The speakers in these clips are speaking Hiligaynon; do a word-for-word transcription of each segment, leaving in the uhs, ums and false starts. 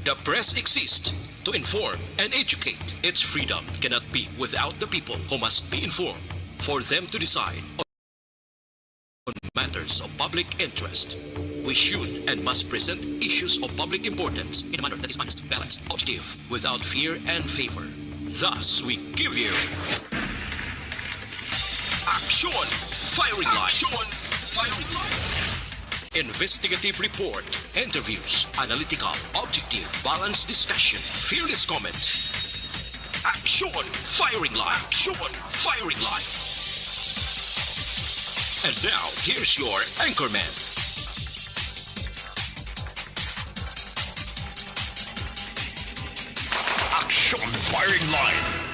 The press exists to inform and educate. Its freedom cannot be without the people, who must be informed for them to decide on matters of public interest. We should and must present issues of public importance in a manner that is honest, balanced, objective, without fear and favor. Thus, we give you Action Firing Line. Action Firing Line. Investigative report, interviews, analytical, objective, balanced discussion, fearless comments. Action Firing Line. Action Firing Line. And now, here's your anchorman. Action Firing Line.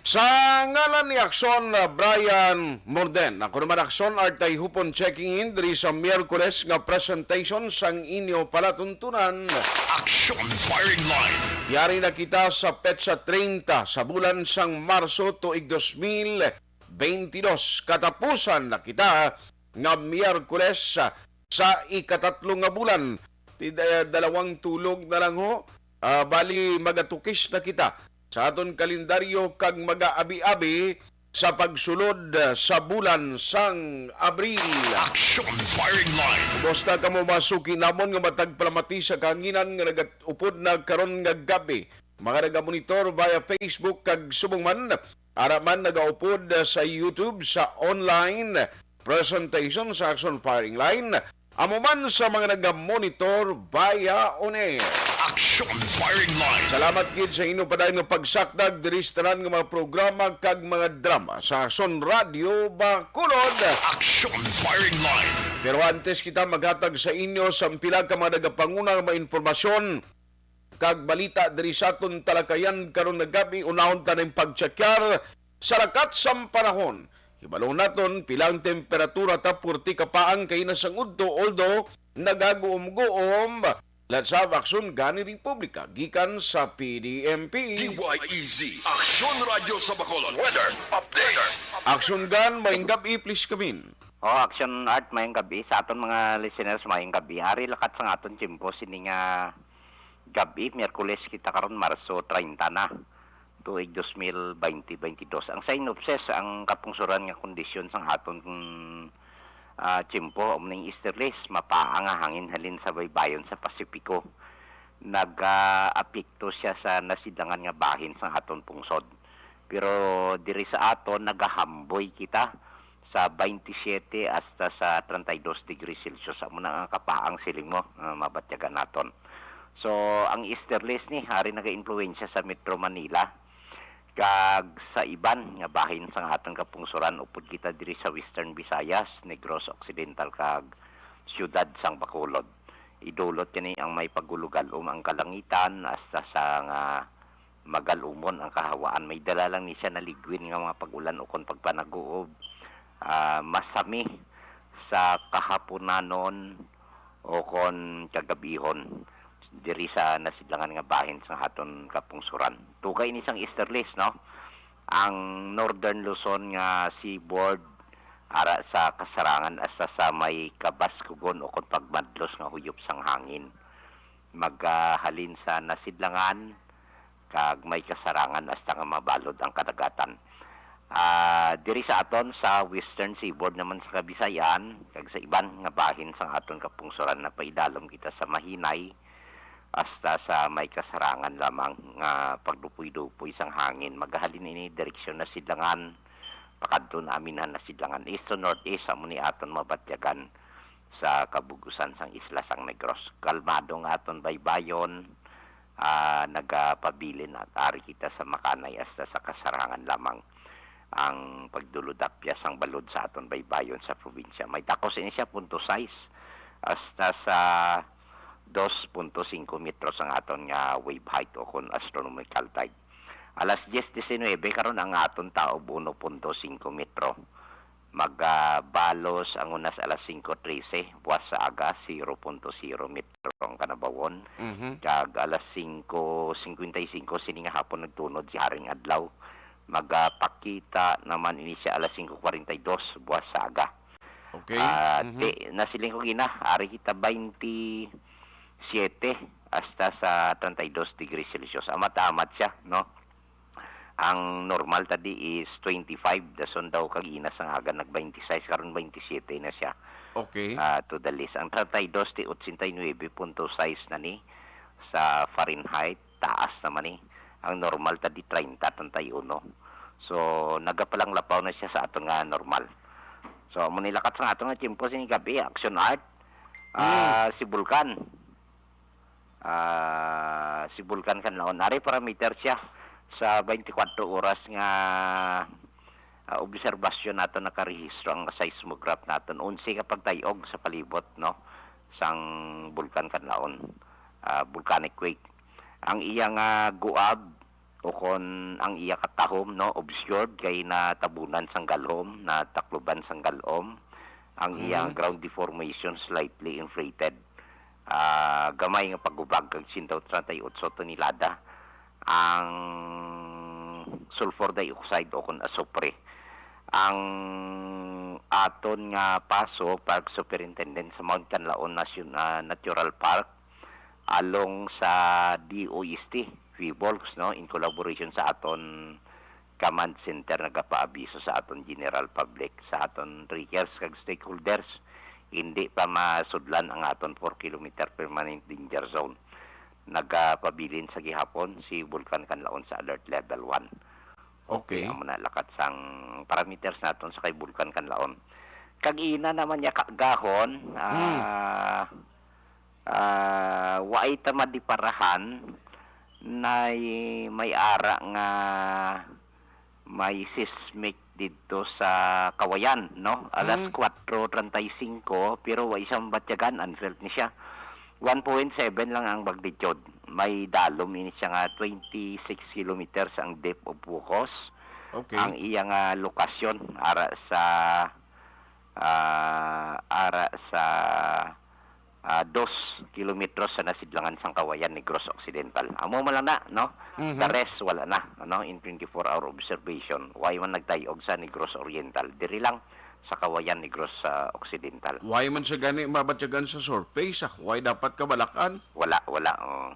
Sa ngalan ni Akson, uh, Brian Morden, ako naman Akson Artay Hupon checking in diri sa Miyerkules nga presentation sang inyo palatuntunan. Action Firing Line. Yari na kita sa petsa treinta sa bulan sang Marso tuig dos mil beintidos. Katapusan na kita nga Miyerkules, ah, sa ikatatlo nga bulan. Ti-, eh, dalawang tulog na lang ho. Ah, bali, magatukis na kita sa aton kalendaryo kag mag-aabi-abi sa pagsulod, ah, sa bulan sang Abril. Action Firing Line. Kumusta kamo, mga suki namon nga matag palamati sa kahanginan nga nagaupod na karon nga gabi? Mga nagamonitor via Facebook kag subong man, ara man nagaupod sa YouTube sa online presentation sa Action Firing Line, amo man sa mga nagamonitor via on air. Action Firing Line. Salamat gid sa inyo padayon nga pagsakdag diri sa tanan nga mga programa kag mga drama sa Action Radio Bacolod. Action Firing Line. Pero antes kita maghatag sa inyo sa pila ka mga nagapanguna nga mga impormasyon kag balita diri sa aton talakayan karon nga gabi, unahon ta ning pagtsakyar sa lakat sang panahon. Hibalon naton pila ang temperatura, ta forty kapaang kaina sang udto, although nagaguom-guom. Let's have Aksyon Gani Republika gikan sa P D M P. D Y E Z, Aksyon Radyo sa Bacolod. Weather update. Aksyon Gan, maayong gab-i, please come in. Oh, Action Art, maayong gab-i. Sa aton mga listeners, maayong gab-i. Ari lakat sang aton tiyempo sini nga gab-i, Miyerkules kita karon, Marso treinta na, tuig dos mil baynte baynte dos. Ang synopsis, ang kapungsoran nga kondisyon sang aton, ah, tiyempo, amo ning easterlies, mapaa nga hangin halin sa baybayon sa Pasipiko. Nag-aapekto sia sa nasidlangan nga bahin sang aton pungsod. Pero diri sa aton, nagahamboy kita sa twenty-seven hasta sa thirty-two degrees Celsius. Amo na ang kapaang siling mo, ah, mabatyagan naton. So, ang easterlies ni ari nagaimpluwensya sa Metro Manila kag sa iban nga bahin sang aton kapungsoran, upod kita diri sa Western Visayas, Negros Occidental, kag siyudad sang Bacolod. Idulot kini ang may pagulugalom ang kalangitan hasta sa nga magalumon ang kahawaan. May dala lang ni sia na ligwin nga mga pag-ulan ukon pagpanaguob, ah, masami sa kahaponanon ukon kagabihon diri sa nasidlangan nga bahin sa aton kapungsoran. Tugay ni sang easterlies, no? Ang Northern Luzon nga seaboard, ara sa Kasarangan hasta sa may kabaskugon ukon pagmadlos nga huyop sang hangin. Magahalin sa nasidlangan kag may Kasarangan hasta nga mabalod ang kadagatan. Ah, diri sa aton sa Western Seaboard naman sa Kabisayan kag sa iban nga bahin sang aton kapungsoran, napaidalom kita sa mahinay hasta sa may Kasarangan lamang nga pagdupoy-dupoy sang hangin. Magahalin ini direksyon nasidlangan, pakadto na aminhan nasidlangan, east to northeast, amo ni aton mabatyagan sa kabug-usan sang isla sang Negros. Kalmado nga aton baybayon, ah, nagapabilin at ari kita sa makanay hasta sa Kasarangan lamang. Ang pagdulod-apyas sang balod sa aton baybayon sa probinsya, may takos ini sia, punto sais hasta sa dos punto singko metros ang aton nga wave height o kon astronomical tide. Alas diyes disinuybe karon ang aton taob, uno punto singko metro. Magabalos ang unas alas singko trese, buwas sa aga, zero punto zero metro ang kanabawon. Mhm. Kag alas singko singkwenta y singko sini nga hapon nagtunod si Haring Adlaw. Magapakita naman ini siya alas singko kwarenta y dos, buwas sa aga. Okay. Ah, Mhm. Ti, nasiling ko gina, ari kita twenty-six siete hasta sa treinta y dos degrees Celsius. Amat-amat siya, no? Ang normal tadi is twenty-five, dason daw kag ina sang aga nag twenty-six, karon twenty-six na siya. Okay. Ah, to the least. Ang treinta y dos ti ochenta y nuebe punto sais na ni sa Fahrenheit, taas naman ni. Ang normal tadi treinta, treinta y uno. So, nagapalanglapaw na siya sa aton nga normal. So, amo ni lakat sang aton nga tiyempo sini gabi, Action Art. Ah, si Bulkan. Ah, si Bulkan Kanlaon. Ari parameter siya sa twenty-four oras nga, ah, obserbasyon nato, nakarehistro ang seismograph naton. Onse ka pagtayog sa palibot, no, sang Bulkan Kanlaon. Ah, volcanic quake. Ang iya nga guab o kon ang iya katahom, no, obscured kay natabunan sang galhom, natakluban sang galhom. Ang iya Mhm. ground deformation slightly inflated. Ah, gamay nga paghubag kag sento treinta y ocho tonelada ang sulfur dioxide o kon asupre. Ang aton nga PASO, Park Superintendent sa Mount Kanlaon Nation-, ah, Natural Park, along sa D O S T, PHIVOLCS, no, in collaboration sa aton command center, nagapaabiso sa aton general public, sa aton trekkers kag stakeholders, hindi pa masudlan ang aton four kilometer permanent danger zone. Nagapabilin sa gihapon si Bulkan Kanlaon sa alert level one. Okay. Okay, amo na lakat sang parameters naton sa kay Bulkan Kanlaon. Kag ina naman niya kagahon, Hmm. ah, ah, waay ta madiparahan na may ara nga may seismic didto sa Kawayan, no? Alas Hmm. kuwatro treinta y cinco, pero wa siya mabatyagan, unfelt ni siya. One point seven lang ang magnitude. May dalom ini siya nga twenty-six kilometers ang depth of focus. Okay. Ang iya nga lokasyon ara sa, ah, ara sa, ah, dos kilometros sa nasidlangan sang Kawayan, Negros Occidental. Amo man lang na, no? Mhm. The rest, wala na, ano, in twenty-four hour observation. Way man nagtayog sa Negros Oriental. Diri lang sa Kawayan, Negros, ah, Occidental. Way man siya gani mabatyagan sa surface, ah. Way dapat kabalakan. Wala, wala, oh.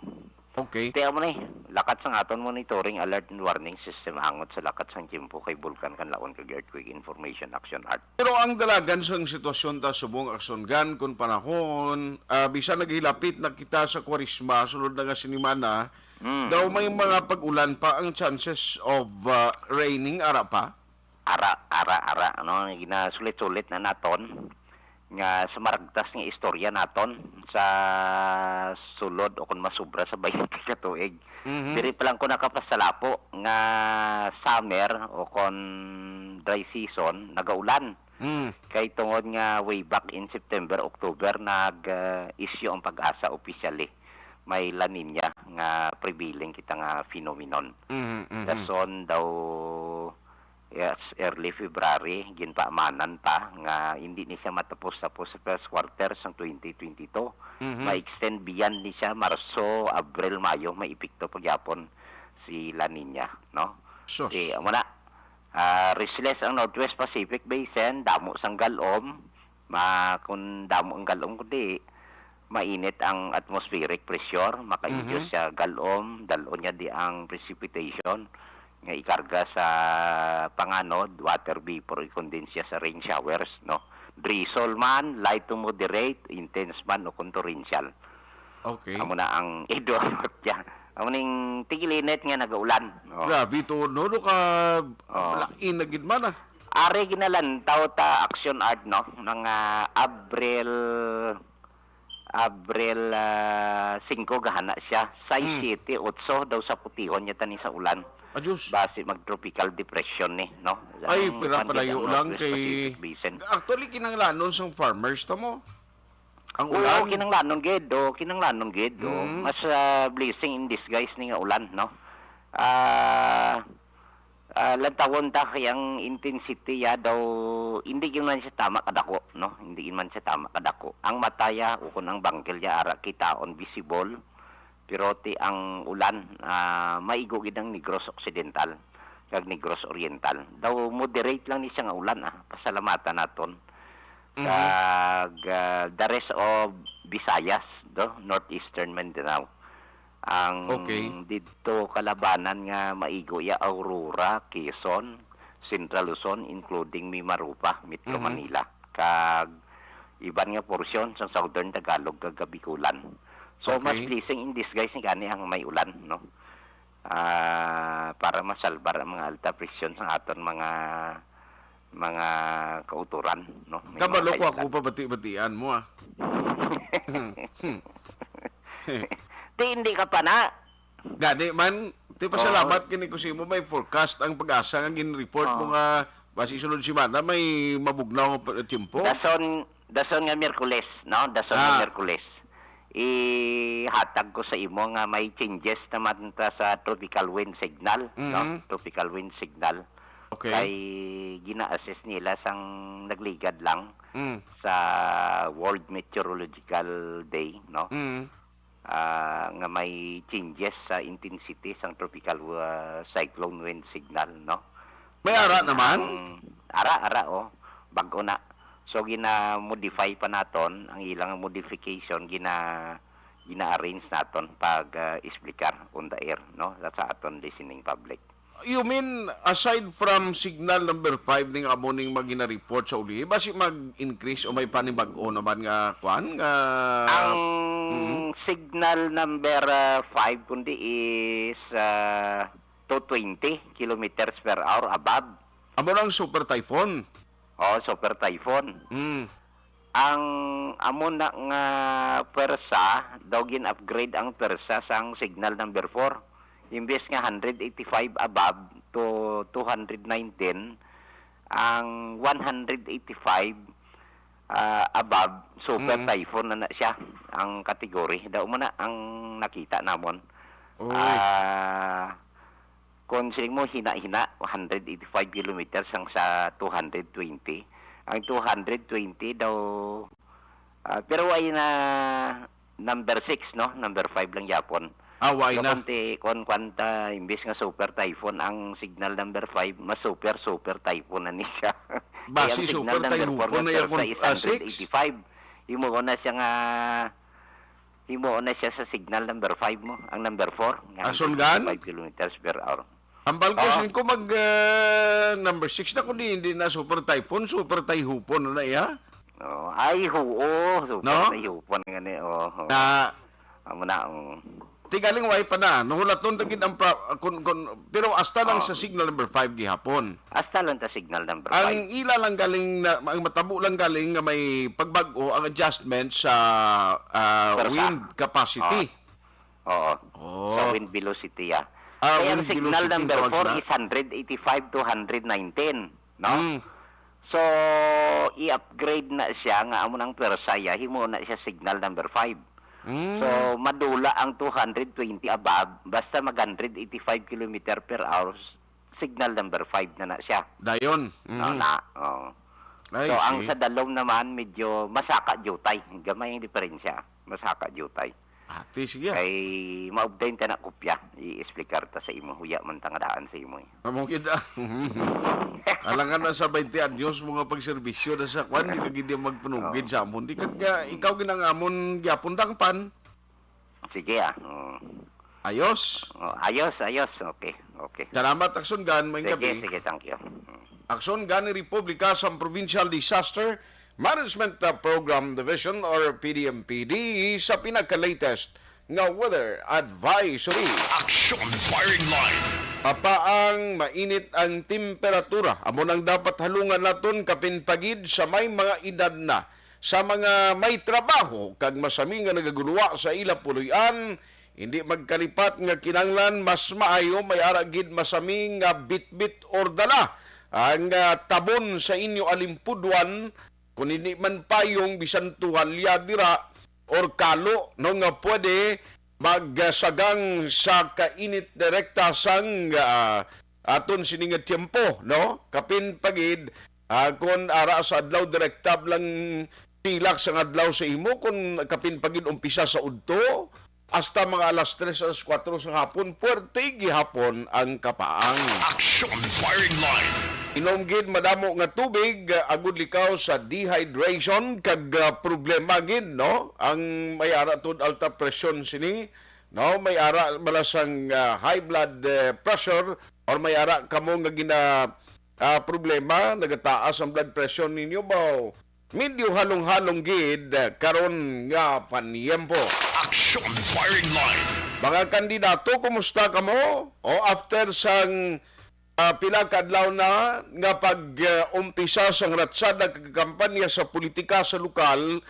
Okay. Ti amo ni, lakat sang aton monitoring, alert and warning system angot sa lakat sang tiyempo kay Bulkan Kanlaon kag Earthquake Information Action Art. Pero ang dalagan sang sitwasyon ta subong, Action Gun, kung panahon, ah, bisan naghilapit na kita sa Kwaresma, sunod na nga sinimana, Mm. daw may mga pag-ulan pa ang chances of, ah, raining, ara pa? Ara, ara, ara, ano, ginasulit-sulit na naton nga sa maragtas nga istorya naton sa sulod o kon masubra sa twenty ka tuig. Mhm. Diri pa lang ko nakapasalapo nga summer o kon dry season, nagaulan. Mm. Kay tungod nga way back in September, October, nag, ah, issue ang PAGASA officially. May La Niña nga prevailing kita nga phenomenon. Mhm, mhm. Dason daw, yes, early February, ginpaamanan pa nga hindi ni siya matapos-tapos sa first quarter sang twenty twenty-two. Mhm. Ma-extend beyond ni siya, Marso, Abril, Mayo, may epekto pa gyapon si La Niña, no? Sus. Di, amo na. Ah, restless ang Northwest Pacific Basin, damo sang galom. Ma-, kung damo ang galom, kundi mainit ang atmospheric pressure, maka-induce Mhm. siya galom, dal-on niya di ang precipitation nga ikarga sa panganod, water vapor, i-condense siya sa rain showers, no? Drizzle man, light to moderate, intense man, o kung torrential. Okay. Amo na ang idol niya. Amo ning tigilinit nga nagaulan. Oh. Grabe to, no? No ka, Oh. lain na gid man, ah. Ari ginalantaw ta Action Art, no? Mga Abril, Abril, ah, singko gahana siya. Sais, Hmm. siyete, otso daw sa putihon niya tani sa ulan. Adios. Basi mag-tropical depression ni, no? Ay, Ang pira kwan palayo gid ang lang Northwest kay Pacific Basin. Actually, kinanglanon sang farmers to mo. Ang Oo, ulan. Kinanglanon gid, oh, kinanglanon gid, oh. Mm. Mas, ah, blessing in disguise ni nga ulan, no? Ah, ah, lantawon ta kay ang intensity ya daw, hindi gyud man siya tama kadako, no? Hindi gyud man siya tama kadako. Ang mata ya, o kun ang bangkel ya, ara kitaon, visible, pero ti ang ulan, ah, maigo gid ang Negros Occidental kag Negros Oriental. Daw moderate lang ni siya nga ulan, ah. Pasalamatan naton. Mhm. Kag, ah, the rest of Visayas, do, Northeastern Mindanao. Ang Okay. didto kalabanan nga maigo ya Aurora, Quezon, Central Luzon, including Mimaropa, Metro Mhm. Manila, kag iban nga porsyon sa Southern Tagalog kag Bicolan. So, mas Okay. blessing in disguise ni gani ang may ulan, no? Ah, para masalbar ang mga alta presyon sa aton mga, mga kauturan, no? May mga Kabalo ko ako kayutan. pabati-batian mo, ah. Ti, hindi ka pa na. Gani man, ti, pasalamat Oo. kini ko sa imo, may forecast ang PAGASA nga gin-report mo Oo. nga basi sunod semana may mabugnaw nga pa-, tiyempo. Dason, dason nga Miyerkules, no? Dason nga Ah. Miyerkules. Ihatag ko sa imo nga may changes naman ta sa tropical wind signal, no? Mhm. Tropical wind signal. Okay. Kay gina-assess nila sang nagligad lang Mm. sa World Meteorological Day, no? Mm. Ah, nga may changes sa intensity sang tropical, ah, cyclone wind signal, no? May ara Ang, naman? ang, ara, ara, oh. Bag-o na. So, gina-modify pa naton, ang ilang modification, gina-, gina-arrange naton pag, ah, explicar on the air, no? Sa aton listening public. You mean, aside from signal number five ning amo ning mga gina-report sa ulihi, basi mag-increase o may panibag-o naman nga kwan nga Ang Mhm. signal number, ah, five kundi is, ah, two twenty kilometers per hour above. Amo nang super typhoon. Oh, super typhoon. Mm. Ang amo na nga pwersa, daw gin-upgrade ang pwersa sang signal number four. Imbes nga hundred eighty-five above to two hundred nineteen, ang one hundred eighty-five, ah, above, super Mm. typhoon na na siya, ang category. Daw mo na ang nakita namon. Uy. Ah, kung siling mo, hina-hina, hundred eighty-five kilometers ang sa two hundred twenty. Ang two hundred twenty daw, ah, pero ay na number six, no? Number five lang yapon. Ah, why So, na? Kung ti-, kung kwanta, imbis nga super typhoon, ang signal number five, mas super, super typhoon na ni siya. Kaya Basi ang signal super number four typhoon nga na yung, pwersa is ah, six? hundred eighty-five. Imo ko na siya nga Himuon na siya sa signal number five mo, ang number four, nga Ason gan? hundred five kilometers per hour. Ang balkos Oo. ko mag, ah, number six na, kundi hindi na super typhoon, super tayhupon na na iya. Oo. Ay, huo. Super No? tayhupon nga ni, oo. Na Amo na, oo. Ti galing way pa na. Nahulaton ta gid ang pra-, kun, kun, pero hasta lang Oo. sa signal number five gihapon. Hasta lang ta signal number Ang five. ila lang galing na, ang matabo lang galing nga may pagbag-o ang adjustment sa, ah, Pwersa. wind capacity. Oo. Oo. Oh. Sa wind velocity, ah. Ah, Kaya ang wind signal velocity number ang tawag four sila. is hundred eighty-five to hundred nineteen, no? Mm. So, i-upgrade na siya nga amo nang pwersa ya, himo na siya signal number five. Mm. So, madula ang two hundred twenty above, basta mag hundred eighty-five kilometer per hour, signal number five na na siya. Dayon. No, Mhm. na. Oo. I So, ang see. sa dalom naman, medyo masaka jutay. Gamay ang diferensya. Masaka jutay. Ati, sige. Kay maupdayan ta na kopya. I-explicar ta sa imo. Huya man ta nga daan sa imo, eh. Amo gid, ah. Alangan na sa twenty anyos mo nga pagserbisyo na sa kwan, di ka gid yung magpanugid Oo. sa amon. Di ka, ka, ikaw ginangamon gyapon dangpan. Sige, ah. Oo. Ayos. Oh, ayos, ayos. Okay, okay. Salamat, Aksyon Gan. Maayong Sige, gabi. sige, thank you. Mm. Aksyon Gan ni Republika sa Provincial Disaster Management, uh, Program Division or P D M P D sa pinaka-latest nga weather advisory. Aksyon Firing Line. Apaang mainit ang temperatura, amo nang dapat halungan naton kapin pa gid sa may mga edad na, sa mga may trabaho kag masami nga nagaguluwa sa ila puloy-an, hindi magkalipat nga kinahanglan mas maayo may ara gid masami nga bitbit or dala ang, ah, tabon sa inyo alimpudwan, kun hindi man payong, bisan tuwalya dira or kalo, no, nga pwede magsagang sa kainit direkta sang, ah, aton sini nga tiyempo, no? Kapin pa gid, ah, kun ara sa adlaw direkta lang pilak sang adlaw sa imo, kun kapin pa gid umpisa sa udto, hasta mga alas tres, alas kuwatro sa hapon, puwerte gihapon ang kapaang. Aksyon Firing Line. Inom gid madamo nga tubig, ah, agud likaw sa dehydration kag, ah, problema gid, no? Ang may ara tod alta presyon sini, no? May ara bala sang, ah, high blood, eh, pressure or may ara kamo nga gina, ah, problema, nagataas ang blood pressure ninyo, baw. Medyo halong-halong gid, eh, karon nga panyempo. Action Firing Line. Mga kandidato, kumusta kamo? O after sang ah, pila ka adlaw na nga pag, ah, umpisa sang ratsada kag kampanya sa politika sa lokal,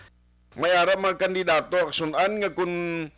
may ara mga kandidato aksunan nga kun,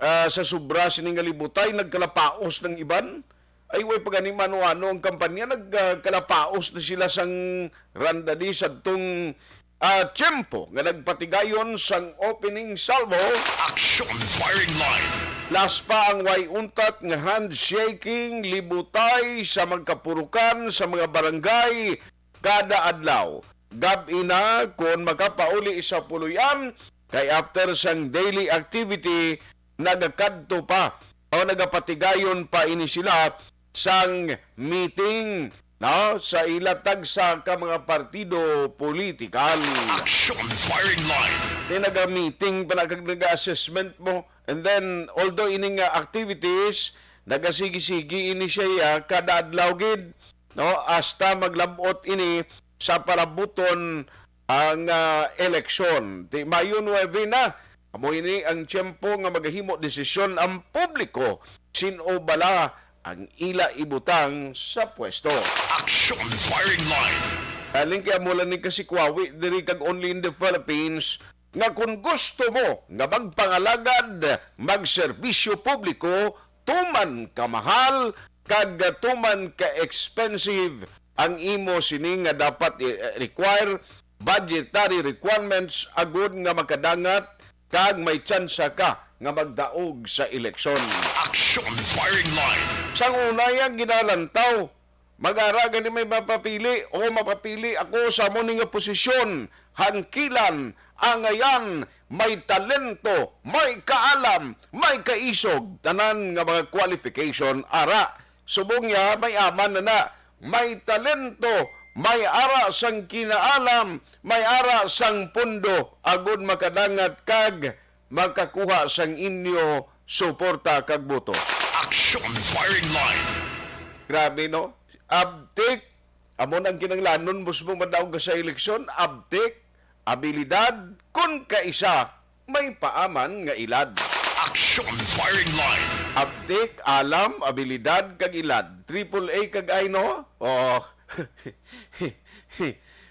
ah, sa sobra sini nga libutay nagkalapaos ng iban. Ay, way pa gani mano-ano ang kampanya, nagkalapaos na sila sang randani sadtong ah, tiyempo nga nagpatigayon sang opening salvo. Action Firing Line. Plus pa ang way untat nga handshaking, libutay sa magkapurukan sa mga barangay kada adlaw. Gab-i na kon makapauli sa puloy-an, kay after sang daily activity, nagakadto pa o nagapatigayon pa ini sila sang meeting, no, sa ila tagsa ka mga partido politikal. Action Firing Line. Di naga-meeting pa na kag naga-assessment mo. And then, although ini nga activities, nagasigi-sigi ini siya kada adlaw gid, no, hasta maglabot ini sa palabuton ang, ah, eleksyon. Ti Mayo nuebe na, amo ini ang tiyempo nga magahimo desisyon ang publiko sin-o bala ang ila ibutang sa pwesto. Action Firing Line. Galing kay amo lang ni kasikwawi diri kag only in the Philippines nga kung gusto mo nga magpangalagad, magserbisyo publiko, tuman ka mahal, kag tuman ka expensive ang imo sini nga dapat i-, require budgetary requirements agud nga makadangat kag may tsansa ka nga magdaog sa eleksyon. Action Firing Line. Sang una yang ginalantaw, mag-ara gani may mapapili o mapapili ako sa amo ni nga posisyon, hangkilan, angayan, may talento, may kaalam, may kaisog, tanan nga mga qualification ara. Subong niya, may aman na na, may talento, may ara sang kinaalam, may ara sang pundo, agud makadangat kag makakuha sang inyo suporta kag boto. Action Firing Line. Grabe, no? Abtik, amo nang kinahanglanon, mismo madaog ka sa eleksyon, abtik, abilidad, kun kaisa, may paaman nga ilad. Action Firing Line. Abtik, alam, abilidad, kag ilad. Triple A kag I, no? Oh.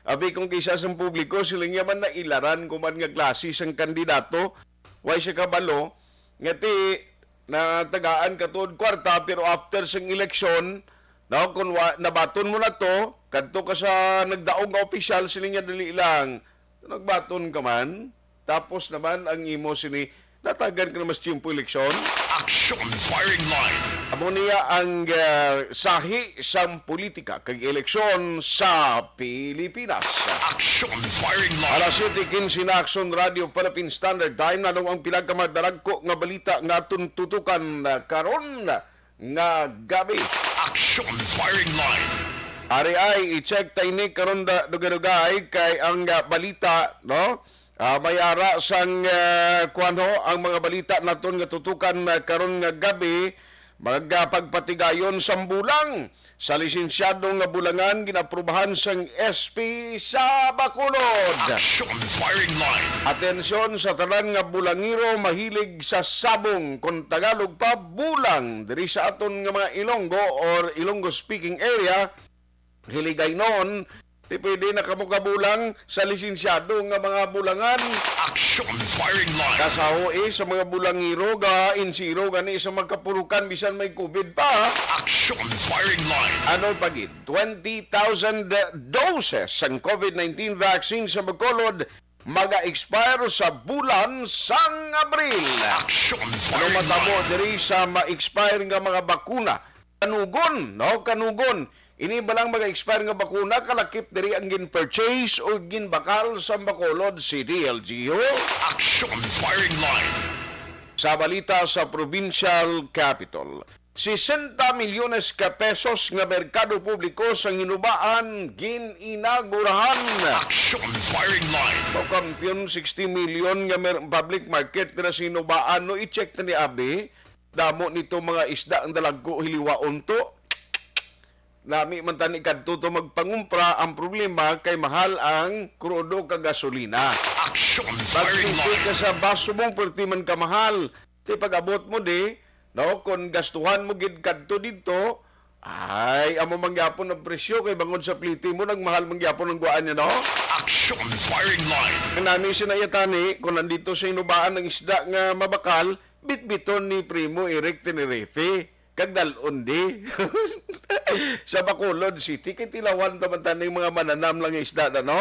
Abi kung kisa sang publiko, sila niya man nailaran ko man nga klase sang kandidato. Way siya kabalo, nga ti, natagaan ka tuod kwarta, pero after sang eleksyon, no, kung wa, nabaton mo na to, kadto ka sa nagdaog nga opisyal, sila niya dali lang. Nagbaton ka man, tapos naman ang imo sini, natagan ka na mas tiyempo eleksyon. Action Firing Line. Amo niya ang, ah, sahi sang politika kag eleksyon sa Pilipinas. Action Firing Line. Alas siyete quince na, Action Radio Philippine Standard Time. Ano ang pila ka mga daragko nga balita nga aton tutukan, ah, karon nga gabi? Action Firing Line. Ari ay, i-check ta ini karon da, dugay-dugay kay ang, ah, balita, no? Ah, may ara sang, ah, kuwan ho, ang mga balita naton nga tutukan, ah, karon nga gabi, magpagpatigayon sang bulang sa lisensyado nga bulangan ginaprubahan sang S P sa Bacolod. Action Firing Line. Atensyon sa tanan nga bulangero mahilig sa sabong, kon Tagalog pa, bulang, diri sa aton nga mga Ilonggo or Ilonggo speaking area, Hiligaynon, ti pwede na kamo kabulang sa lisensyado nga mga bulangan. Action Firing Line. Kasaho, eh, sa mga bulangero, ga insiro gani sa magkapurukan bisan may COVID pa. Action Firing Line. Ano pa gid? Twenty thousand doses sang COVID nineteen vaccine sa Bacolod maga-expire sa bulan sang Abril. Action Ano Firing matabo Line. Diri sa ma-expire nga mga bakuna? Kanugon, no? Kanugon. Ini balang maga-expire nga bakuna, kalakip diri ang gin-purchase o ginbakal sa Bacolod City L G U. Action Firing Line. Sa balita sa Provincial Capitol, sesenta milyones ka pesos nga merkado publiko sang Hinubaan gin-inagurahan. Action Firing Line. Mao kampiyon, sixty million nga mer-, public market dira sa Hinubaan. No, i-check ta ni abi. Damo nito mga isda ang dalagko hiliwaon to. Nami man tani kadto to magpangumpra, ang problema kay mahal ang krudo kag gasolina. Action Firing Line. Pag-isip ka sa bus, subong perti man kamahal. Ti pag-abot mo di, no, kung gastuhan mo gid kadto didto, ay, amo man gyapon ang presyo kay bangod sa pliti mo, nagmahal man gyapon ang kuan niya, no? Action Firing Line. Ang nami sinaya tani, kung nandito sa Hinubaan ang isda nga mabakal, bitbiton ni Primo Eric Tenerife. Kag dal-on di. Sa Bacolod City, kay tilawan ta man taning mga mananam lang nga isda na, no?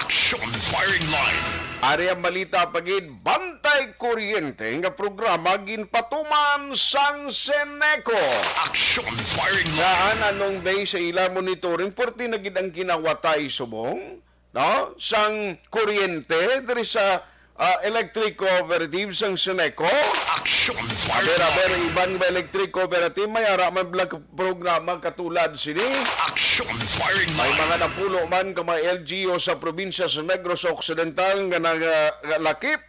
Action Firing Line. Ari ang balita pa gid, Bantay Kuryente nga programa ginpatuman sang Seneco. Action Firing Line. Saan anong base sa ila monitoring, perti na gid ang kinawatay subong, no, sang kuryente diri sa, ah, electric cooperative sang Seneco. Action Firing Line. Aber, aber, iban ba electric cooperative may ara man bala programa katulad sini? Action Firing Line. May mga napulo man ka mga L G U sa probinsya sa Negros Occidental nga nagalakip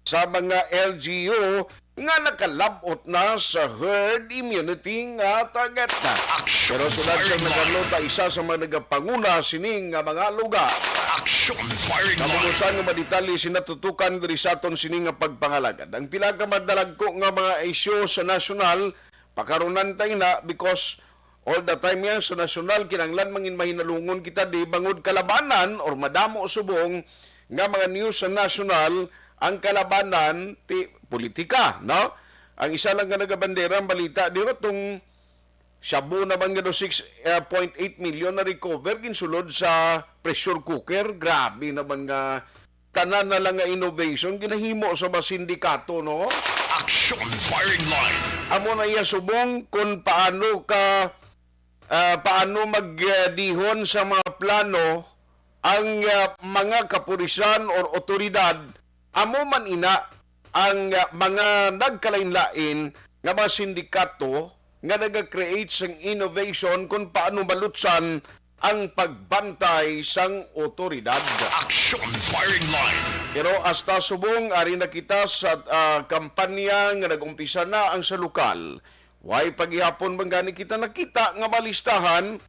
sa mga L G U nga nakalab-ot na sa herd immunity nga target na. Action Pero sulod sa Firing Line. Nagaluta, isa sa mga nagapanguna sining nga mga lugar. Action Firing Line. Kamunusan nga madetalye sinatutukan diri sa aton sini nga pagpangalagad. Ang pila ka madalagko nga mga isyu sa nasyonal, pakarunan tayo na because all the time yan sa nasyonal, kinanglan mangin mahinalungon kita di bangod kalabanan or madamo subong nga mga news sa nasyonal ang kalabanan ti politika, no? Ang isa lang nga nagabandera ang balita di tong shabu naman nga do six point eight million na recover ginsulod sa pressure cooker. Grabe naman nga tanan na lang nga innovation ginahimo sa mga sindikato, no? Action Firing Line. Amo na iya subong kung paano ka, ah, paano magdihon sa mga plano ang, ah, mga kapulisan or otoridad. Amo man ina ang, ah, mga nagkalain-lain nga mga sindikato nga naga-create sang innovation kung paano malutsan ang pagbantay sang otoridad. Action Firing Line. Pero hasta subong, ari na kita sa, ah, kampanya nga nag-umpisa na ang sa lokal. Way pa gihapon man gani kita nakita nga malistahan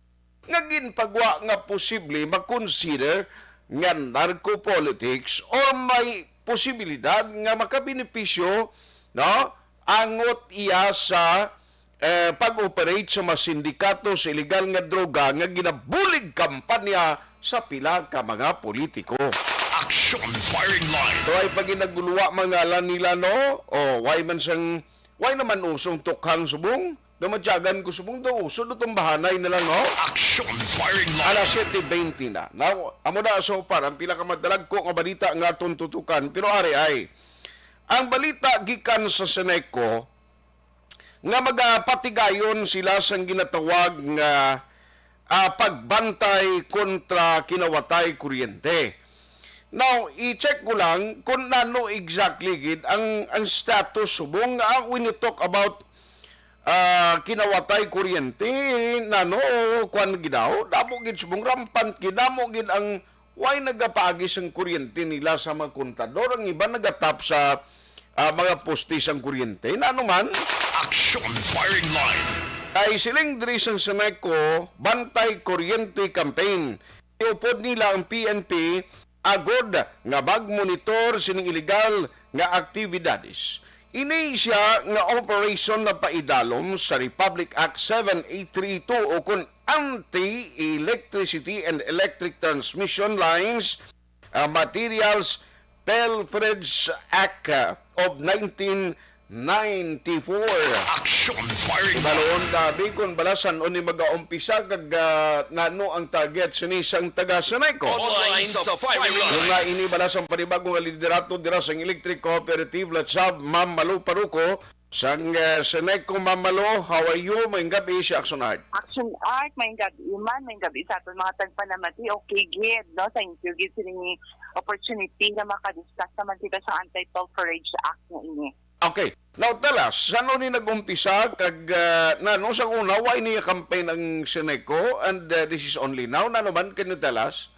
nga ginpagwa nga posible makonsider nga narco-politics or may posibilidad nga makabenepisyo, no, angot iya sa, eh, pag-operate sa mga sindikato sa iligal nga droga nga ginabulig kampanya sa pila ka mga politiko. Action Firing Line. Ito ay pag ginaguluwa mga ngalan nila, no? O, why man sang, why naman usong tukhang subong? Daw matyagan ko subong daw, uso daw tong bahanay na lang, no? Action Firing Line. Alas siyete bente na. Now, amo na so far ang pila ka madalagko nga balita nga aton tutukan. Pero ari ay, ang balita gikan sa Seneco nga magapatigayon sila sang ginatawag nga, ah, pagbantay kontra kinawatay kuryente. Now, i-check ko lang kung nano exactly gid ang, ang status subong nga when you talk about, ah, kinawatay kuryente, nano, kwan gid daw, damo gid subong, rampant gid, damo gid ang way nagapaagi sang kuryente nila sa mga kontador, ang iban nagatap sa, ah, mga poste sang kuryente. Nano man? Action Firing Line. Kay siling diri sang Seneco, Bantay Kuryente Campaign. Iupod nila ang P N P agod nga magmonitor sining iligal nga aktibidades. Ini siya nga operasyon na paidalom sa Republic Act seven eight three two o kon Anti-Electricity and Electric Transmission Lines, ah, Materials, Pelfrage Act, ah, of nineteen ninety-four. Action Firing Line. Balon, dabi kung balasan o ni mag-aumpisa kag, ah, nano ang target sini sang taga Seneco. Online sa Firing Line. Kung nga ini balasan panibagong liderato dira sang Electric Cooperative Latsab, Ma'am Malu Paruco, sang, ah, Seneco, Ma'am Malu, how are you? Maayong gab-i sa Action Art. Action Art, maayong gab-i man, maayong gab-i sa aton mga tagpanamati. Okay gid, no? Thank you gid sining opportunity nga makadiscuss naman kita sa Anti-Pilferage Act nga ini. Okay. Now, tell us, saan ni nag-umpisa kag, ah, nano sa una, why niya campaign ang Seneco? And, ah, this is only now. Nano man, can you tell us?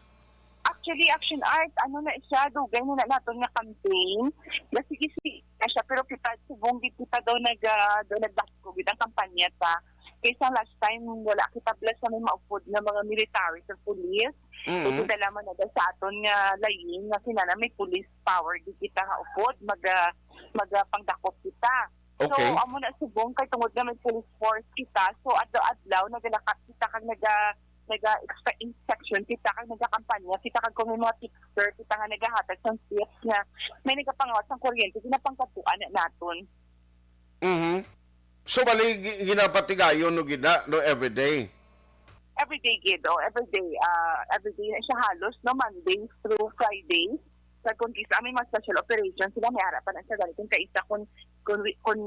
Actually, Action Art, ano na siya, dugay na, na naton nga campaign. Na sige, sige na siya, pero kita, subong gid kita daw nag, ah, daw nagbago gid ang kampanya ta. Kay sang last time, wala kita bala sa may maupod nga mga military sa police. Mm-hmm. Kay dala man na sa aton nga layin nga kinahanglan may police power gid kita nga upod, mag, ah, mag, ah, pangdakop kita. So, okay, amo na subong kay tungod nga may police force kita, so adlaw-adlaw nagalakat kita kag naga-, naga-inspection kita kag nagakampanya kita kag kung may mga tipster kita nga nagahatag sang tips nga may nagapangawat sang kuryente, ginapangkadtuan na naton. Mhm. So, bali, gi-, ginapatigayon no gid na, no, everyday? Everyday gid, oh, everyday. Ah, everyday na siya halos, no, Monday through Friday. Sa kung isa may mga special operation sila, may ara pa na siya dali kung kaisa kung, kung, wi-, kung,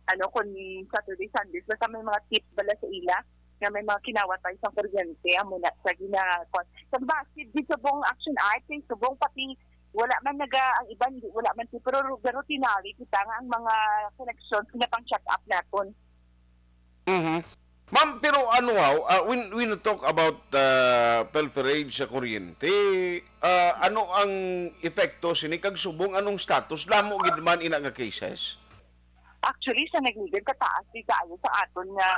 ano, kung Saturday, Sundays, basta may mga tip bala sa ila nga may mga kinawat tayo sa kuryente, amo na sa gina-, kwan. Sa base, di sa buong Action Art, kay subong pati wala man naga, ang iban, di, wala man, pero ru-, pero tinali kita nga ang mga connections nga pang check up naton. Mhm. Ma'am, pero ano, haw, ah, when, when you talk about, ah, pilferage sa kuryente, ah, ano ang epekto sini kag subong anong status? Damo gid man ina nga cases? Actually, sa nagligid kataas di kaayo sa aton nga,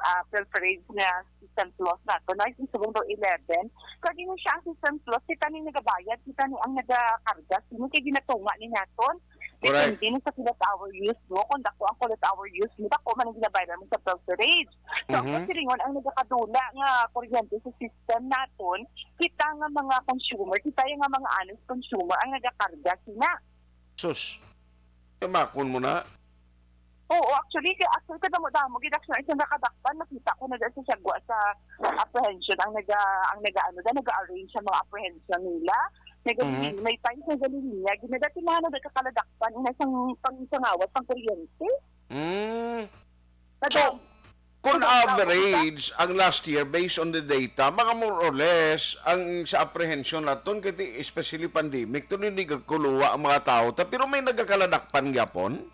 ah, pilferage nga system plus nato, na yung subong daw eleven. Kag yun siya ang system plus, kita ni nagabayad, kita ni ang nagakarga, sino kay ginatunga ni naton. Correct. Depende na sa kilowatt hour use mo. Kung dako ang kilowatt hour use mo, dako man ang ginabayaran mo sa pilferage. So, ang Mhm. Silingon, ang nagakadula nga kuryente sa system naton, kita nga mga consumer, kita yung nga mga honest consumer ang nagakarga sina. Sus, kamakon mo na. Oo, actually, kay, actually, kadamo-damo gid, actually, isang nakadakpan, nakita ko na dahil sa sagwa sa apprehension, ang naga-, ang naga-, ano, da, naga-arrange sa mga apprehension nila. Nagalili-, Mhm. May times na galilinya, ginadati na, ano, nagkakaladakpan, ina isang pang-, pangawat, pang kuryente. Mm. So, kung average, ang last year, based on the data, mga more or less, ang sa apprehension naton, kay ti-, especially pandemic, to hindi gagkuluwa ang mga tao. Ta-, pero may nagakaladakpan gyapon?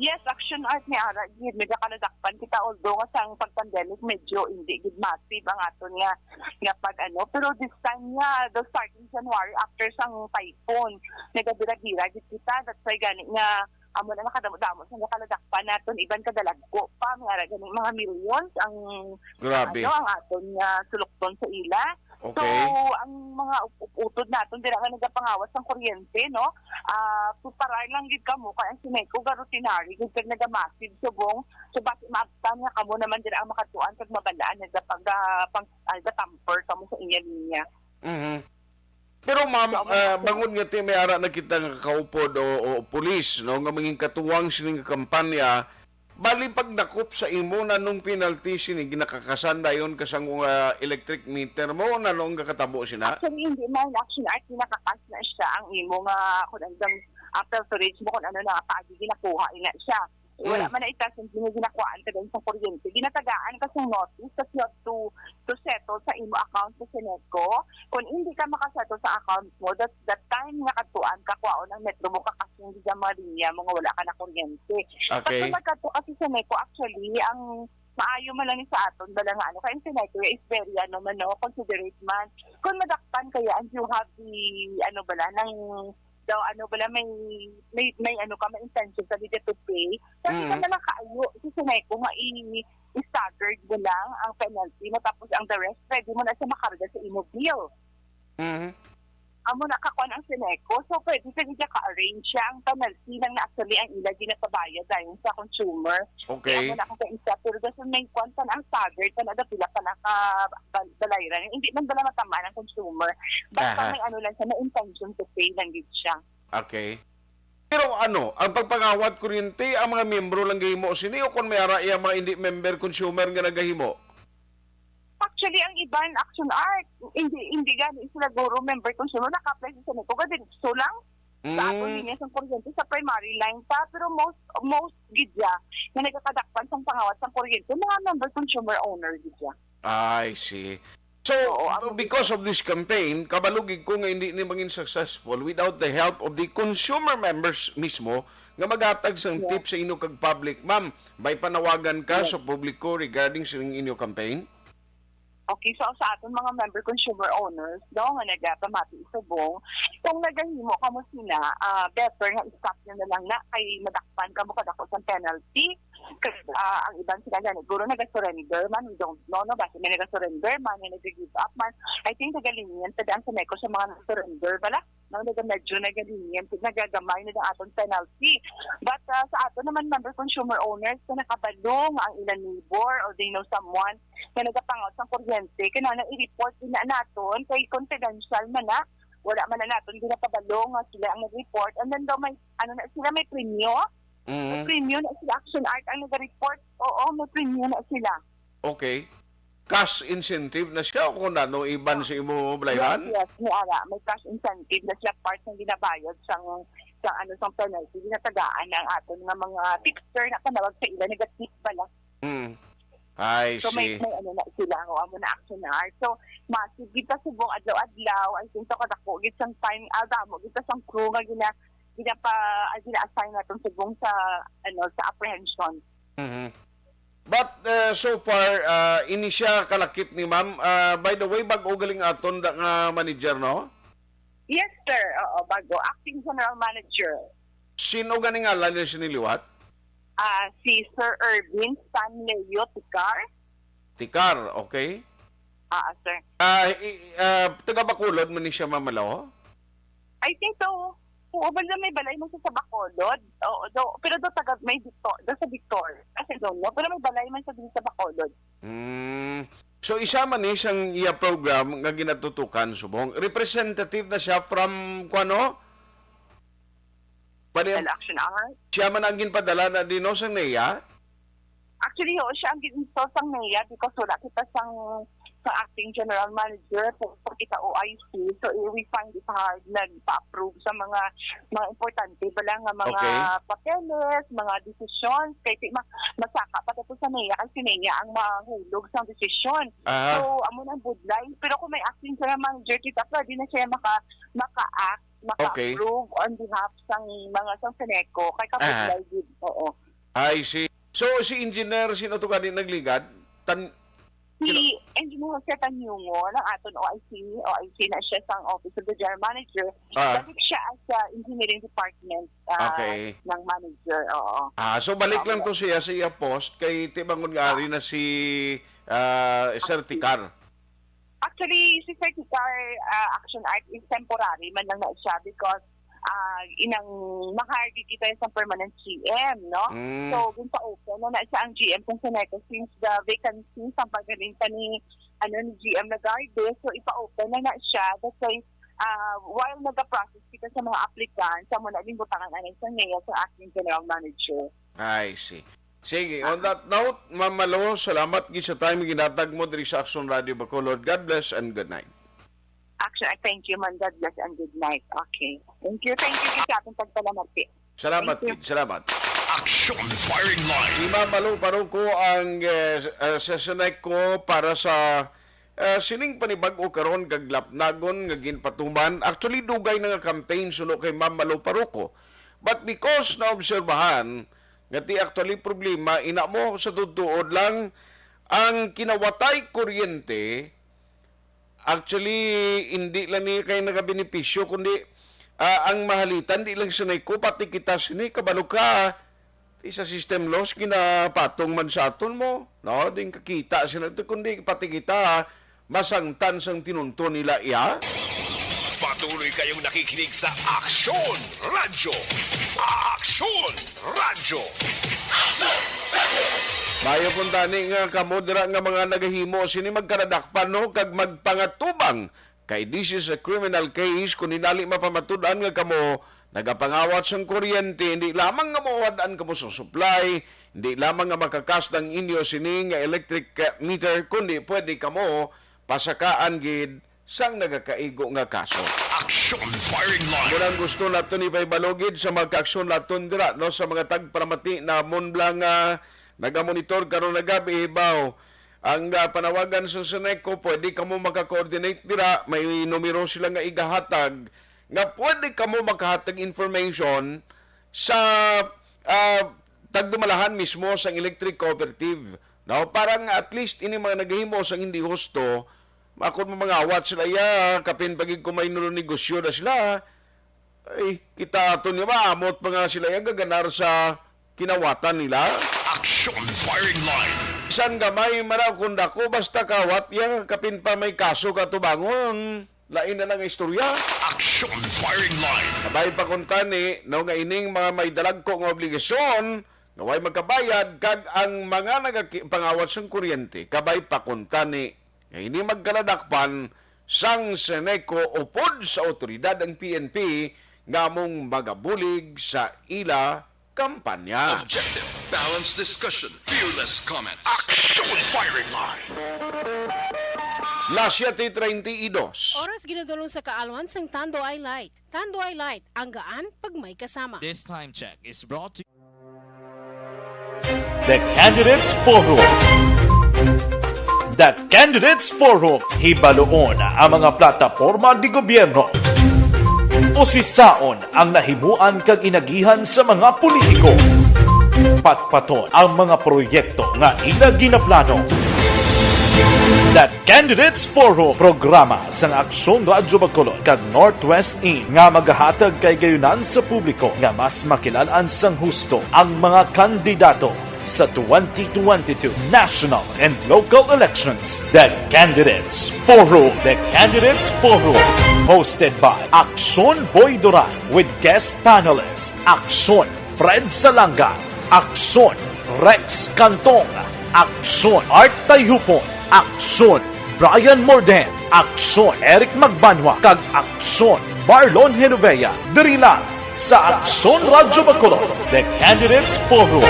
Yes, Action Art ni ara gid, may nagakaladakpan kita, although nga sang pag-pandemic, medyo hindi gid massive ang aton nga, nga pag ano. Pero this time nga, the starting January, after sang typhoon, nagadira-dira gid kita. That's why gani nga, amo na nakadamo-damo sa nakaladakpan naton, iban kadalagko pa, may ara gani mga millions ang, grabe, ano, ang aton nga sulukton sa ila. Okay. So, ang mga up-, up-, utod naton dira nga nagapangawat sang kuryente, no? Ah, so, para lang gid kamo kay ang Seneco garutinary gid kag nagamassive subong. So, basi maabtan nga kamo naman dira ang makatuan kag mabalaan nga pag, ah, pang, ah, tamper kamo sa inyo linya. Mhm. Pero, ma'am, so, ah, bangod nga ti may ara na kita nga kaupod o, o pulis, no, nga mangin katuwang sining kampanya, bali pagdakop sa imo, nanong penalty sini, ginakakasan dayon ka sang, ah, electric meter mo, nanong gakatabo sina? Actually, hindi man. Action Art, ginakakas na siya ang imo nga, kung ano, ah, pilferage mo, kung ano na paagi ginakuha, ina siya. Wala Mm. man na itasin, hindi ginakuhaan ka din sa kuryente. Ginatagaan ka sa notice that you have to, to settle sa imo account sa Seneco. Kung hindi ka makasettle sa account mo, that, that time nga katuan ka, kuhaon ang metro mo, kakasing di sa mga linya mo nga wala ka na kuryente. Okay. Pag kung nagkadto ka sa Seneco, actually, ang maayo man lang ni sa aton, bala nga ano, kay ang Seneco is very, ano man, no, considerate man. Kung madakpan kaya, and you have the, ano bala, nang daw, ano bala, may, may, may ano ka, may intention ka dito to pay, pwede ka Mm. na lang kaayo sa Seneco nga i-, i-staggered mo lang ang penalty mo, tapos ang the rest, pwede mo na siya makarga sa imo bill. Mhm. Amo na kakuan ang Seneco, so pwede, pwede siya ka-arrange siya. Ang penalty lang na actually ang ila ginapabayad dayon sa consumer. Okay. Kaya amo na ang kaisa, pero dason may kuan pa na ang staggered pa na, daw pila pa na ka bal-, balayran. Hindi man bala matamaan ang consumer. Basta Aha. may ano lang siya, may intention to pay lang gid siya. Okay. Pero ano, ang pagpangawat kuryente, ang mga miyembro lang gahimo sini o kung may ara iya mga hindi member consumer nga nagahimo? Actually, ang iban, Action Art, hindi, hindi gani sila guro member consumer, naka-apply sa Seneco, kadi gusto lang. Sa aton Mm. linya sang kuryente, sa primary line pa, pero most, most gid siya na nagakadakpan sang pangawat sang kuryente, mga member consumer owner gid siya. I see. So, Oo, ang because of this campaign, kabalo gid ko nga hindi ni mangin successful without the help of the consumer members mismo nga maghatag sang Yes. tip sa inyo kag public. Ma'am, may panawagan ka Yes. sa publiko regarding sa inyo campaign? Okay, so sa aton mga member consumer owners, no, nga nagapamati subong, kung nagahimo kamo sina, ah, better nga i-stop nyo na lang na kay madakpan kamo kadako sa penalty. Kag, ah, ang iban sila gani, siguro nag-surrender man, we don't know, no? Basta may nag-surrender man, may nag-give up man. I think nagalinyan pa daan sa neko sa mga nag-surrender, bala? No, naga medyo nagalinyan, nagagamay na ang aton penalty. But, ah, sa aton naman member consumer owners, kung nakabalo nga ang ilang neighbor or they know someone nga nagapangaw sang kuryente, kinahanglan i-report din na naton kay confidential man na. Wala man na naton ginapabalo nga sila ang nag-report. And then daw may, ano na sila, may premyo. May Mhm. premyo na sila, Action Art ang nag-report. Oo, may premyo na sila. Okay. Cash incentive na siya o kung ano iban Ah. sa imo, Yes, Blayran? yes, may ara. May cash incentive na sila, part ng ginabayad sang, sang, ano, sang penalty. Ginatagaan ang aton nga mga fixer na panawag sa ila, nag-tip bala. Mm. I So, may, see. may ano na sila, o, amo na, Action Art. So, massive gid ta subong adlaw-adlaw. I think, so, kadako gid sang time, ah, damo gid ta sang crew nga gina-, ginapa-, ah, gina-assign naton subong sa, ano, sa apprehension. Mhm. But, uh, so far, uh, ini siya kalakip ni ma'am. Uh, by the way, bag-o galing aton da nga manager, no? Yes, sir. Oo, bago. Acting General Manager. Sino gani ngalan niya sini liwat? Ah, si Sir Ervin Stanley Yotikar. Tikar, okay. Ah, sir. Ah, i-, ah, taga Bacolod man ni siya, Ma'am Malo? I think so. Oo, bala may balay man siya sa Bacolod. Oo, do, pero do taga, may Victor, do sa Victor. Kasi doon, no? Pero may balay man siya dito sa Bacolod. Hmm. So, isa man ni siyang iya program nga ginatutukan subong. Representative na siya from, kuano? Pwede Well, Action Art. Siya man ang ginpadala na din, no, sang NEA? Actually, oo, siya ang gin-install sang NEA because wala kita sang, sang acting general manager, kung, kung kita O I C. So, eh, we find it hard nagpa-approve sa mga, mga importante bala nga mga Okay. papeles, mga desisyon. Kay ti-, ma-, masaka pa to sa NEA, kay si NEA ang mahulog sang desisyon. Aha. So, amo nang budlay. Pero kung may acting general manager kita, pwede na siya maka-, maka-act, Okay. maka-approve on behalf sang mga sang Seneco. Kay Aha. kabudlay gid, oo. I see. So, si engineer, sino to gani nagligad? Tan-, Si sino? Engineer Jose Tanyungo, ng aton O I C. O I C na siya sang Office of the General Manager. Ah. Balik siya as, ah, engineering department, ah, Okay. ng manager. Oo. Ah, so balik lang Opo. to siya sa iya post kay tibangon nga Ah. ari na si, ah, Sir Acting. Tikar. Actually, si Sir Tikar, ah, Action Art is temporary man lang na siya because, ah, inang ma-hire kita sa permanent G M, no? Mm. So, ginpa-open na na siya ang G M kung Seneco since the vacancy sa pagaling pa ni, ano, ni G M Legarde. So, ipa-open na na siya. That's why, ah, while nag-process kita sa mga applicants, sa muna din butangan anay sa ngayon sa acting general manager. I see. Sige, on that note, Ma'am Malo, salamat gid sa time nga ginhatag mo diri sa Action Radio Bacolod. God bless and good night. Action, I thank you, man. God bless and good night. Okay. Thank you, thank you gid sa atong pagpalamati. Salamat Thank you. gid, salamat. Action Firing Line. Si Ma'am Malo Paruco ang, eh, eh, sa Seneco para sa, eh, sining panibag-o karon kag lapnagon nga ginpatuman. Actually, dugay na nga campaign suno kay Ma'am Malo Paruco. But because naobserbahan nga ti actually problema, ina mo, sa tutuod lang, ang kinawatay kuryente, actually, hindi lang ni kay nagabenepisyo, kundi, ah, ang mahalitan, di lang Seneco, pati kita sini, kabalo ka, ti sa system loss, ginapatong man sa aton mo, no? Di kakita sila to, kundi pati kita, masangtan sang tinunto nila iya? Patuloy kayong nakikinig sa Aksyon Radyo. Aksyon Radyo. Maayo pun tani nga kamo dira nga mga nagahimo sini magkaradakpan, no, kag magpangatubang, kay this is a criminal case kun hinali mapamatud-an nga kamo nagapangawat sang kuryente, hindi lamang nga mawad-an kamo sa supply, hindi lamang nga makakas ang inyo sini nga electric, eh, meter, kundi pwede kamo pasakaan gid sang nagakaigo nga kaso. Action Firing Line. Murang gusto naton ipahibalo gid sa mga kaaksyon naton dira, no, sa mga tagpalamati namon bala nga nagamonitor karon nga gab-i, hibaw. Ang, ah, panawagan sa Seneco, pwede kamo maka-coordinate dira. May numero sila nga igahatag nga pwede kamo makahatag information sa, ah, tagdumalahan mismo sang electric cooperative. Now, para nga at least ini mga naghimo sang hindi husto, akon mo mangawat sila iya, kapin pagig kumay nulo negosyo na sila. Ay, kita aton nga maamot pa nga sila iya gaganar sa kinawatan nila. Action Firing Line. Bisan gamay man daw kung dako, basta kawat iya, kapin pa may kaso katubangon. Lain na lang nga istorya. Action Firing Line. Kabay pa kuntani, no, nga ining mga may dalagko nga obligasyon, nga way magkabayad, kag ang mga nagaki-, pangawat sang kuryente, kabay pa kuntani, nga ini magkaladakpan sang Seneco upod sa awtoridad ang P N P nga among magabulig sa ila kampanya. Objective, balanced discussion, fearless comments. Action Firing Line. Las siete treinta y dos. Oras ginadulong sa kaalwan sang Tanduay Light. Tanduay Light, ang gaan pag may kasama. This time check is brought to The Candidates Forum. The Candidates Forum. Hibaluon ang mga plataporma de gobyerno. Usisaon ang nahimuan kag inagihan sa mga politiko. Patpaton ang mga proyekto nga ila ginaplano. The Candidates Forum, programa sang Aksyon Radyo Bacolod kag Northwest In nga magahatag kay gayunan sa publiko nga mas makilal-an sang husto ang mga kandidato sa twenty twenty-two national and local elections. The Candidates Forum. The Candidates Forum, hosted by Aksyon Boy Duran with guest panelist Aksyon Fred Salanga, Aksyon Rex Cantong, Aksyon Art Tayhupon, Aksyon Brian Morden, Aksyon Eric Magbanwa, kag Aksyon Marlon Genovea. Diri lang sa Aksyon Radyo Bacolod, The Candidates Forum.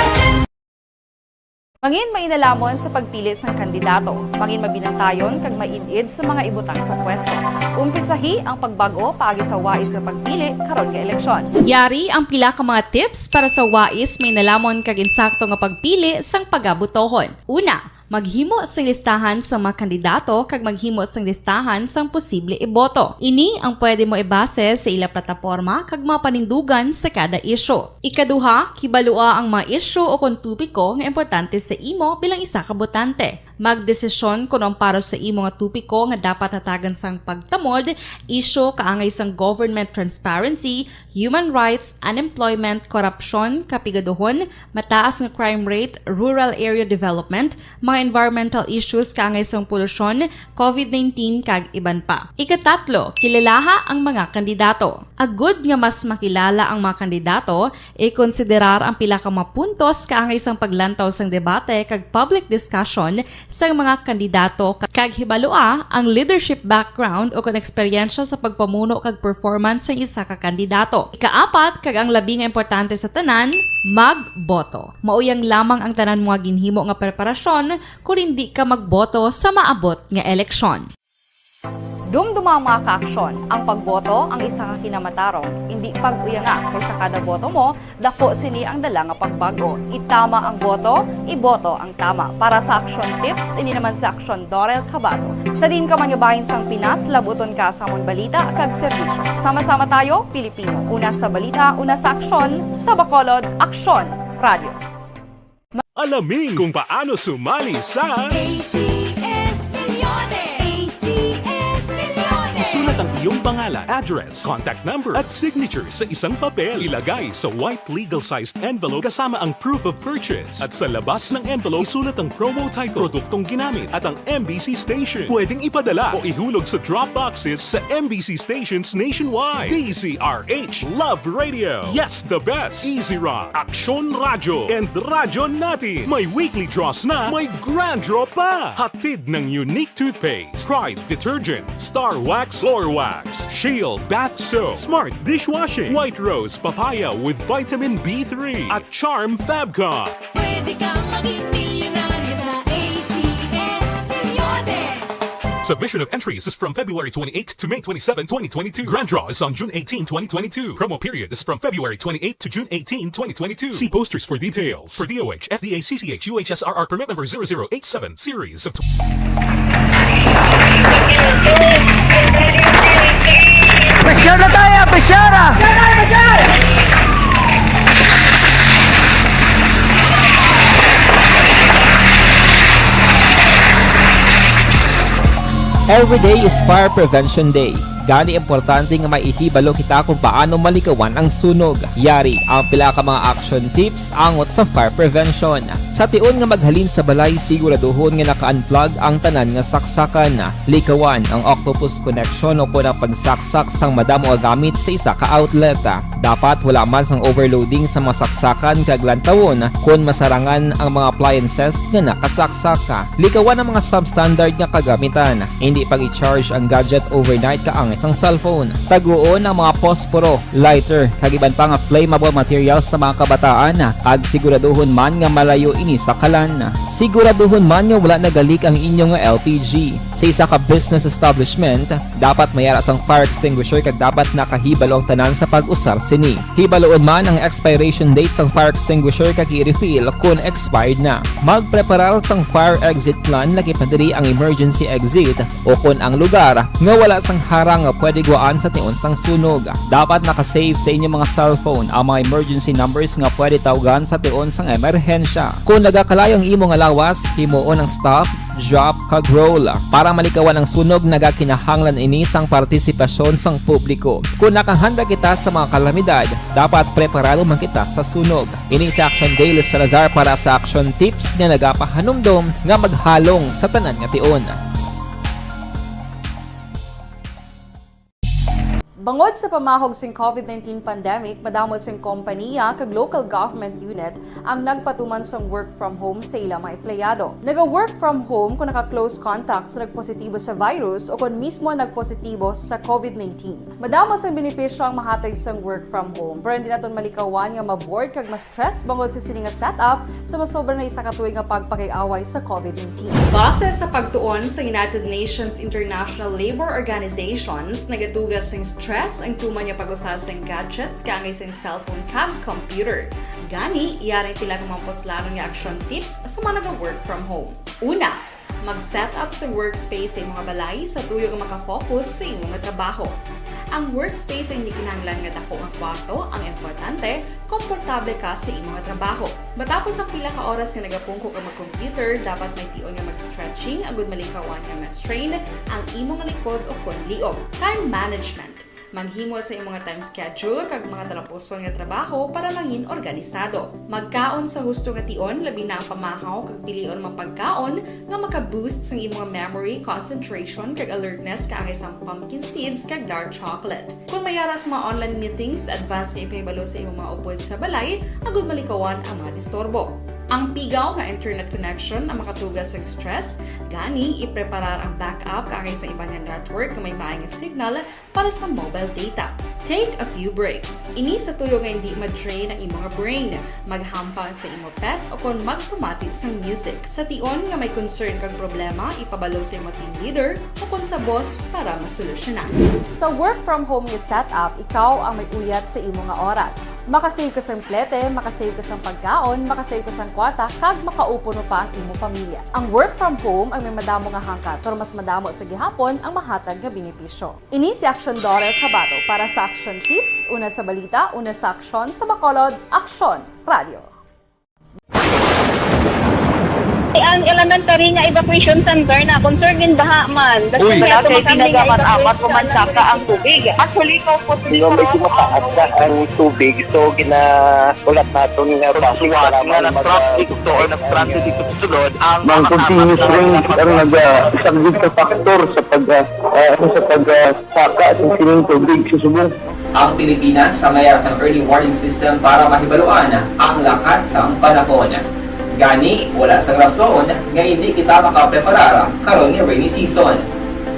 Mangin mainalomon sa pagpili sang kandidato. Mangin mabinantayon kag maid-id sa mga ibutang sa pwesto. Umpisahi ang pagbag-o paagi sa wais nga pagpili karon nga eleksyon. Yari ang pila ka mga tips para sa wais, mainalomon kag insakto nga pagpili sang pagabotohon. Una, maghimo sing listahan sang mga kandidato kag maghimo sing listahan sang posible iboto. Ini ang pwede mo ibase sa ila plataporma kag mga panindugan sa kada isyu. Ikaduha, kibalua ang mga isyu o kon topiko nga importante sa imo bilang isa ka botante. Magdesisyon kon ang para sa imo nga topiko nga dapat hatagan sang pagtamod, isyu kaangay sang government transparency, human rights, unemployment, korupsyon, kapigaduhon, mataas nga crime rate, rural area development, mga environmental issues kaangay sang polusyon, covid nineteen, kag iban pa. Ikatatlo, kilalaha ang mga kandidato. Agud nga mas makilala ang mga kandidato, ikonsiderar ang pila ka mga puntos kaangay sang paglantaw sang debate kag public discussion sang mga kandidato, kag hibalua ang leadership background o kon eksperyensya sa pagpamuno kag performance sang isa ka kandidato. Ikaapat, kag ang labi nga importante sa tanan, magboto. Mauyang lamang ang tanan mo nga ginhimo nga preparasyon kon indi ka magboto sa maabot nga eleksyon. Dumduma ang mga kaaksyon. Ang pagboto ang isa ka kinamatarong. Indi pag-uyanga, kay sa kada boto mo, dako sini ang dala nga pagbag-o. Itama ang boto, iboto ang tama. Para sa Aksyon Tips, ini naman si Aksyon Dorel Cabato. Sa diin ka man nga bahin sang Pinas, labuton ka sa amon balita kag serbisyo. Sama-sama tayo, Pilipino. Una sa balita, una sa aksyon, sa Bacolod, Aksyon Radio. Alamin kung paano sumali sa A C S Millones. A C S Millones. Isulat ang iyong pangalan, address, contact number, at signature sa isang papel. Ilagay sa white legal-sized envelope kasama ang proof of purchase. At sa labas ng envelope, isulat ang promo title, produktong ginamit, at ang M B C station. Pwedeng ipadala o ihulog sa drop boxes sa M B C stations nationwide. D Z R H Love Radio. Yes, the best. Easy Rock, Aksyon Radyo, and Radyo Natin. May weekly draws na, may grand draw pa. Hatid ng Unique Toothpaste, Pride Detergent, Star Wax Floor Wax, Shield Bath Soap, Smart Dishwashing, White Rose Papaya with Vitamin B three, at Charm Fabcon. Pwede kang maging milyonaryo sa A C S Millones. Submission of entries is from February twenty-eighth to May twenty-seven, twenty twenty-two. Grand draw is on June eighteen, twenty twenty-two. Promo period is from February twenty-eighth to June eighteen, twenty twenty-two. See posters for details. For D O H, F D A, C C H, U H S R R permit number zero zero eight seven, series of Pressure na tayo, pressure! Every day is Fire Prevention Day. Gani, importante nga maihibalo kita kung paano malikawan ang sunog. Yari ang pila ka mga action tips angot sa fire prevention. Sa tion nga maghalin sa balay, siguraduhon nga naka-unplug ang tanan nga saksakan. Likawan ang octopus connection o kon ang pagsaksak sang madamo nga gamit sa isa ka outlet. Dapat wala man sang overloading sa mga saksakan kag lantawon kon masarangan ang mga appliances nga nakasaksak. Likawan ang mga substandard nga kagamitan. Hindi pag-i-charge ang gadget overnight kaangay sang cellphone. Taguon ang mga posporo, lighter, kag iban pa nga flammable materials sa mga kabataan, kag siguraduhon man nga malayo ini sa kalan. Siguraduhon man nga wala nagalik ang inyo nga L P G. Sa isa ka business establishment, dapat may ara sang fire extinguisher kag dapat nakahibalo ang tanan sa pag-usar sini. Hibaluon man ang expiration date sang fire extinguisher kag i-refill kon expired na. Magpreparar sang fire exit plan, lakip na diri ang emergency exit, o kon ang lugar nga wala sang harang nga pwede guwaan sa tion sang sunog. Dapat naka-save sa inyong mga cellphone ang mga emergency numbers nga pwede tawgan sa tion sang emerhensya. Kon nagakalayo ang imo nga lawas, himuon ang stop, drop, kag roll. Para malikawan ang sunog, nagakinahanglan ini sang partisipasyon sang publiko. Kon nakahanda kita sa mga kalamidad, dapat preparado man kita sa sunog. Ini si Action Dale Salazar para sa Action Tips nga nagapahanumdom nga maghalong sa tanan nga tion. Bangod sa pamahog sing COVID nineteen pandemic, madamo sing kompaniya kag local government unit ang nagpatuman sang work from home sa ila mga empleyado. Naga-work from home kon naka-close contact sa nagpositibo sa virus o kon mismo nagpositibo sa COVID nineteen. Madamo sang benepisyo ang mahatag sang work from home, pero hindi naton malikawan nga ma-bored kag ma-stress bangod sa sini nga setup sa masobra na isa ka tuig nga pagpakig-away sa COVID nineteen. Base sa pagtuon sa United Nations International Labor Organizations, nagatuga sing stress ang tuman nga pag-usa sing gadgets kaangay sing cellphone kag computer. Gani, yari ang pila ka mga puslanon nga action tips sa mga naga-work from home. Una, mag-set up sa workspace sa imo nga balay sa tuyo nga maka-focus sa imo nga trabaho. Ang workspace ay hindi kinahanglan nga dako nga kwarto, ang importante, komportable ka sa imo nga trabaho. Matapos ang pila ka oras nga nagapungko ka mag-computer, dapat may tion nga mag-stretching agud malikawan nga ma-strain ang imo nga likod o kon liog. Time management. Maghimo sa imo nga time schedule kag mga talapuson nga trabaho para mangin organisado. Magkaon sa husto nga tion, labi na ang pamahaw kag pilion mga pagkaon nga maka-boost sang imo nga memory, concentration, kag alertness kaangay sang pumpkin seeds kag dark chocolate. Kon may ara sa mga online meetings, advance nga ipahibalo sa imo mga upod sa balay agud malikawan ang mga disturbo. Ang pigaw nga internet connection ang makatuga sang stress, gani ipreparar ang backup kaangay sa iban nga network nga may maay nga signal para sa mobile data. Take a few breaks. Ini sa tuyo nga hindi ma-drain ang imo nga brain. Maghampang sa imo pet o kon magpamati sang music. Sa tion nga may concern kag problema, ipabalo sa imo team leader o kon sa boss para masolusyonan. Sa work from home nga setup, ikaw ang may uyat sa imo nga oras. Makasave ka sang plete, makasave ka sang pagkaon, makasave ka sang kwarta, kag makaupuno pa ang imo pamilya. Ang work from home ay may madamo nga hangkat, pero mas madamo sa gihapon ang mahatag nga benepisyo. Ini si Aksyon Dorel Cabato para sa Aksyon Tips, una sa balita, una sa aksyon, sa Bacolod, Aksyon Radio. Ang elementary nga evacuation center na concern gin baha man. Uy, wala kay tinaga man amat ko man saka ang tubig. Actually, ko po Pero medyo mataas na ang tubig, so ginaulat naton nga bus para nga mag- nag-traffic to or nag-transit dito sa sulod ang mga continuous rain ang nag-, ah, isang big factor sa pag, ah, ah, sa pag, ah, saka sa sining tubig sa subong. Ang Pilipinas ang may sang early warning system para mahibaluan ang lakat sang panahon. Gani, wala sang rason nga hindi kita makapreparar karon nga rainy season.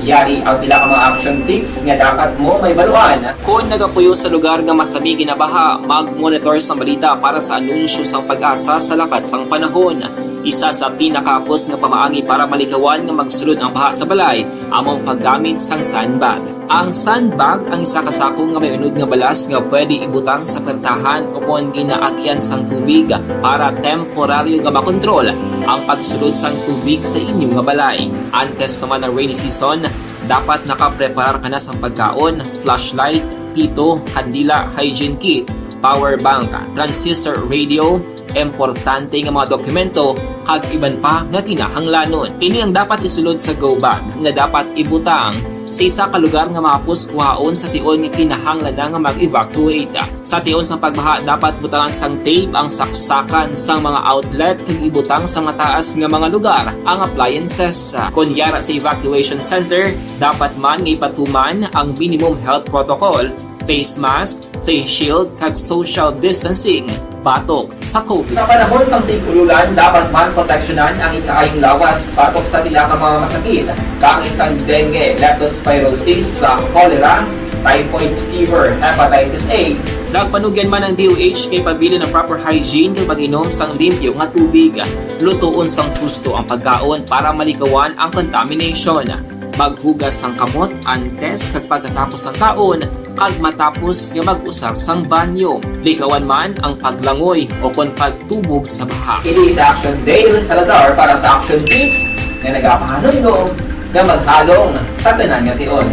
Yari ang pila ka mga action tips nga dapat mo mahibaluan. Kon nagapuyo sa lugar nga masami ginabaha, mag-monitor sang balita para sa anunsyo sang PAGASA sa lakat sang panahon. Isa sa pinakahapos nga pamaagi para malikawan nga magsulod ang baha sa balay amo ang paggamit sang sandbag. Ang sandbag ang isa ka sako nga may unod nga balas nga pwede ibutang sa pertahan ukon ginaagian sang tubig para temporaryo nga makontrol ang pagsulod sang tubig sa inyo nga balay. Antes pa man ang rainy season, dapat nakapreparar ka na sang pagkaon, flashlight, pito, kandila, hygiene kit, power bank, transistor radio, importante nga mga dokumento, kag iban pa nga kinahanglanon. Ini ang dapat isulod sa go bag nga dapat ibutang sa isa ka lugar nga mahapos kuhaon sa tion nga kinahanglan na nga mag-evacuate. Sa tion sang pagbaha, dapat butangan sang tape ang saksakan sang mga outlet kag ibutang sa mataas nga mga lugar ang appliances. Kon yara sa evacuation center, dapat man nga ipatuman ang minimum health protocol, face mask, face shield, kag social distancing batok sa COVID. Sa panahon sang tig-ululan, dapat man proteksyonan ang ikaayong lawas batok sa pila ka mga masakit, kaangay sang dengue, leptospirosis, sa cholera, typhoid fever, hepatitis A. Nagpanugyan man ang D O H kay pabilin ang proper hygiene kag pag-inom sang limpyo nga tubig. Lutoon sang husto ang pagkaon para malikawan ang contamination. Maghugas sang kamot antes kag pagkatapos sang kaon kag matapos nga mag-usar sang banyo. Likawan man ang paglangoy o kon pagtubog sa baha. Ini sa Action Dale Salazar para sa Action Tips nga nagapahanumdom nga maghalong sa tanan nga tion.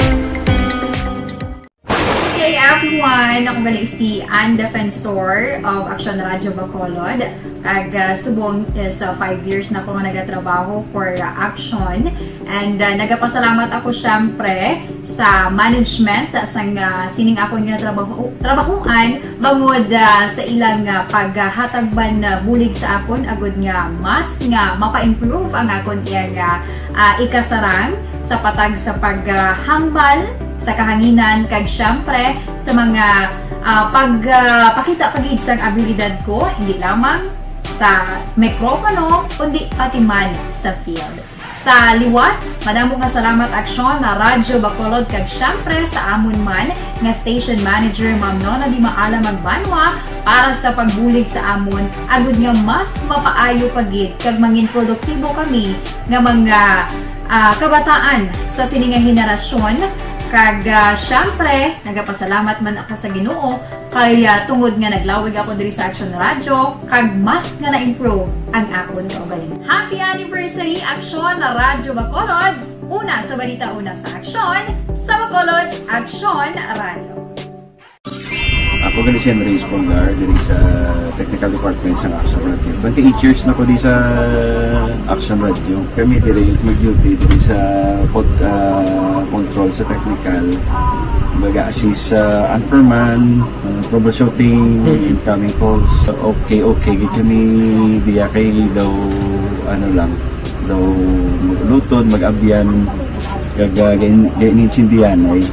Hey everyone! Ako gali si Ann Defensor of Action Radio Bacolod. Kag, ah, subong is, ah, five years na ako nga nagatrabaho for, ah, Action. And, ah, nagapasalamat ako syempre sa management sang, ah, sining akon nga trabaho, trabahuan bangod, ah, sa ilang, ah, paghatag man, ah, bulig sa akon agud nga mas nga mapa-improve ang akon iyang, ah, ah, ikasarang sa patag sa paghambal sa kahanginan kag syempre sa mga, ah, pag, ah, pakita pa gid sang abilidad ko, hindi lamang sa mikropono, kundi pati man sa field. Sa liwat, madamo nga salamat Aksyon na Radyo Bacolod kag syempre sa amon man nga station manager, Ma'am Nona Di Maala Magbanwa, para sa pagbulig sa amon, agud nga mas mapaayo pa gid kag mangin produktibo kami nga mga, ah, kabataan sa sini nga henerasyon. Kag, ah, syempre, nagapasalamat man ako sa Ginoo kay, ah, tungod nga naglawig ako diri sa Action Radio, kag mas nga na-improve ang akon kaugalingon. Happy anniversary, Action Radyo Bacolod! Una sa balita, una sa aksyon, sa Bacolod, Action Radio. Ako gali si Henry Espolgar, diri sa technical department sa Action Radio. Twenty-eight years na ko di sa Action Radio. Kami diri mag-duty diri sa pod-, ah, control sa technical. Mag-assist sa anchorman, ah, troubleshooting, incoming calls. Okay, okay, gid kami diya kay daw, ano lang, daw mag-ulutod, mag-abyan, kag, ah, gain-, gain-, intindihan ay.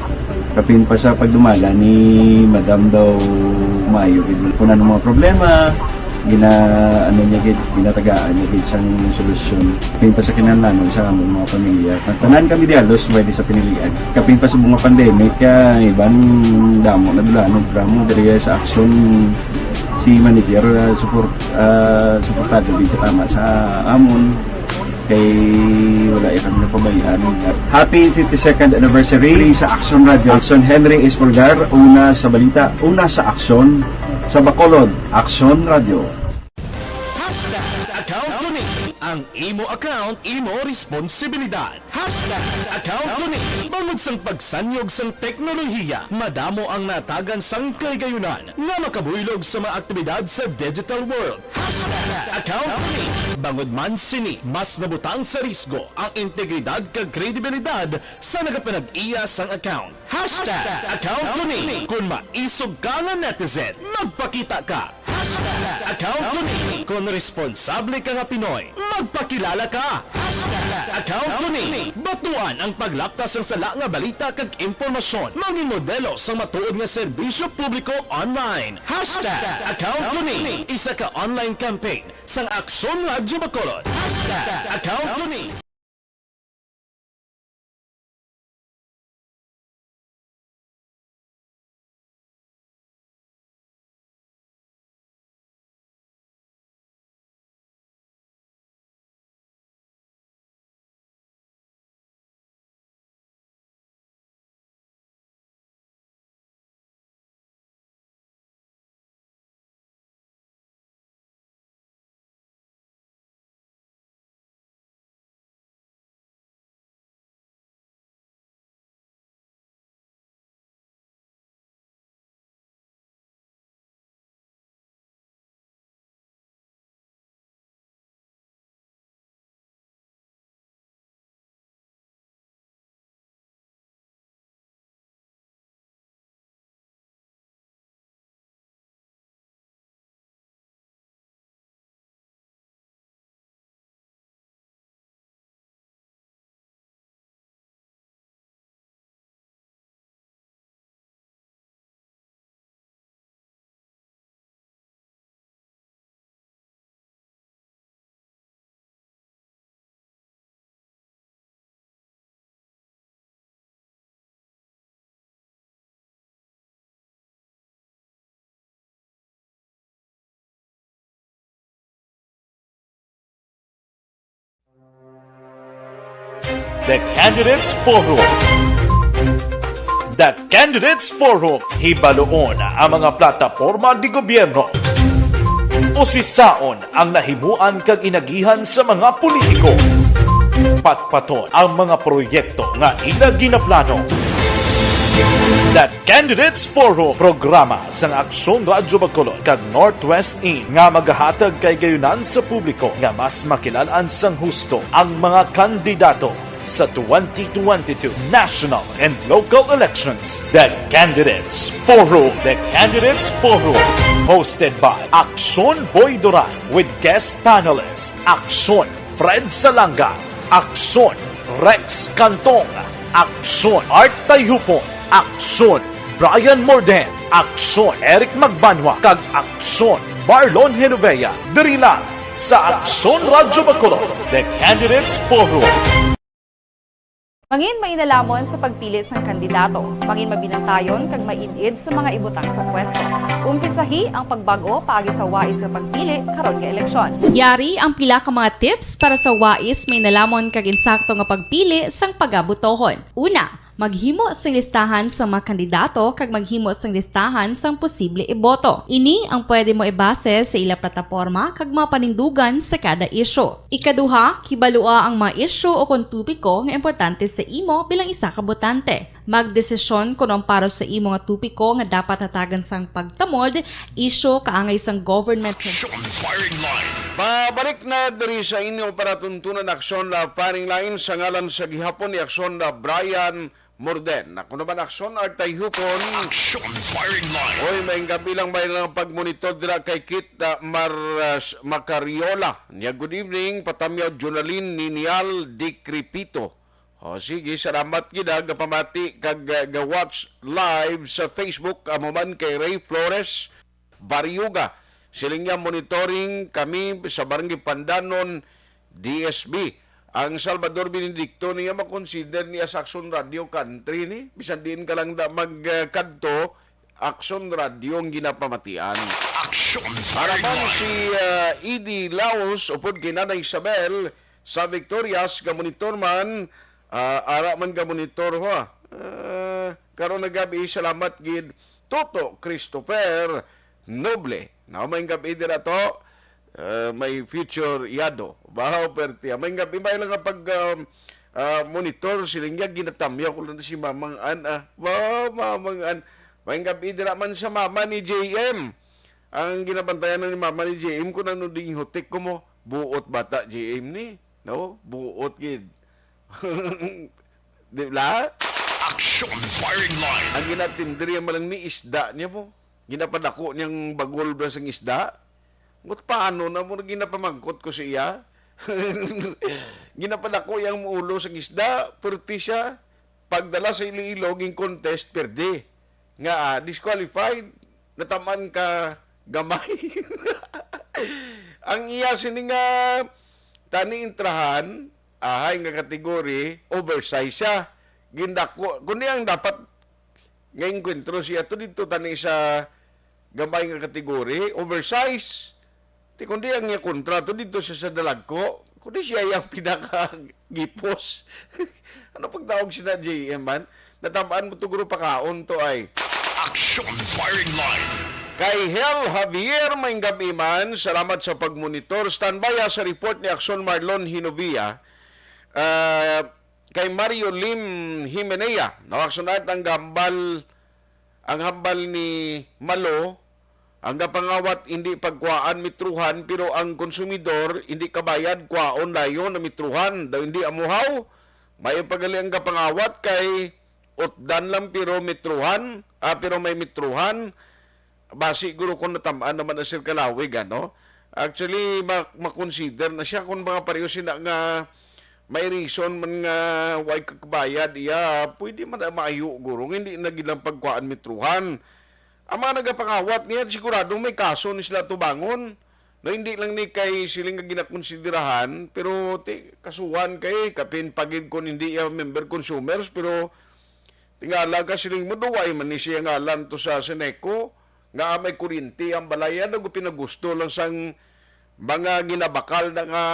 Kapin pa sa pagdumala ni Madam daw maayo gid. Kung ano mga problema, gina-, ano niya gid, ginatagaan niya gid sang solusyon. Kapin pa sa kinahanglanon sa among mga pamilya. Ang tanan kami di halos pwede sa pinilian. Kapin pa sa mga pandemic, kaya iban damo na dula, no, drama diri sa aksyon si manager, ah, support, ah, suportado gid katama sa amon. Kay wala ya kami napabayaan. Happy fifty-second anniversary sa Action Radio. Action Henry Espolgar, una sa balita, una sa aksyon, sa Bacolod, Action Radio. Hashtag account ko ni. Ang imo account, imo responsibilidad. Hashtag account ko ni. Bangod sang pagsanyog sang teknolohiya, madamo ang natagan sang kahigayunan nga makabuylog sa mga aktibidad sa digital world. Hashtag account ko ni. Bangod man sini, mas nabutang sa risgo ang integridad kag kredibilidad sa nagapanag-iya sang account. Hashtag account ko ni. Kon maisog ka nga netizen, magpakita ka. Hashtag account ko ni. Kon responsable ka nga Pinoy, magpakilala ka. Hashtag account ko ni. Batuan ang paglapta sang sala nga balita kag impormasyon. Mangin modelo sang matuod nga serbisyo publiko online. Hashtag account ko ni. Isa ka online campaign sang Aksyon Radyo Bacolod. Hashtag account ko ni. The Candidates Forum. The Candidates Forum, hibaluon ang mga plataporma di gobyerno. Usisaon ang nahimuan kag inagihan sa mga politiko. Patpaton ang mga proyekto nga ila ginaplano. The Candidates Forum, programa sang Aksyon Radyo Bacolod kag Northwest In nga magahatag kay gayunan sa publiko nga mas makilalan sang husto ang mga kandidato sa twenty twenty-two national and local elections. The Candidates Forum. The Candidates Forum, hosted by Aksyon Boy Duran with guest panelist Aksyon Fred Salanga, Aksyon Rex Cantong, Aksyon Art Tayhupon, Aksyon Brian Morden, Aksyon Eric Magbanwa, kag Aksyon Marlon Genovea. Diri lang sa Aksyon Radyo Bacolod, The Candidates Forum. Mangin mainalamon sa pagpili sang kandidato. Mangin mabinantayon kag maid-id sa mga ibutang sa pwesto. Umpisahi ang pagbag-o paagi sa wais nga pagpili karon nga eleksyon. Yari ang pila ka mga tips para sa wais, mainalamon kag insakto nga pagpili sang pagabutohon. Una, maghimo sing listahan sa mga kandidato kag maghimo sing listahan sang posible iboto. Ini ang pwede mo ibase sa ila plataporma kag mga panindugan sa kada isyu. Ikaduha, kibalua ang mga isyu o kon topiko nga importante sa imo bilang isa ka botante. Magdesisyon kon ang para sa imo nga topiko nga dapat hatagan sang pagtamod, isyu, kaangay sang government. Action Firing Line. Pabalik na diri sa inyo para tuntunan Aksyon na Firing Line sa ngalan sa gihapon ni Aksyon na Brian Morden. Ako naman Aksyon Artay Hupon. Action Firing Line. Oy, may gabi lang may lang pagmonitor dira kay Kit ah, Mar ah, Macariola. Niya, good evening, Patamyaw Jonalyn Ninial Dikripito. O sige, salamat gid ha, gapamati kag ah, ga-watch live sa Facebook, amo man kay Ray Flores Barioga. Siling niya, monitoring kami sa Barangay Pandanon, D S B. Ang Salvador Benedicto niya makonsider niya sa Aksyon Radio Country ni. Bisan diin ka lang da magkadto, Aksyon Radio ang ginapamatian. Aksyon Para man Fireman. Si ah, Edie Laos upod kay Nanay Isabel sa Victorias, ga-monitor man, ah, ara man ga-monitor ho. Ah, karon nga gabi, salamat gid Toto Christopher Noble. Na may gabi dira to. Ah, may future yado. Wow, perte. May gabi may lang nga pag um, ah, monitor siling niya, ginatamyaw ko lang si Mamang An. Ah. Wow, Mamang An. May gabi dira man sa mama ni J M. Ang ginabantayan na ni mama ni J M kung ano ding hutik ko mo. Buot bata J M ni. No? Buot gid. Di ba? Action Firing Line. Ang ginatindri man lang ni isda niya mo. Ginapadako niyang bagol ba sang isda? Ngut paano na mo na ginapamangkot ko sa iya? Ginapadako yang ulo sang isda, purti siya. Pagdala sa Iloilo, ging contest, perde. Nga, ah, disqualified, nataman ka gamay. Ang iya sini nga tani intrahan, ahay nga kategory, oversize siya. Gindako, kundi ang dapat nga engkwentro siya to dito tani sa gamay nga kategory, oversize. Ti kundi ang iya kontra to dito siya sa dalagko, kundi siya yang pinakagipos. Ano pagtawag siya na J M man? Natabaan mo to guro pakaon to ay. Action Firing Line. Kay Hel Javier, may gabi man. Salamat sa pagmonitor. Standby ha sa report ni Aksyon Marlon Hinovia. Ah, kay Mario Lim Himenea, nawaksunat ang gambal, ang hambal ni Malo, ang gapangawat hindi pagkuhaan metrohan, pero ang konsumidor hindi kabayad, kuhaon dayon na metrohan, daw hindi amuhaw. May pagali ang gapangawat kay utdan lang pero metrohan, ah, pero may metrohan. Basi guro kung natamaan naman na Sir Kalawig, ano? Actually, ma- makonsider na siya kung mga pareho sina nga may reason man nga way kakabayad iya, pwede man na maayo guro nga hindi na gid lang pagkuhaan metrohan. Ang mga nagapangawat niya, sigurado may kaso ni sila tubangon. No, hindi lang ni kay siling nga ginakonsiderahan, pero ti, kasuhan kay kapin pagid kung hindi iya member consumers, pero tingala ka siling mo, duway man ni siya ngalan to sa Seneco, nga may kuryente ang balay, ano, pinagusto lang sang mga ginabakal na nga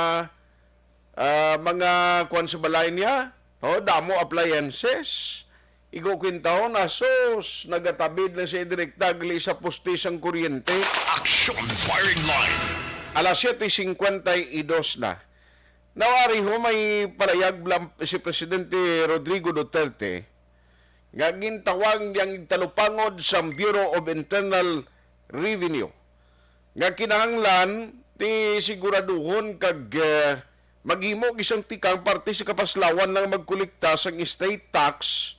ah, mga kuwan sa balay niya, Oh, damo appliances. Igo kwintahon, asus, nagatabid na siya direkta gali sa poste sang kuryente. Action Firing Line. Alas siete cincuenta y dos na. Nawari ho, may palayag blam-, si Presidente Rodrigo Duterte nga gintawag niyang igtalupangod sang Bureau of Internal Revenue nga kinahanglan ti siguraduhon kag, eh, maghimo gid sang tikang parte sa kapaslawan nga magkolekta sang state tax.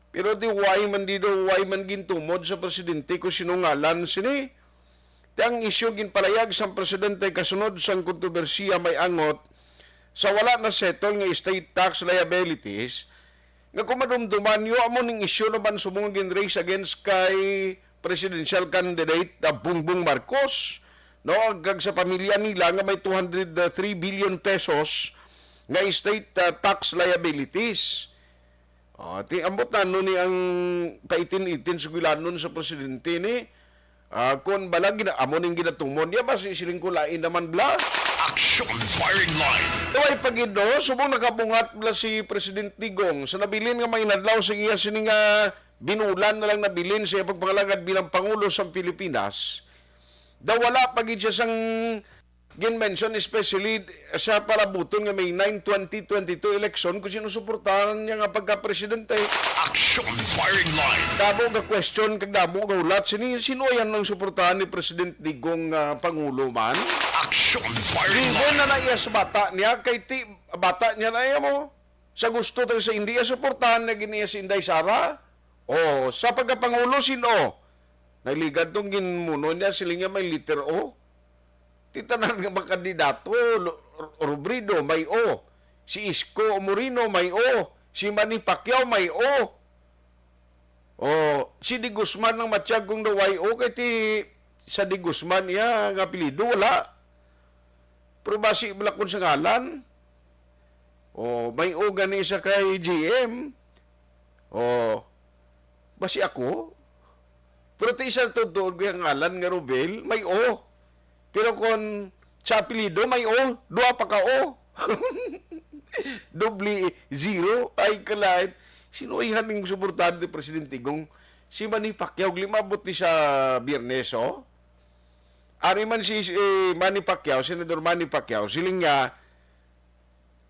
Pero di way man dido, way man gintumod sa presidente kung sino ngalan sini. Ti ang isyu ginpalayag sang presidente kasunod sang kontrobersiya may angot sa wala na settle nga state tax liabilities, nga kung madumduman niyo, amo ning isyu naman subong nga gin-raise against kay presidential candidate, ah, Bongbong Marcos, no? Kag sa pamilya nila nga may two hundred three billion pesos nga state, ah, tax liabilities. Ah, ti ambot na, no, ni ang kaitin-itin sa gilanon sa presidente ni, ah, kon bala gina-, amo ning ginatumon niya, basi siling ko lain naman bla. Action Firing Line. Way pa gid, no? Subong nakabungat bla si President Digong sa nabilin nga may inadlaw sa iya sini nga binulan na lang nabilin sa iya pagpangalagad bilang Pangulo sa Pilipinas. Daw wala pa gid siya sang gin-mention, especially sa palabuton nga may nine twenty twenty-two election kung sino suportahan niya nga pagka-presidente. Action Firing Line. Damo nga question kag damo nga hulat. Sini, sino yan ang suportahan ni President Digong nga Pangulo man? Action Firing Line. Given na na iya sa bata niya, kay ti, bata niya na iya mo. Sa gusto tayo sa India, suportahan na gini si Inday Sara. O, sa pagkapangulo, sino? Nagligad tong ginmuno niya, siling niya may letter O. Ti tanan nga mga kandidato, Lo-, Robredo, may O. Si Isko Moreno, may O. Si Manny Pacquiao, may O. O, si De Guzman ang matiyag kung daw may O, kay ti sa De Guzman iya nga apelyido, wala. Pero basi bala kun sa ngalan, o, may O gani sa kay G M. O, basi ako. Pero ti isa tuod-tuod ko yung ngalan nga Robel, may O. Pero kon sa apelyido, may O, duha pa ka O. Doble zero, ay kalain. Sino iya ning suportahan ni Presidente Digong? Si Manny Pacquiao, limabot ni sa Biyernes, oh. Ari man si, eh, Manny Pacquiao, Senador Manny Pacquiao, siling niya,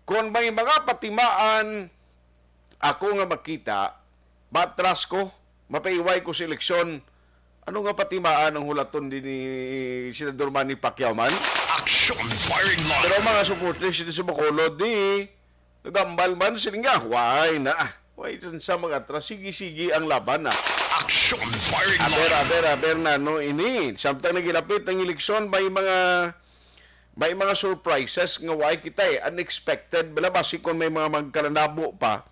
"Kon may mga patimaan ako nga makita, matras ko, mapaiway ko sa eleksyon." Ano nga patimaan ang hulaton din ni Senador Manny Pacquiao man? Action Firing Line. Pero ang mga supporters dito sa Bacolod, di, nagambal man, siling niya, "Why na? Why sa mga atras? Sige, sige ang laban na." Action Firing Aber, Line. Aber, aber na, no, ini. Samtang nagilapit ang eleksyon, may mga, may mga surprises nga why kita eh. Unexpected. Bala, basi kung may mga magkalanabo pa,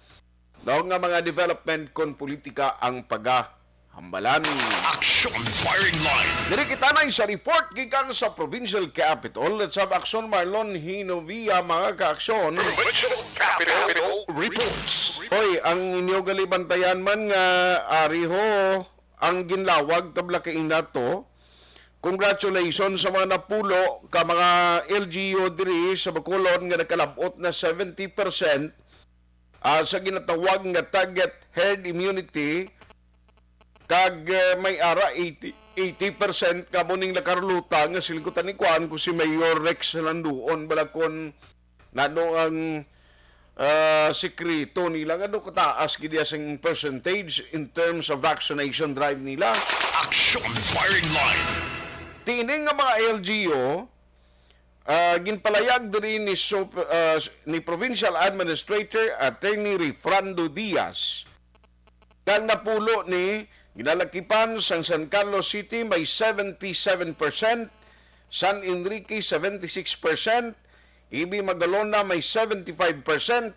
no, nga mga development kung politika ang pagahambalan. Action Firing Line. Diri kita na sa report gikan sa Provincial Capitol. Let's have Action Marlon Hinovia, mga ka-aksyon. Provincial Capitol Reports. Hoy, ang inyo galibantayan man nga ari ho ang ginlawag kabla kay inato. Congratulations sa mga napulo ka mga L G U diri sa Bacolod nga nakalab-ot na seventy percent, ah, sa ginatawag nga target herd immunity, kag, eh, may ara eighty, eighty percent kamo ning nakarluta nga silgutan ni kuan ko si Mayor Rex Landuon, bala kon nano ang, ah, sikreto nila nga do kataas gid iya sing percentage in terms of vaccination drive nila. Action Firing Line. Tining nga mga L G U, ah, ginpalayag diri ni Sup-, ah, ni Provincial Administrator Attorney Refrando Diaz. Kang napulo ni Ginalakipan sang San Carlos City may seventy-seven percent, San Enrique seventy-six percent, Ibi Magalona may seventy-five percent,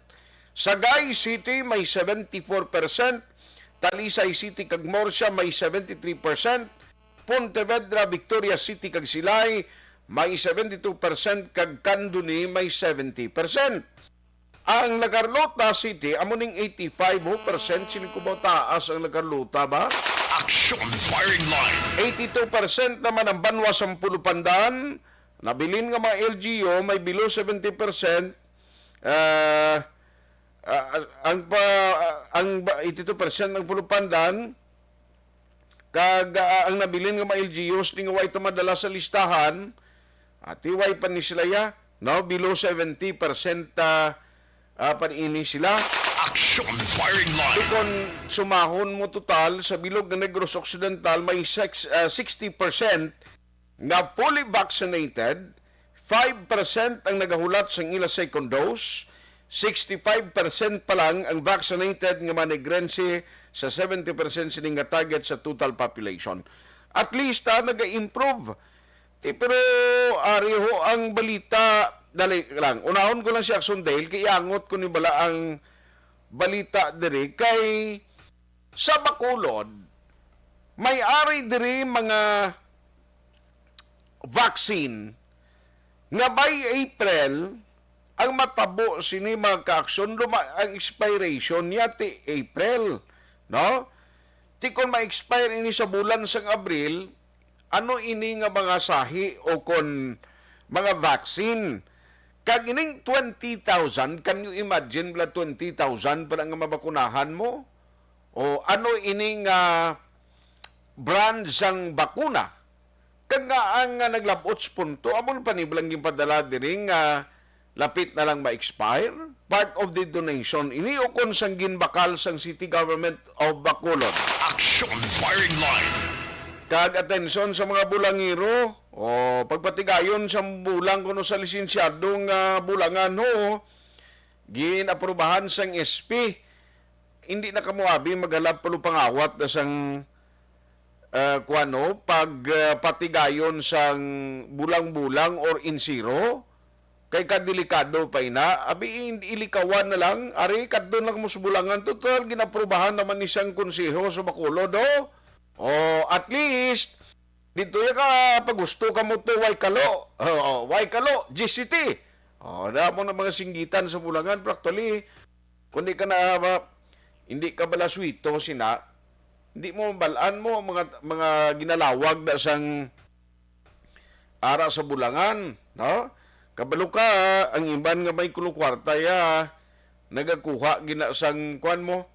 Sagay City may seventy-four percent, Talisay City kag Murcia may seventy-three percent, Pontevedra, Victoria City kag Silay may seventy-two percent kag Candoni may seventy percent. Ang La Carlota City amo ning eighty-five percent, sini ko ba taas ang La Carlota ba? Action Firing Line. Eighty-two percent naman ang banwa sang Pulupandan. Nabilin nga mga L G U may below seventy percent, ah, Ah, ang pa, ang ba, eighty-two percent ang pulupandan, kag, ah, ang nabilin nga mga L G Us ni nga way ta madala sa listahan, ati way pa ni sila ya, no? Below seventy percent, ah, ah, pa ini sila. Action Firing Line. Kung sumahon mo total sa bilog nga Negros Occidental, may sex-, ah, sixty percent nga fully vaccinated, five percent ang nagahulat sang ila second dose, sixty-five percent pa lang ang vaccinated nga mga Negrense sa seventy percent sini nga target sa total population. At least, ah, naga-improve. Ti, pero, ari ho ang balita. Dali lang. Unahon ko lang si Action Dale, kay iangot ko ni bala ang balita diri kay sa Bacolod, may ari diri mga vaccine nga by April ang matabo sini mga kaaksyon, luma ang expiration niya ti April, no? Ti kon ma-expire ini sa bulan sang Abril, ano ini nga mga sahi o kon mga vaccine? Kag ining twenty thousand, can you imagine bala twenty thousand pa lang nga mabakunahan mo? O ano ini nga brand sang bakuna? Kag nga ang, ah, naglab-ot sa punto, amo na pa ni bala ang ginpadala diri nga lapit na lang ma-expire? Part of the donation ini o kon sang ginbakal sang City Government of Bacolod? Action Firing Line. Kag atensyon sa mga bulangero, o pagpatigayon sa bulang kuno sa lisensyado nga bulangan, ho, gin-aprubahan sang S P. Hindi na kamo abi maghalap pa pangawat na sang, ah, kuwan, no, pag, ah, patigayon sang bulang-bulang or insiro, kay kadelikado pa ina. Abi, in-, ilikawan na lang. Ari, kadto na kamo sa bulangan. Total, ginaprubahan naman ni sang konseho sa Bacolod, oh. Oh, at least, dito ya ka pagusto ka mo to, way kalo. Oo, way kalo, G C T. Oh, damo na mga singgitan sa bulangan, pero actually, kung di ka na, ba, hindi ka bala suwito, sina, hindi mo mabalaan mo ang mga, mga ginalawag na sang ara sa bulangan, no? Kabalo ka, ang iban nga may kulo kwarta ya, nagakuha gina sang, kuwan mo,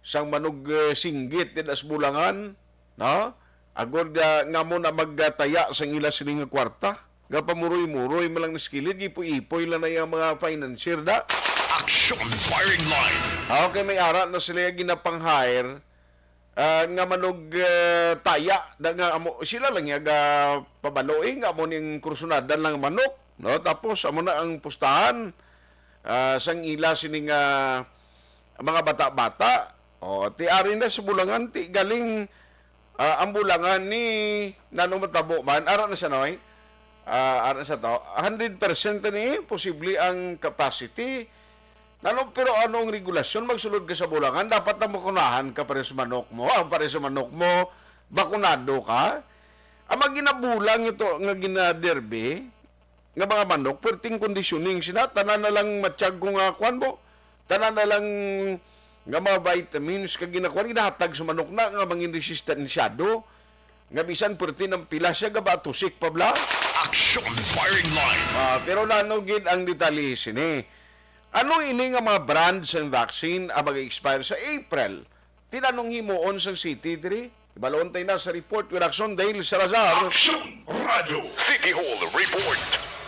sang manog, eh, singgit dida sa bulangan, no? Agod, ah, nga mo na magtaya sang ila sini nga kwarta. Nga pamuroy-muroy man lang sa kilid, ipoy-ipoy lang na yung mga financier da. Action Firing Line. Ah, okay, may ara na sila yung ginapang-hire, ah, nga manog, eh, taya, da nga amo, sila lang yung, ah, pabalo, eh, nga amo ning kursunadan lang manok, no? Tapos, amo na ang pustahan, ah, sang ila sini nga mga bata-bata. O, ti ari na sa bulangan, ti galing, ah, ang bulangan ni nano matabo man, ara na sa noy? Ah, ara na sa to, hundred percent ni posible ang capacity. Nano, pero ano ang regulasyon? Magsulod ka sa bulangan, dapat na makunahan ka pare sa manok mo. Ang pare sa manok mo, bakunado ka. Ang mga ginabulang ito nga ginaderby, nga mga manok, perting conditioning sina, tanan na lang matiyag ko nga, kwan mo, tanan na lang nga mga vitamins kag ginakuan, ginahatag sa manok na nga mangin resistensyado, nga bisan perti ng pila siya, gabatusik pa bla. Action Firing Line. Ah, pero nano gid ang detalye sini? Ano ini nga mga brand sa vaccine ang mag-expire sa April? Tinanong himuon sang city diri. Ibalon tayo na sa report with Action Dale Salazar. Action Radio City Hall Report.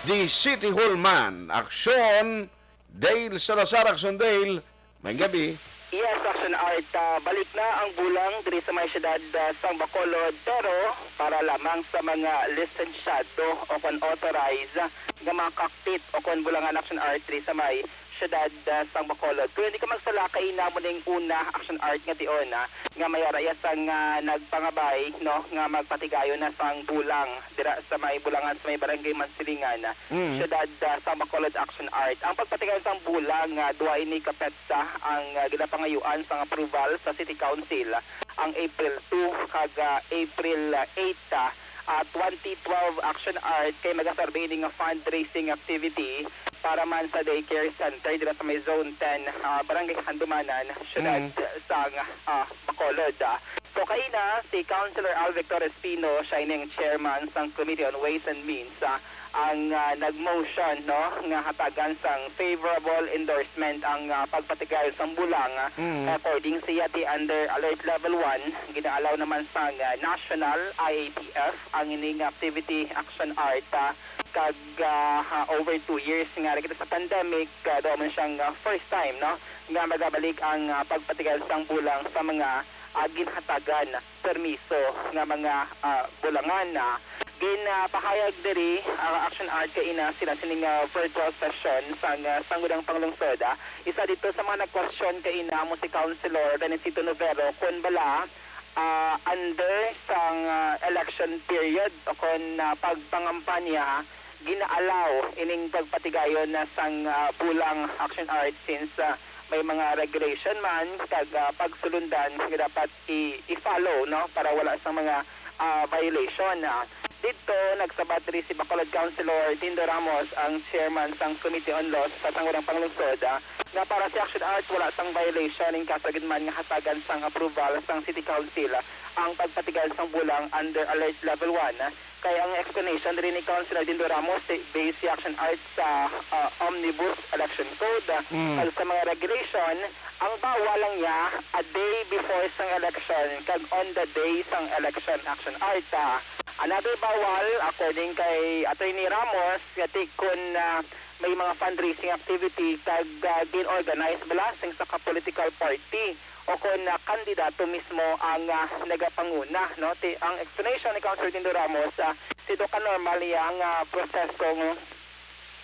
The City Hall Man, Action Dale Salazar, Action Dale, may gabi. Yes, Action Art. Ah, balik na ang bulang diri sa may siyudad, ah, sang Bacolod, pero para lamang sa mga lisensyado o kon authorized nga mga cockpit o kon bulangan, Action Art, diri sa may siyudad, ah, sang Bacolod. Kung hindi ka magsalakay, namo ning una, Action Art, nga tion, ah, nga may araya sang, ah, nagpangabay, no, nga magpatigayon na sang bulang dira sa may bulangan sa may Barangay Mansilingan, ah, Mm. siyudad, ah, sang Bacolod, Action Art. Ang pagpatigayon sang bulang, ah, duha ini ka petsa ang, ah, ginapangayuan sang approval sa City Council, ang April two kag, ah, April, ah, eight, ah, ah, twenty twelve, Action Art, kay magasarbi ini nga fundraising activity para man sa daycare center dira sa may Zone ten, ah, Barangay Handumanan, siyudad Mm. sang, ah, Bacolod. Ah, So kaina, si Councilor Al Victor Espino, siya ining chairman sang Committee on Ways and Means, ah, ang, ah, nag-motion, no, nga hatagan sang favorable endorsement ang, ah, pagpatigayod sang bulang. Mm. According siya, ti under Alert Level one, gina-allow naman sang, ah, National I A T F ang ining activity action art, ah, kag, ah, ha, over two years nga kita sa pandemic, ah, daw man siyang, ah, first time, no, nga magabalik ang, ah, pagpatigayod sang bulang sa mga, ah, ginhatagan permiso nga mga, ah, bulangan. Ah, ginapahayag diri ang action art kaina sila sining, ah, virtual session sang, ah, Sangguniang Panglungsod. Ah, isa dito sa mga nag-question kaina mo si Councilor Renesito Novero kung bala, ah, under sang, ah, election period o kon, ah, pagpangampanya, gina-allow ining pagpatigayon na sang, ah, bulang action art since, ah, may mga regulation man kag, ah, pagsulundan nga dapat i-, i-follow, no, para wala sa mga, ah, violation. Ah, didto, nagsabat diri si Bacolod Councilor Dindo Ramos, ang chairman sang Committee on Laws sa Sangguniang Panglungsod, ah, nga para sa action art, wala sang violation in kaso gid man nga hatagan sang approval sang City Council ang pagpatigayon sang bulang under Alert Level one. Kay ang explanation diri ni Councilor Dindo Ramos, si, based si action art sa, ah, Omnibus Election Code, ah, Mm. kag sa mga regulation, ang bawal lang niya a day before sang election kag on the day sang election action art. Ah, another bawal, according kay Attorney Ramos, nga ti kun, ah, may mga fundraising activity kag, ah, gin-organize bala sing sa ka political party o kon, ah, kandidato mismo ang, ah, nagapanguna, no? Ti, ang explanation ni Councilor Dindo Ramos, ah, ti daw ka normal niya nga proseso nga,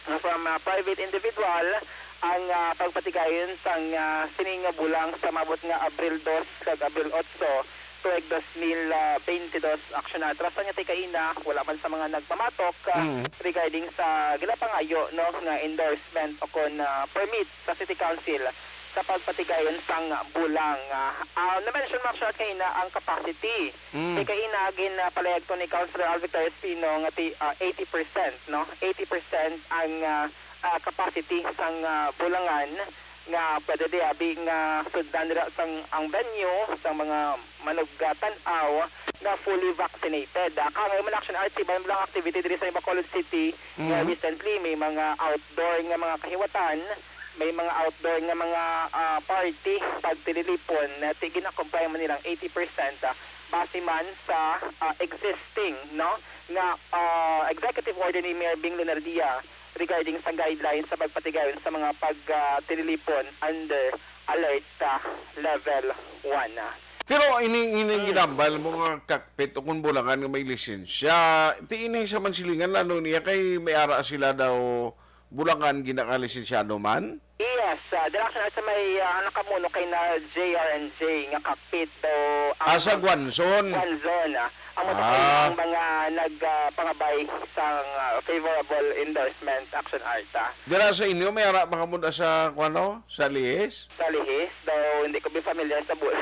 ah, from, ah, private individual ang, ah, pagpatigayon sang, ah, sining nga bulang sa maabot nga Abril dos kag Abril otso, tuig dos mil, ah, bente dos. Action na atrasan nga ti kaina, wala man sa mga nagpamatok, ah, Mm. regarding sa ginapangayo, no, nga endorsement o kon, ah, permit sa City Council sa pagpatigayon sang bulang. Ah, ah, na-mention mo, Action, kaina ang capacity. Mm. Kay kaina, gin, ah, palayag to ni Councilor Alvin Torres Pino nga ti, ah, eighty percent, no? Eighty percent ang, ah, ah, capacity sang, ah, bulangan nga pwede di abi nga sudlan dira sang ang venue sang mga manugatan-aw nga fully vaccinated. Ah, kangay man, Action Art, sa iban lang activity diri sa Bacolod City, nga Mhm. recently may mga outdoor nga mga kahiwatan, may mga outdoor nga mga, ah, party, pagtililipon, na ti gina-comply man nilang eighty percent, ah, base man sa, ah, existing, no, nga, ah, executive order ni Mayor Bing Lunardia regarding sa guidelines sa pagpatigayon sa mga pag, ah, tililipon under alert, ah, level one. Pero ini, ini Mm. ginambal mo nga cockpit o kung bulangan nga may lisensya, ti ini sa Mansilingan, ano niya, kay may ara sila daw bulangan ginakalisensyado man? Yes, ah, dira sa, sa may, ah, nakamuno kay na J R and J nga cockpit daw ang Ah, sa Guanzon? Guanzon, ah. Amo na Ah. kayo ang mga nag, ah, pangabay sang, ah, favorable endorsement, Action Art, ah. Dira sa inyo, may ara ba kamo da sa, kuwano, sa Lihis? Sa Lihis, daw hindi ko bi familiar sa bul-,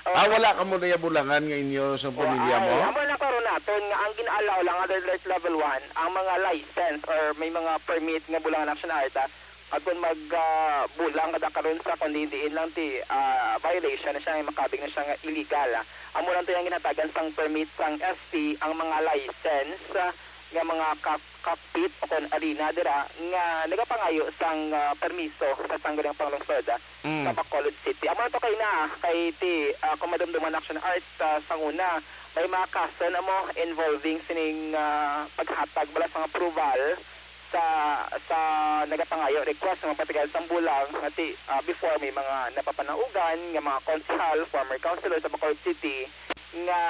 Ah, wala kamo da bulangan nga inyo sa pamilya mo? Ay, amo lang karon naton nga ang gin-allow lang under alert level one, ang mga license or may mga permit nga bulangan, Action Art, ah, aton mag, ah, bulang kada karon sa kundi diin lang ti, ah, violation na siya, nga makabig na siya nga illegal, ah. Amo lang to yung ginhatagan sang permit sang S P, ang mga license, ah, nga mga kap-, cockpit o kon arena dira nga nagapangayo sang, ah, permiso sa Sangguniang Panglungsod, ah, Mm. sa Bacolod City. Amo na to kay na, kay ti, ah, kung madumduman, Action Art, ah, sa una, may mga kaso na mo involving sining, ah, paghatag bala sang approval sa, sa nagapangayo, request nga magpatigayon sang bulang nga ti, ah, before may mga napapanaugan nga mga konsehal, former councilor sa Bacolod City, nga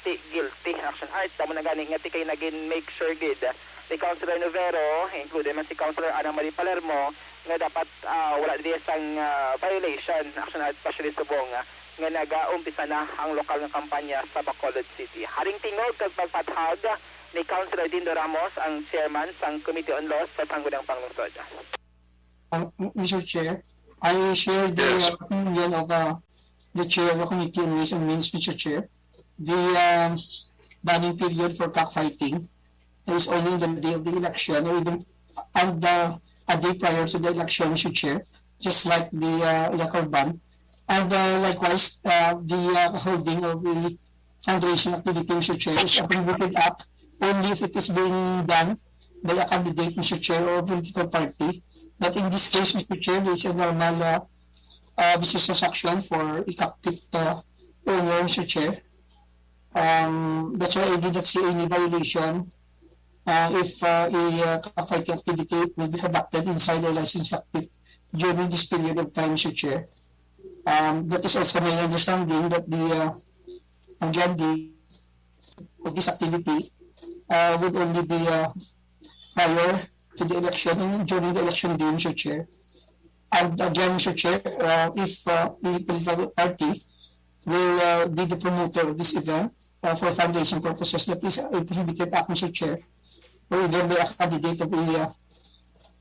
ti guilty, Action Art. Tamo na gani nga ti kay nagin make sure gid ni Councilor Novero, included man si Councilor Ana Marie Palermo, nga dapat, ah, wala diri sang, ah, violation, Action Art, especially subong, ah, nga nagaumpisa na ang lokal nga kampanya sa Bacolod City. Haring tingog kag pagpathag ni Councilor Dindo Ramos, ang chairman sang Committee on Laws sa Sangguniang Panglungsod. Uh, M-, Mister Chair, I share the Yes. uh, opinion of uh, the chair of the Committee on Ways and Means, Mister Chair. The um, banning period for cockfighting is only the day of the election or even and uh, a day prior to the election, Mister Chair, just like the uh, electoral bond. And uh, likewise, uh, the uh, holding of the fundraising activity, Mister Chair, is a prohibited act only if it is being done by a candidate, Mister Chair, or a political party. But in this case, Mister Chair, it's a normal uh, uh, business transaction for a cockpit uh, owner, Mister Chair. Um, that's why I did not see any violation uh, if uh, a uh, cockfighting activity will be conducted inside a licensed cockpit during this period of time, Mister Chair. Um, that is also my understanding that the, uh, again, the, of this activity uh, would only be uh, prior to the election and during the election day, Mister Chair. And again, Mister Chair, uh, if uh, the political party will uh, be the promoter of this event uh, for fundraising purposes, that is a prohibited act, Mister Chair, or even by a candidate of a, uh,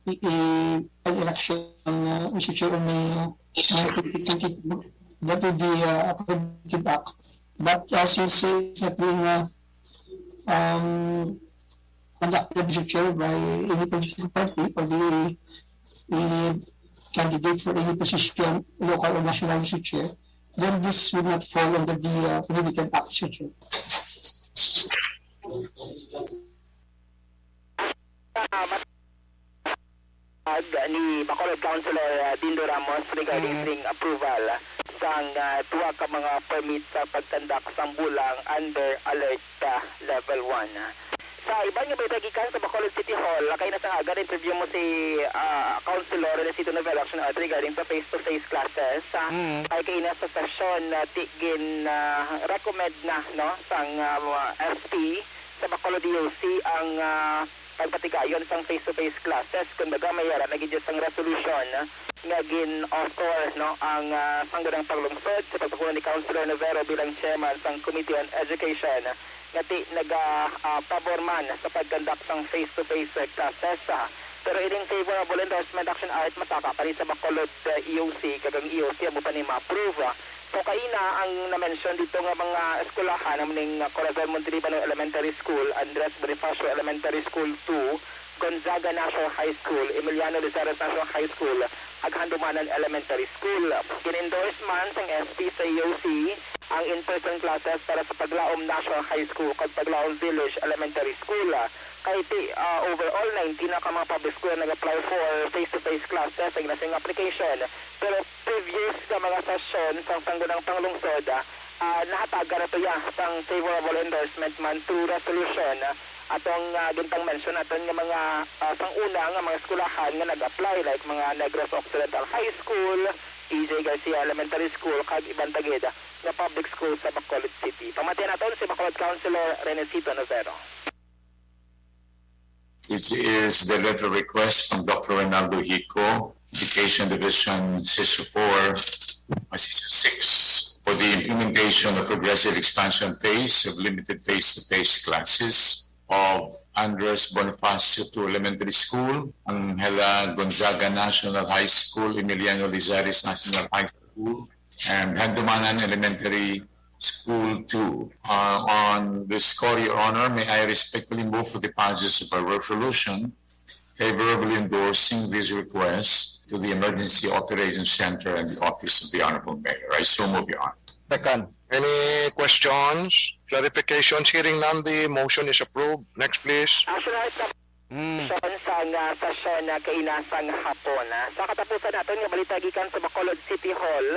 a, a, an election, uh, Mister Chair, on May uh, twenty twenty-two, that will be uh, a prohibited act. But uh, since it's not being uh, um, conducted, Mister Chair, by any political party or the a candidate for any position, local or national, Mister Chair, then this would not fall under the uh, prohibited act, Mister Chair. Salamat. Ag ni Bacolod Councilor uh, Dindo Ramos regarding Mm. sing approval sang uh, duha ka mga permit sa pagkandak sang bulang under alert uh, level one. Sa iban nga balita gikan sa Bacolod City Hall, kay na sang aga interview mo si uh, Councilor Renesito Novelo Action Art regarding sa face-to-face classes. Uh, Mm. Ay kay na sa session na di gin uh, recommend na no sang uh, S P sa Bacolod D O C ang uh, pagpatigayon sang face-to-face classes. Kumbaga, may ara na gid sang resolution nga gin-author no ang uh, Sangguniang Panglungsod sa pagpakuno ni Councilor Novero bilang chairman sang Committee on Education nga ti naga uh, pabor man sa pagkandak sang face-to-face classes. Uh, pero ining favorable endorsement action art masaka pa ni sa Bacolod uh, E O C kag ang E O C amo pa ni ma-approve. So kaina ang na-mention dito nga mga eskwelahan amo ning uh, Corazon Montelibano Elementary School, Andres Bonifacio Elementary School two, Gonzaga National High School, Emiliano Lizares National High School, ag Handumanan Elementary School. Gin-endorse man sang S P sa E O C ang in-person classes para sa Paglaom National High School kag Paglaom Village Elementary School. Kay ti uh, overall nineteen na ka mga public school ang nag-apply for face-to-face classes sa ila sing application. Pero previous nga mga sesyon sang Sangguniang Panglungsod, ah, nahatagan na to ya sang favorable endorsement man through resolution, ah, atong ah, gintang mention naton nga mga ah, sang una nga mga eskwelahan nga nag-apply like mga Negros Occidental High School, E J Garcia Elementary School kag iban pa gid nga public school sa Bacolod City. Pamatian naton si Bacolod Councilor Renesito Novero. It is the letter request from Doctor Ronaldo Hico, Education Division, Session four, uh, Session six, for the implementation of progressive expansion phase of limited face-to-face classes of Andres Bonifacio two Elementary School, Angela Gonzaga National High School, Emiliano Lizares National High School, and Handumanan Elementary School two. Uh, on this score, Your Honor, may I respectfully move for the passage of a resolution favorably endorsing this request to the Emergency Operations Center and the Office of the Honorable Mayor. I so move, Your Honor. Second. Any questions, clarifications? Hearing none, the motion is approved. Next, please. Action art sa Mm. session sang ah, session na kaina sang hapon. Ah, sa katapusan naton nga balita gikan sa Bacolod City Hall,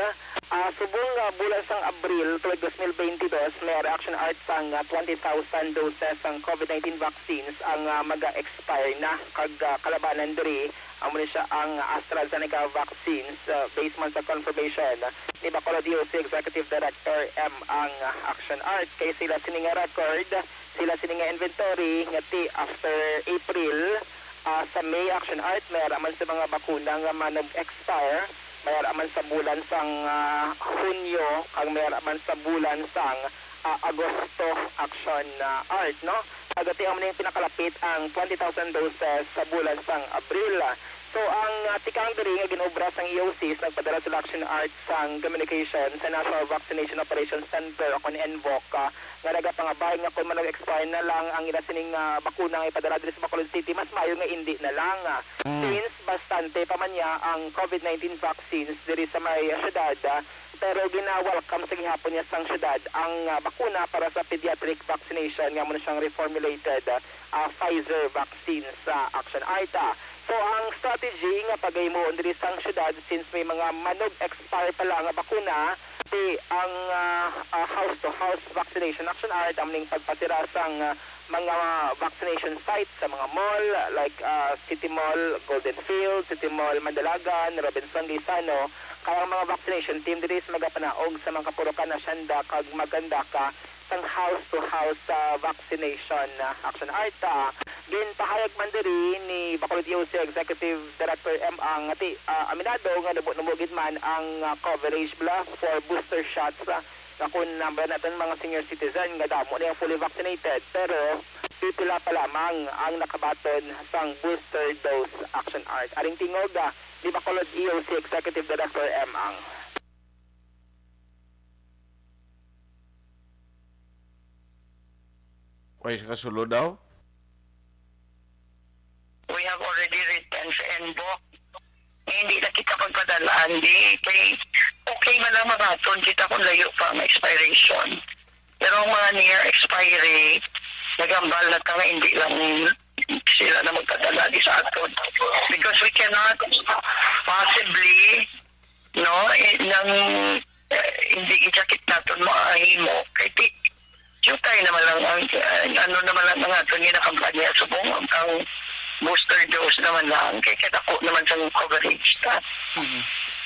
ah, subong nga bulan sang Abril tuig dos mil bentidós, may action art sang ah, twenty thousand doses sang COVID nineteen vaccines ang ah, maga-expire na kag ah, kalabanan diri amo ni siya ang AstraZeneca vaccines, ah, based man sa confirmation ni Bacolod D O C Executive Director M ang ah, action art. Kay sila sini nga record, sila sini nga inventory nga ti after April, ah, sa May action art may ara man sa mga bakuna nga manag-expire, may ara man sa bulan sang ah, Hunyo kag may ara man sa bulan sang ah, Agosto action ah, art, no? Kag ti amo ning pinakalapit ang twenty thousand doses sa bulan sang Abril. So ang ah, tikang diri nga gin-obra sang E O Cs nagpadala sila action art sang communication sa National Vaccination Operations Center o kon NVOC, ah, nga nagapangabahin nga kon manag-expire na lang ang ila sining ah, bakuna nga ipadala diri sa Bacolod City, mas maayo nga indi na lang. Ah, Mm. Since bastante pa man niya ang COVID nineteen vaccines diri sa may syudad, ah, Pero gina-welcome sa gihapon niya sang syudad ang, ah, bakuna para sa pediatric vaccination nga amo na siyang reformulated, ah, Pfizer vaccine sa Action Art. So ang strategy nga pagahimuon diri sang syudad, since may mga manog-expire pa lang nga bakuna, di ang, ah, ah, house-to-house vaccination, Action Art, amo ning pagpasira sang, ah, mga vaccination sites sa mga mall like, ah, City Mall Golden Field, City Mall Mandalagan, Robinson Gaisano, kay ang mga vaccination team diri is magapanaog sa mga kapurukan, asyenda kag magandaka sang house-to-house, ah, vaccination, ah, Action Art. Ah, ginpahayag man diri ni Bacolod E O C Executive Director M. Ang nga ti-, ah, aminado nga nubo-nubo gid man ang, ah, coverage bala for booster shots, ah, nga kun number naton mga senior citizen nga damo na yung fully vaccinated, pero pipila pa lamang ang nakabaton sang booster dose, Action Art. Aring tingog, ah, ni Bacolod E O C Executive Director M. Ang. Ay, sa kasulod daw? We have already written sa ENBOC. Eh, hindi na kita pagpadalaan, di. Kay, okay man lang mabaton kita kung layo pa ang expiration. Pero ang mga near expiry, nagambal na ta nga hindi lang sila na magpadala di sa aton. Because we cannot possibly, no, eh, nang, eh, hindi gid sakit naton mahimo. Kay ti, jutay naman lang ang, eh, ano naman lang ang aton ginakampanya subong ang, ang booster dose naman lang. Kay kadako naman sa coverage ta. Mm.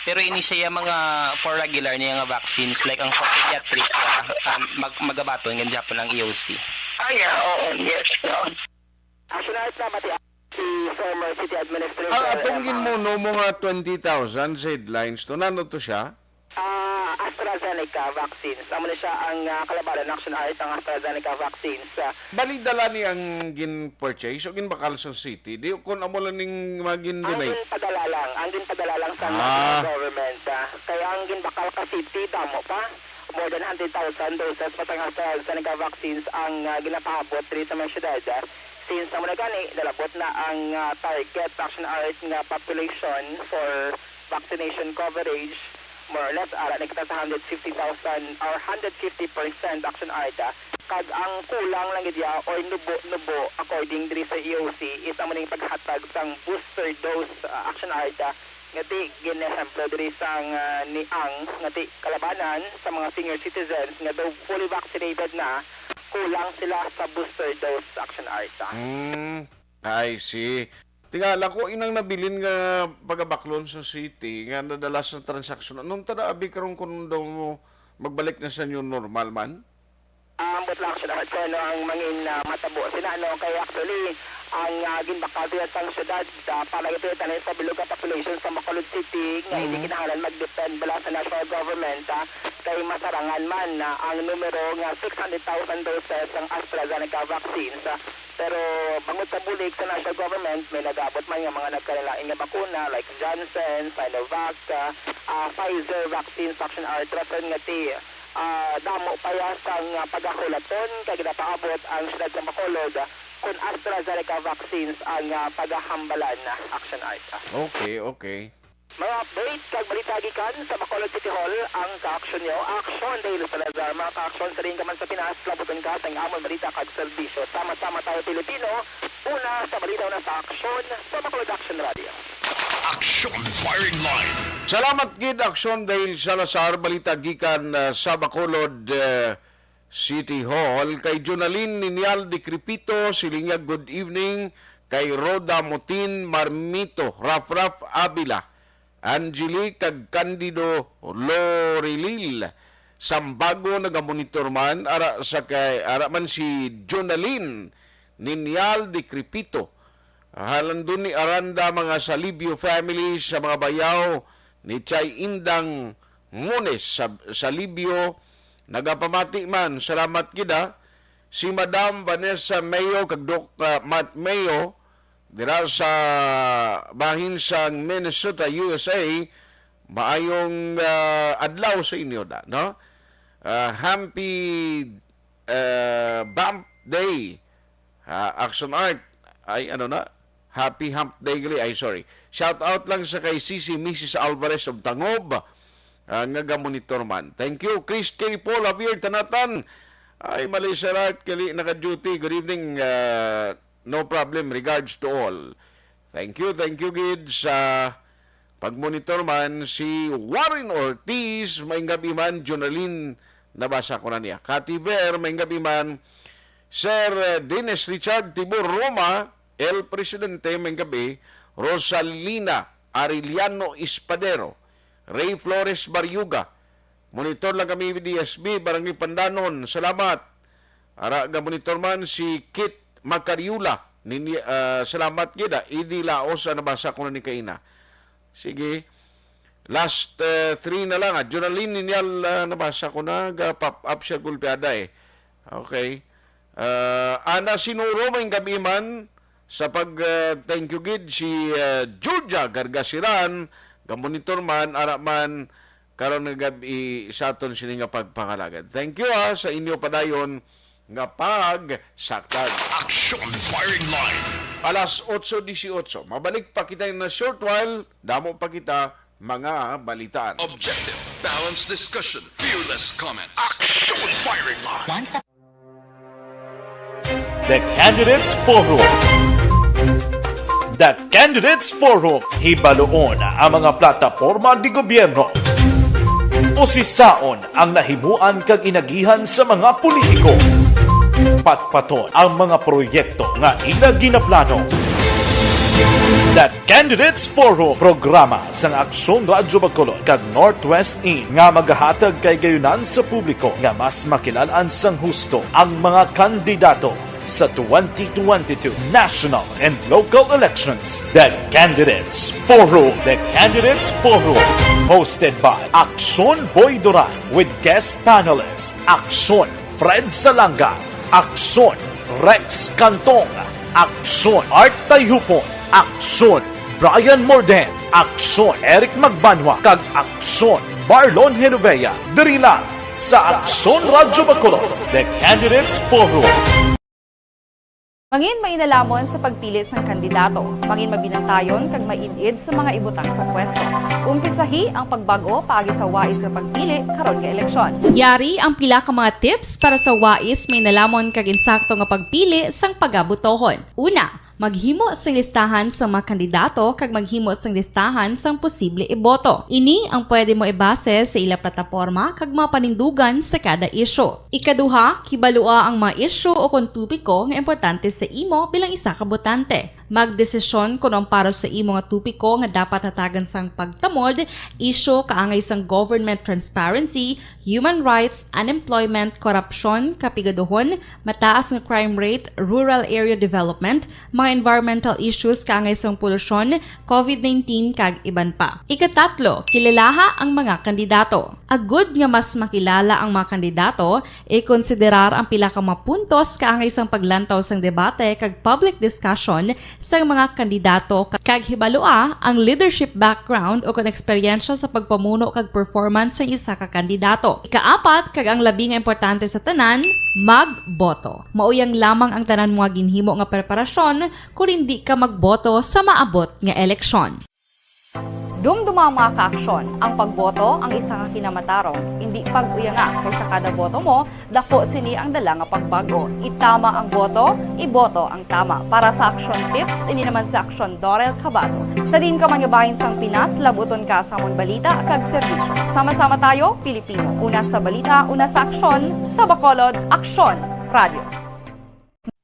Pero ini siya mga for regular niya nga vaccines, like ang for pediatric, ah, um, mag-, magabaton gid gyapon ang E O C. Ah, yeah, oo, yes, no. Action Art, namati si former city administrator. Ang atong Emma. Ginmuno mo nga twenty thousand sa headlines to, nano to siya? Ah, AstraZeneca vaccines. Amo na siya ang, ah, kalabanan, Action Art, ang AstraZeneca vaccines. Ah, Bali, dala ni ang gin-purchase o ginbakal sa city. Di, kung amo lang ning mga ang gin-donate. Ginpadala lang, ang ginpadala lang sa Ah. national government. Ah, kaya ang ginbakal ka city, damo pa. More than hundred thousand doses pa sang AstraZeneca vaccines ang, ah, ginapaabot diri sa mga syudad. Ah, since amo na gani, nalabot na ang, ah, target, Action Art, nga population for vaccination coverage, more or less, ara na kita sa hundred fifty thousand or hundred fifty percent, Action Art, ah. Kag ang kulang lang gid ya or nubo-nubo, according diri sa E O C, is amo ning paghatag sang booster dose, ah, Action Art, ah, nga ti ginehemplo diri sang, ah, ni Ang, nga ti kalabanan sa mga senior citizens nga daw fully vaccinated na, kulang sila sa booster dose, Action Art, ah. Hmm, I see. Tingala ko, inang nabilin nga pagabaklon sa city nga nadala sa transaksyon. Anong tada abi karon kung daw mo magbalik na sa new normal man? Ah, ambot lang, Action Art, kung ano ang mangin, ah, matabo sina, no? Kay actually, ang, ah, ginbakal diya sang syudad, ah, para ito tanan sa bilog nga population sa Bacolod City, nga hindi Mhm. kinahanglan mag-depend bala sa national government, ah, kay masarangan man na ang numero nga six hundred thousand doses sang AstraZeneca vaccines, ah, Pero bangod sa bulig sa national government, may nag-abot man nga mga nagkalain-lain nga bakuna like Janssen, Sinovac, ah, ah, Pfizer vaccine, Action Art, rason nga ti, ah, damo pa ya sang, ah, pagahulaton kay ginapaabot ang siyudad sa Bacolod, ah, kun AstraZeneca vaccines ang, ah, pagahambalan, ah, Action Art. Okay, okay. Mga update kag balita gikan sa Bacolod City Hall ang ka-aksyon nyo. Aksyon, Dale Salazar. Mga ka-aksyon, sa rin ka man sa Pinas, labuton ka sa amon balita kag serbisyo. Sama-sama tayo, Pilipino. Una sa balita, una sa aksyon, sa Bacolod Action Radio. Action Firing Line. Salamat gid, Aksyon Dale Salazar. Balita gikan, ah, sa Bacolod, ah, City Hall. Kay Jonalyn Ninial Decrepito, siling niya, "Good evening." Kay Rhoda Mutin Marmito, Rafraf Avila, Angelique kag Candido Lorilil. Sambago nagamonitor man, ara sa kay, ara man si Jonalyn Ninial Decrepito. Halandon ni Aranda, mga Salibio family sa mga bayaw ni Chay Indang Munes sa Salibio, nagapamati man, salamat gid, ah. Si Madam Vanessa Mayo kag Doc, ah, Matt Mayo, dira sa, bahin sa Minnesota, U S A, maayong, ah, adlaw sa inyo da, no? Ah, happy, ah, Bump Day. Ah, Action Art. Ay, ano na? Happy Hump Day gali. Ay, sorry. Shout out lang sa kay Sisi Missus Alvarez of Tangob. ah, nga gamonitor man. Thank you, Chris Kerry, Paul Javier Tanatan. Ay, Malaysia Art, kali naka-duty. Good evening. Ah, no problem. Regards to all. Thank you, thank you gid sa pagmonitor man. Si Warren Ortiz, maayong gab-i man. Jonalyn, nabasa ko na niya. Cathy Ver, maayong gab-i man. Sir, eh, Dennis Richard Tibor Roma, El Presidente, maayong gab-i. Rosalina Arellano Espadero, Ray Flores Bariuga, monitor lang kami, D S B, Barangay Pandanon. Salamat. Ara, ga-monitor man si Kit Macariola. Nini-, ah, salamat gid, ah. Edi Laos, ah, nabasa ko na ni kaina. Sige. Last, eh, three na lang, ah. Jonalyn Ninyal, ah, nabasa ko na. Ga-pop up siya, gulpiada, eh. Okay. Ah, Ana Sinuro, maayong gab-i man. Sa pag, ah, thank you gid si, ah, Georgia Gargasiran, ga-monitor man, ara man, karon nga gab-i sa aton sini nga pagpangalagad. Thank you, ah, sa inyo padayon nga pagsakdag. Action Firing Line. Alas otso dieciocho. Mabalik pa kita in a short while. Damo pa kita mga balitaan. Objective, balanced discussion, fearless comment. Action Firing Line. Once The Candidates Forum. The Candidates Forum, hibaluon ang mga plataporma de gobyerno. Usisaon ang nahimuan kag inagihan sa mga politiko. Patpaton ang mga proyekto nga ila ginaplano. The Candidates Forum, programa sang Aksyon Radyo Bacolod kag Northwest In nga magahatag kay gayunan sa publiko nga mas makilal-an sang husto ang mga kandidato sa twenty twenty-two national and local elections. The Candidates Forum. The Candidates Forum, hosted by Aksyon Boy Duran with guest panelists Aksyon Fred Salanga, Aksyon Rex Cantong, Aksyon Art Tayhupon, Aksyon Brian Morden, Aksyon Eric Magbanwa, kag Aksyon Marlon Genovea. Diri lang sa Aksyon Radyo Bacolod, The Candidates Forum. Mangin mainalomon sa pagpili sang kandidato. Mangin mabinantayon kag maid-id sa mga ibutang sa pwesto. Umpisahi ang pagbag-o paagi sa wais nga pagpili karon nga eleksyon. Yari ang pila ka mga tips para sa wais, mainalomon kag insakto nga pagpili sang pagabotohon. Una, maghimo sing listahan sang mga kandidato kag maghimo sing listahan sang posible iboto. Ini ang pwede mo ibase sa ila plataporma kag mga panindugan sa kada isyu. Ikaduha, hibalua ang mga isyu o kon topiko nga importante sa imo bilang isa ka botante. Magdesisyon kon ang para sa imo nga topiko nga dapat hatagan sang pagtamod, isyu kaangay sang government transparency, human rights, unemployment, korupsyon, kapigaduhon, mataas nga crime rate, rural area development, mga environmental issues kaangay sang polusyon, covid nineteen, kag iban pa. Ikatatlo, kilalaha ang mga kandidato. Agud nga mas makilala ang mga kandidato, ikonsiderar ang pila ka mga puntos kaangay sang paglantaw sang debate kag public discussion sang mga kandidato, kag hibalua ang leadership background o kon eksperyensya sa pagpamuno kag performance sang isa ka kandidato. Ikaapat, kag ang labi nga importante sa tanan, magboto. Mauyang lamang ang tanan mo nga ginhimo nga preparasyon kon indi ka magboto sa maabot nga eleksyon. Dumduma ang mga kaaksyon, ang pagboto ang isa ka kinamatarong, indi pag-uyanga, kay sa kada boto mo, dako sini ang dala nga pagbag-o. Itama ang boto, iboto ang tama. Para sa Aksyon Tips, ini naman si Aksyon Dorel Cabato. Sa diin ka man nga bahin sang Pinas, labuton ka sa amon balita kag serbisyo. Sama-sama tayo, Pilipino. Una sa balita, una sa aksyon, sa Bacolod, Aksyon Radio.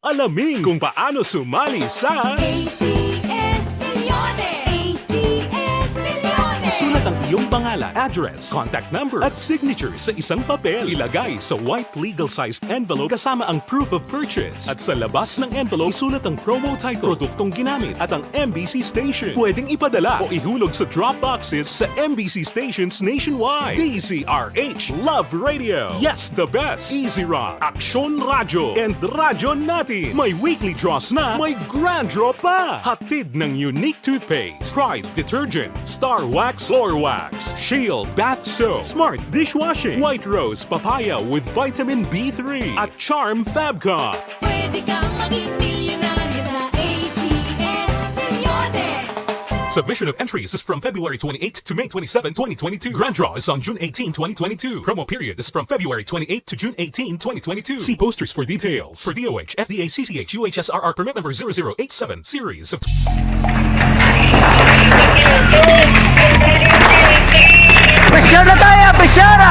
Alamin kung paano sumali sa A C S Millones. A C S Millones. Isulat ang iyong pangalan, address, contact number, at signature sa isang papel. Ilagay sa white legal-sized envelope kasama ang proof of purchase. At sa labas ng envelope, isulat ang promo title, produktong ginamit, at ang M B C station. Pwedeng ipadala o ihulog sa drop boxes sa M B C stations nationwide. D Z R H Love Radio. Yes, the best. Easy Rock, Aksyon Radyo, and Radyo Natin. May weekly draws na, may grand draw pa. Hatid ng Unique Toothpaste, Pride Detergent, Star Wax Floor Wax, Shield Bath Soap, Smart Dishwashing, White Rose Papaya with Vitamin B three, at Charm Fabcon. Pwede kang maging milyonaryo sa A C S Millones. Submission of entries is from February twenty-eighth to May twenty-seven, twenty twenty-two. Grand draw is on June eighteen, twenty twenty-two. Promo period is from February twenty-eighth to June eighteen, twenty twenty-two. See posters for details. For D O H, F D A, C C H, U H S R R permit number zero zero eight seven, series of Pressure na tayo, pressure!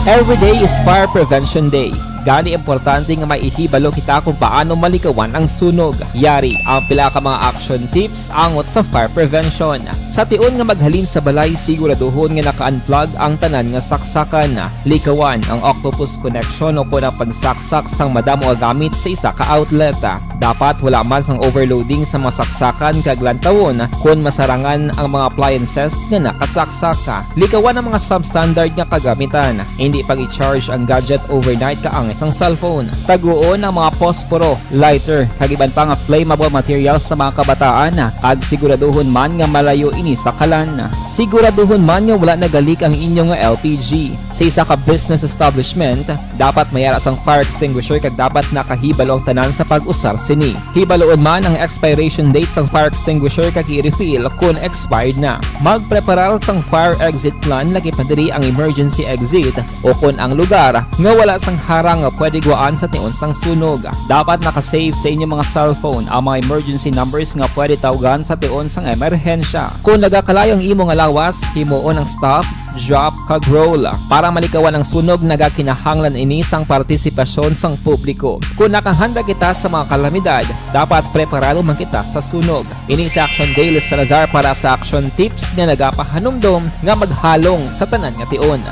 Every day is Fire Prevention Day. Gani, importante nga may ihibalo kita kung paano malikawan ang sunog. Yari ang pila ka mga action tips angot sa fire prevention. Sa tion nga maghalin sa balay, siguraduhon nga naka-unplug ang tanan nga saksakan. Likawan ang octopus connection o kon ang pagsaksak sang madamo nga gamit sa isa ka outlet. Dapat wala man sang overloading sa mga saksakan kag lantawon kon masarangan ang mga appliances nga nakasaksak. Likawan ang mga substandard nga kagamitan. Hindi pag-i-charge ang gadget overnight kaangay sang cellphone. Taguon ang mga posporo, lighter, kag iban pa nga flammable materials sa mga kabataan, kag siguraduhon man nga malayo ini sa kalan. Siguraduhon man nga wala nagalik ang inyo nga L P G. Sa isa ka business establishment, dapat may ara sang fire extinguisher kag dapat nakahibalo ang tanan sa pag-usar sini. Hibaloon man ang expiration date sang fire extinguisher kag i-refill kon expired na. Magpreparar sang fire exit plan, lakip na diri ang emergency exit, o kon ang lugar nga wala sang harang nga pwede guwaan sa tion sang sunog. Dapat naka-save sa inyo mga cellphone ang mga emergency numbers nga pwede tawgan sa tion sang emerhensya. Kon nagakalayo ang imo nga lawas, himuon ang stop, drop, kag roll. Para malikawan ang sunog, nagakinahanglan ini sang partisipasyon sang publiko. Kon nakahanda kita sa mga kalamidad, dapat preparado man kita sa sunog. Ini si Action Gail Salazar para sa Action Tips nga nagapahanumdom nga maghalong sa tanan nga tion.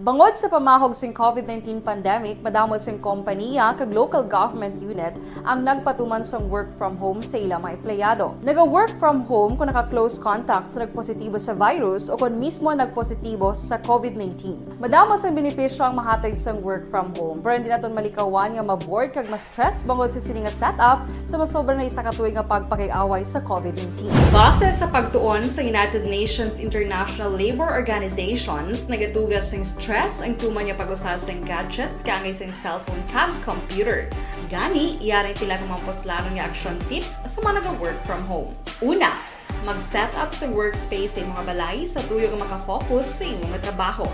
Bangod sa pamahog sing COVID nineteen pandemic, madamo sing kompaniya kag local government unit ang nagpatuman sang work from home sa ila mga empleyado. Naga-work from home kon naka-close contact sa nagpositibo sa virus o kon mismo nagpositibo sa COVID nineteen. Madamo sang benepisyo ang mahatag sang work from home, pero hindi naton malikawan nga ma-bored kag ma-stress bangod sa sini nga setup sa masobra na isa ka tuig nga pagpakig-away sa COVID nineteen. Base sa pagtuon sa United Nations International Labor Organizations, nagatuga sing stress ang tuman nga pag-usa sing gadgets kaangay sing cellphone kag computer. Gani, yari ang pila ka mga puslanon nga action tips sa mga naga-work from home. Una, mag-set up sa workspace sa imong balay sa tuyo nga maka-focus sa imo nga trabaho.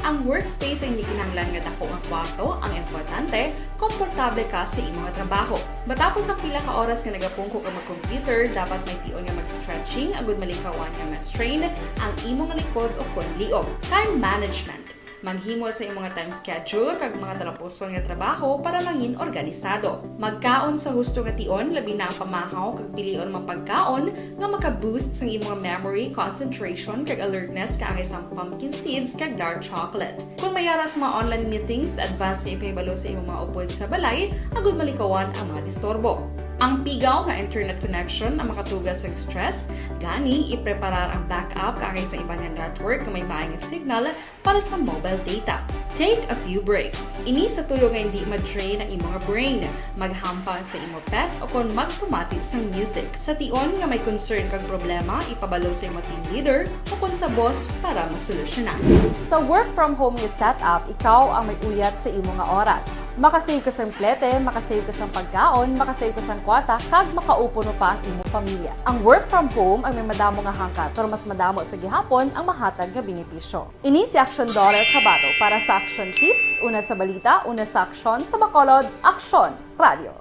Ang workspace ay hindi kinahanglan nga dako nga kwarto, ang importante, komportable ka sa imo nga trabaho. Matapos ang pila ka oras nga nagapungko ka mag-computer, dapat may tion nga mag-stretching agud malikawan nga ma-strain ang imo nga likod o kon liog. Time management. Maghimo sa imo nga time schedule kag mga talapuson nga trabaho para mangin organisado. Magkaon sa husto nga tion, labi na ang pamahaw, kag pilion ang mga pagkaon nga maka-boost sang imo nga memory, concentration, kag alertness kaangay sang pumpkin seeds kag dark chocolate. Kon may ara sa mga online meetings, advance nga ipahibalo sa imo mga upod sa balay agud malikawan ang mga disturbo. Ang pigaw nga internet connection ang makatuga sang stress, gani ipreparar ang backup kaangay sa iban nga network nga may maay nga signal para sa mobile data. Take a few breaks. Ini sa tuyo nga hindi ma-drain ang imo nga brain. Maghampang sa imo pet o kon magpamati sang music. Sa tion nga may concern kag problema, ipabalo sa imo team leader o kon sa boss para masolusyonan. Sa work from home nga setup, ikaw ang may uyat sa imo nga oras. Makasave ka sang plete, makasave ka sang pagkaon, makasave ka sang kwarta, kag makaupo pa ang imo pamilya. Ang work from home ay may madamo nga hangkat, pero mas madamo sa gihapon ang mahatag nga benepisyo. Ini si Action Daughter Kabato para sa Action Tips, una sa balita, una sa aksyon, sa Bacolod, Aksyon Radio.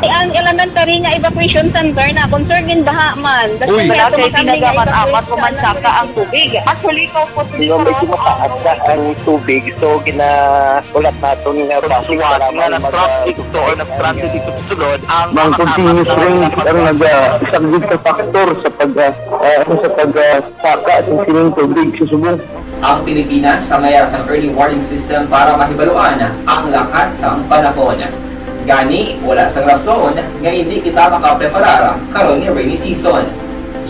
Ang elementary nga evacuation center na concern din baha man. Uy, wala kay tinaga man amat ko man saka ang tubig. Actually, ko po. Medyo mataas na ang tubig, so gina-, ulat naton nga bus nga nag-traffic to or nag-transit dito sa sulod ang mga continuous rain ang nagasaglit sa factor sa pag, ah, ah, sa pag, ah, saka sa sining tubig sa subong. Ang Pilipinas ang may sang early warning system para mahibaluan ang lakat sang panahon. Gani, wala sang rason nga hindi kita makapreparar karon nga rainy season.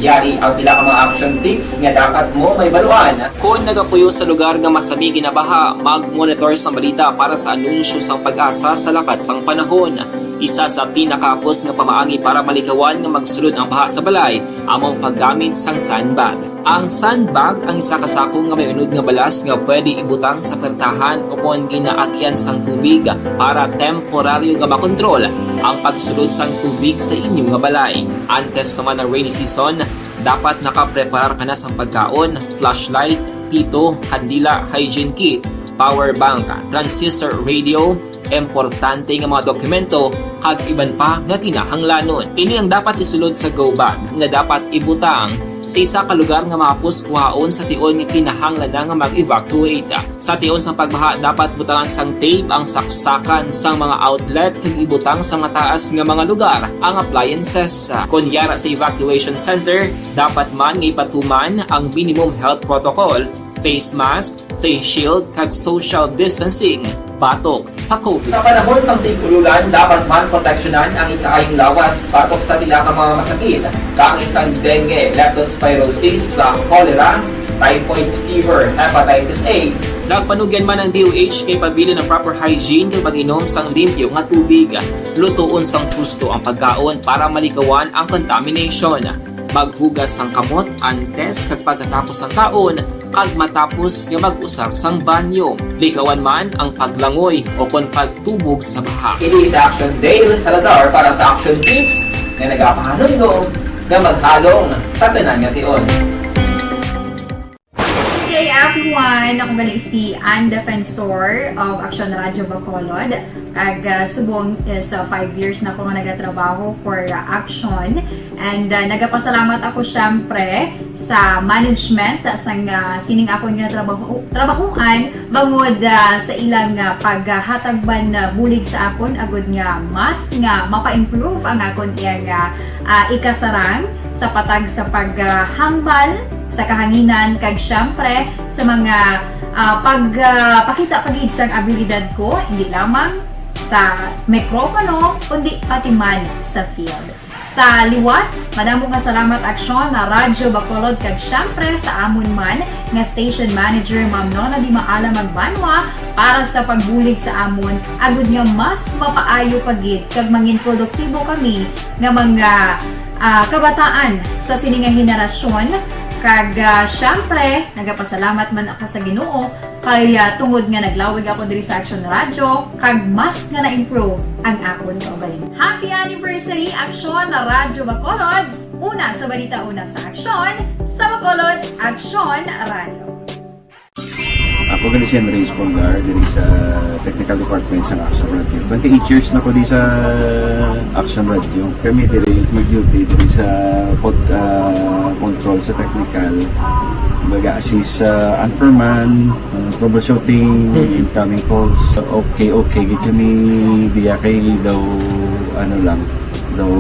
Yari ang pila ka mga action tips nga dapat mo mahibaluan. Kon nagapuyo sa lugar nga masami ginabaha, mag-monitor sang balita para sa anunsyo sang PAGASA sa lakat sang panahon. Isa sa pinakahapos nga pamaagi para malikawan nga magsulod ang baha sa balay amo ang paggamit sang sandbag. Ang sandbag ang isa ka sako nga may unod nga balas nga pwede ibutang sa pertahan ukon ginaagian sang tubig para temporaryo nga makontrol ang pagsulod sang tubig sa inyo nga balay. Antes pa man ang rainy season, dapat nakapreparar ka na sang pagkaon, flashlight, pito, kandila, hygiene kit, power bank, transistor radio, importante nga mga dokumento, kag iban pa nga kinahanglanon. Ini ang dapat isulod sa go bag nga dapat ibutang sa isa ka lugar nga mahapos kuhaon sa tion nga kinahanglan na nga mag-evacuate. Sa tion sang pagbaha, dapat butangan sang tape ang saksakan sang mga outlet kag ibutang sa mataas nga mga lugar ang appliances. Kon yara sa evacuation center, dapat man nga ipatuman ang minimum health protocol, face mask, face shield, kag social distancing batok sa COVID. Sa panahon sang tig-ululan, dapat man proteksyonan ang ikaayong lawas batok sa pila ka mga masakit, kaangay sang dengue, leptospirosis, sa cholera, typhoid fever, hepatitis A. Nagpanugyan man ang D O H kay pabilin ang proper hygiene kag pag-inom sang limpyo nga tubig. Lutoon sang husto ang pagkaon para malikawan ang contamination. Maghugas sang kamot antes kag pagkatapos sang kaon kag matapos nga mag-usar sang banyo. Likawan man ang paglangoy o kon pagtubog sa baha. Ini sa Action Dale Salazar para sa Action Tips nga nagapahanumdom nga maghalong sa tanan nga tion. Hey everyone! Ako gali si Ann Defensor of Action Radio Bacolod. Kag, ah, subong is, ah, five years na ako nga nagatrabaho for, ah, Action. And, ah, nagapasalamat ako syempre sa management, ah, sang, ah, sining akon nga trabaho, trabahoan bangod, ah, sa ilang, ah, paghatag man, ah, bulig sa akon agud nga mas nga mapa-improve ang akon iyang, ah, ah, ikasarang sa patag sa paghambal sa kahanginan kag syempre sa mga, ah, pag, ah, pakita pa gid sang abilidad ko, hindi lamang sa mikropono, kundi pati man sa field. Sa liwat, madamo nga salamat Aksyon na Radyo Bacolod kag syempre sa amon man nga station manager, Ma'am Nona Di Maala Magbanwa, para sa pagbulig sa amon, agud nga mas mapaayo pa gid kag mangin produktibo kami nga mga, ah, kabataan sa sini nga henerasyon. Kag, ah, syempre, nagapasalamat man ako sa Ginoo kay, ah, tungod nga naglawig ako diri sa Action Radio, kag mas nga na-improve ang akon kaugalingon. Happy anniversary, Action Radyo Bacolod! Una sa balita, una sa aksyon, sa Bacolod, Action Radio. Ako gali si Henry Espolgar, diri sa Technical Department sa Action Radio. Twenty-eight years na ko di sa Action Radio. Kami diri mag-duty diri sa pod-, ah, control sa technical. Mag-assist sa anchorman, ah, troubleshooting, Mm. incoming calls. Okay, okay, gid kami diya kay daw, ano lang, daw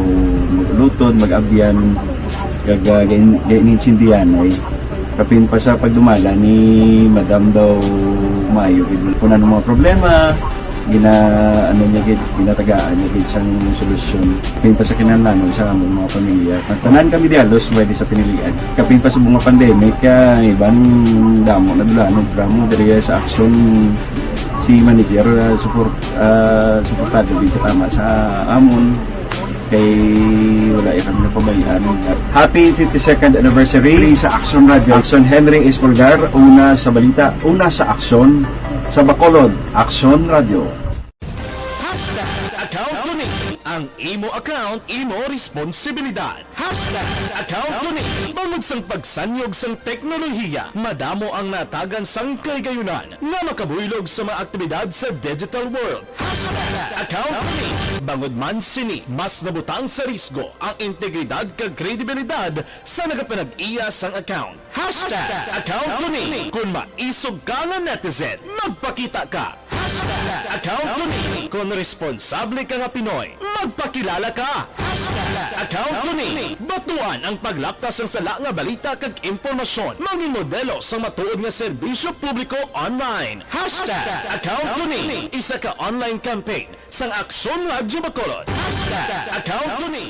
mag-ulutod, mag-abyan, kag, ah, gain-, gain-, intindihan ay. Kapin pa sa pagdumala ni Madam daw maayo gid. Kung ano mga problema, gina-, ano niya gid, ginatagaan niya gid sang solusyon. Kapin pa sa kinahanglanon sa among mga pamilya. Ang tanan kami di halos pwede sa pinilian. Kapin pa sa mga pandemic, ah, iban damo na dula, no, drama diri sa Action si manager, ah, support, ah, suportado gid katama sa amon. Kay wala ya kami napabayaan. Happy fifty-second anniversary sa Action Radio. Action Henry Espolgar, una sa balita, una sa aksyon, sa Bacolod, Action Radio. Hashtag account ko ni. Ang imo account, imo responsibilidad. Hashtag account ko ni. Bangod sang pagsanyog sang teknolohiya, madamo ang natagan sang kahigayunan nga makabuylog sa mga aktibidad sa digital world. Hashtag account ko ni. Bangod man sini, mas nabutang sa risgo ang integridad kag kredibilidad sa nagapanag-iya sang account. Hashtag account ko ni. Kon maisog ka nga netizen, magpakita ka. Hashtag account ko ni. Kon responsable ka nga Pinoy, magpakilala ka. Hashtag account ko ni. Batuan ang paglapta sang sala nga balita kag impormasyon. Mangin modelo sang matuod nga serbisyo publiko online. Hashtag account ko ni. Isa ka online campaign sang Aksyon Radyo Bacolod. Hashtag account ko ni.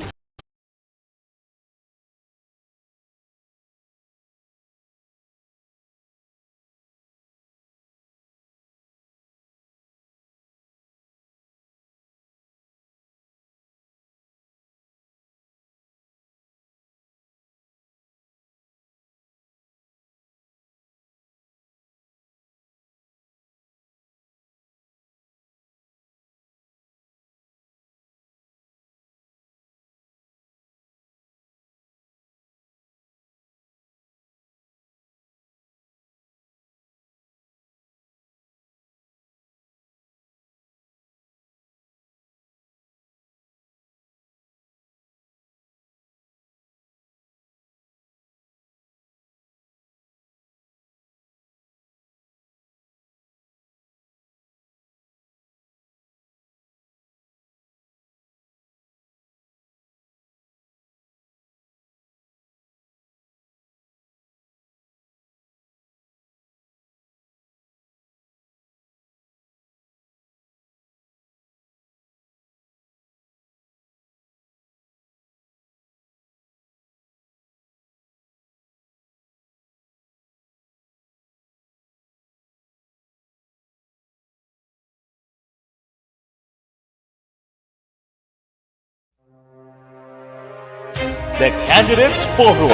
The Candidates Forum.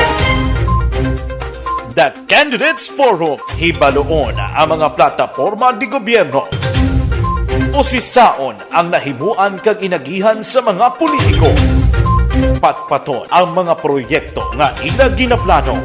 The Candidates Forum, hibaluon ang mga plataporma de gobyerno. Usisaon ang nahimuan kag inagihan sa mga politiko. Patpaton ang mga proyekto nga ila ginaplano.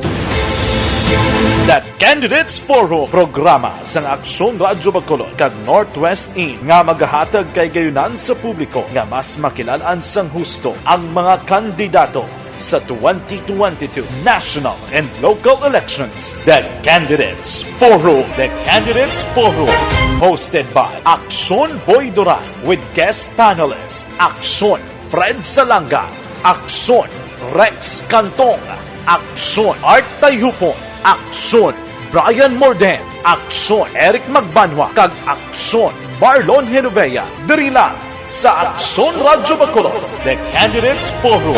The Candidates Forum, programa sang Aksyon Radyo Bacolod kag Northwest In nga magahatag kay gayunan sa publiko nga mas makilalan sang husto ang mga kandidato sa twenty twenty-two national and local elections. The Candidates Forum. The Candidates Forum, hosted by Aksyon Boy Duran with guest panelist Aksyon Fred Salanga, Aksyon Rex Cantong, Aksyon Art Tayhupon, Aksyon Brian Morden, Aksyon Eric Magbanwa, kag Aksyon Marlon Genovea. Diri lang sa Aksyon Radyo Bacolod, The Candidates Forum.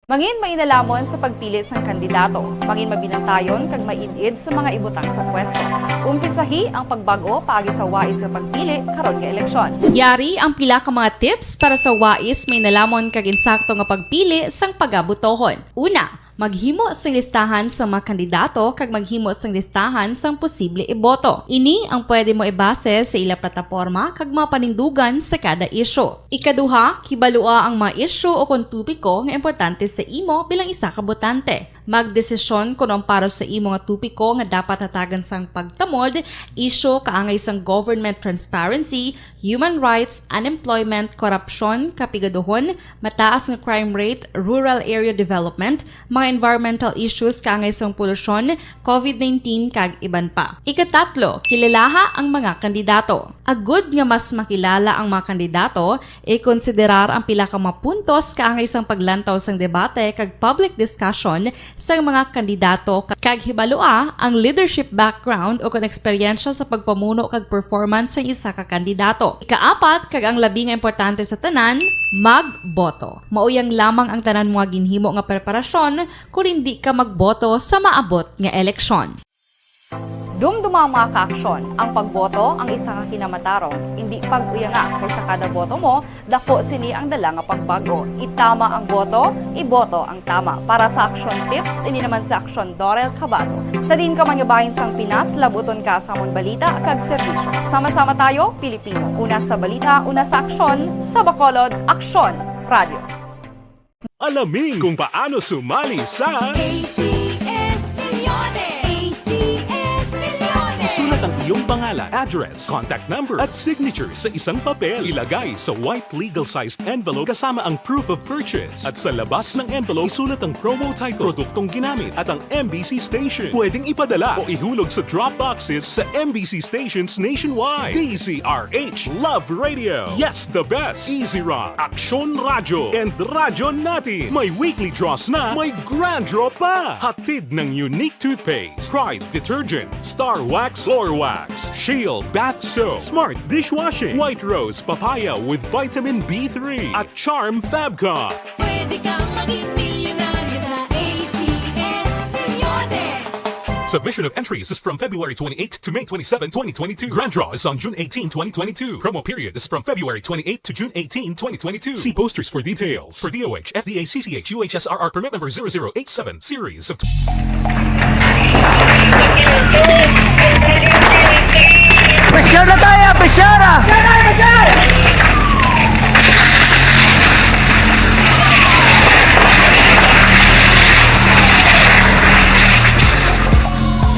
Mangin mainalamon sa pagpili sang kandidato. Mangin mabinantayon kag maid-id sa mga ibutang sa pwesto. Umpisahi ang pagbag-o paagi sa wais nga pagpili karon nga eleksyon. Yari ang pila ka mga tips para sa wais, mainalamon kag insakto nga pagpili sang pagabotohon. Una, maghimo sing listahan sa mga kandidato kag maghimo sing listahan sang posible iboto. Ini ang pwede mo ibase sa ila plataporma kag mga panindugan sa kada isyu. Ikaduha, kibalua ang mga isyu o kon topiko nga importante sa imo bilang isa ka botante. Magdesisyon kon ang para sa imo nga topiko nga dapat hatagan sang pagtamod, isyu kaangay sang government transparency, human rights, unemployment, korupsyon, kapigaduhon, mataas nga crime rate, rural area development, mga environmental issues kaangay sang polusyon, covid nineteen, kag iban pa. Ikatatlo, kilalaha ang mga kandidato. Agud nga mas makilala ang mga kandidato, ikonsiderar ang pila ka mga puntos kaangay sang paglantaw sang debate kag public discussion sang mga kandidato, kag hibalua ang leadership background o kon eksperyensya sa pagpamuno kag performance sang isa ka kandidato. Ikaapat, kag ang labi nga importante sa tanan, magboto. Mauyang lamang ang tanan mo nga ginhimo nga preparasyon kon indi ka magboto sa maabot nga eleksyon. Dumduma ang mga kaaksyon, ang pagboto ang isa ka kinamatarong. Indi pag-uyanga, kay sa kada boto mo, daku sini ang dala nga pagbag-o. Itama ang boto, iboto ang tama. Para sa Aksyon Tips, ini naman si Aksyon Dorel Cabato. Sa diin ka man nga bahin sang Pinas, labuton ka sa amon balita kag serbisyo. Sama-sama tayo, Pilipino. Una sa balita, una sa aksyon, sa Bacolod, Aksyon Radio. Alamin kung paano sumali sa A C S Millones. A C S Millones. Isulat ang iyong pangalan, address, contact number, at signature sa isang papel. Ilagay sa white legal-sized envelope kasama ang proof of purchase. At sa labas ng envelope, isulat ang promo title, produktong ginamit, at ang M B C station. Pwedeng ipadala o ihulog sa drop boxes sa M B C stations nationwide. D Z R H, Love Radio. Yes, the best. Easy Rock, Aksyon Radyo, and Radyo Natin. May weekly draws na, may grand draw pa. Hatid ng Unique Toothpaste, Pride Detergent, Star Wax Floor Wax, Shield Bath Soap, Smart Dishwashing, White Rose Papaya with Vitamin B three, at Charm Fabcon. Pwede kang maging milyonaryo sa A C S Millones. Submission of entries is from February twenty-eighth to May twenty-seven, twenty twenty-two. Grand draw is on June eighteen, twenty twenty-two. Promo period is from February twenty-eighth to June eighteen, twenty twenty-two. See posters for details. For D O H, F D A, C C H, U H S R R permit number zero zero eight seven, series of Pressure na tayo! Pressure!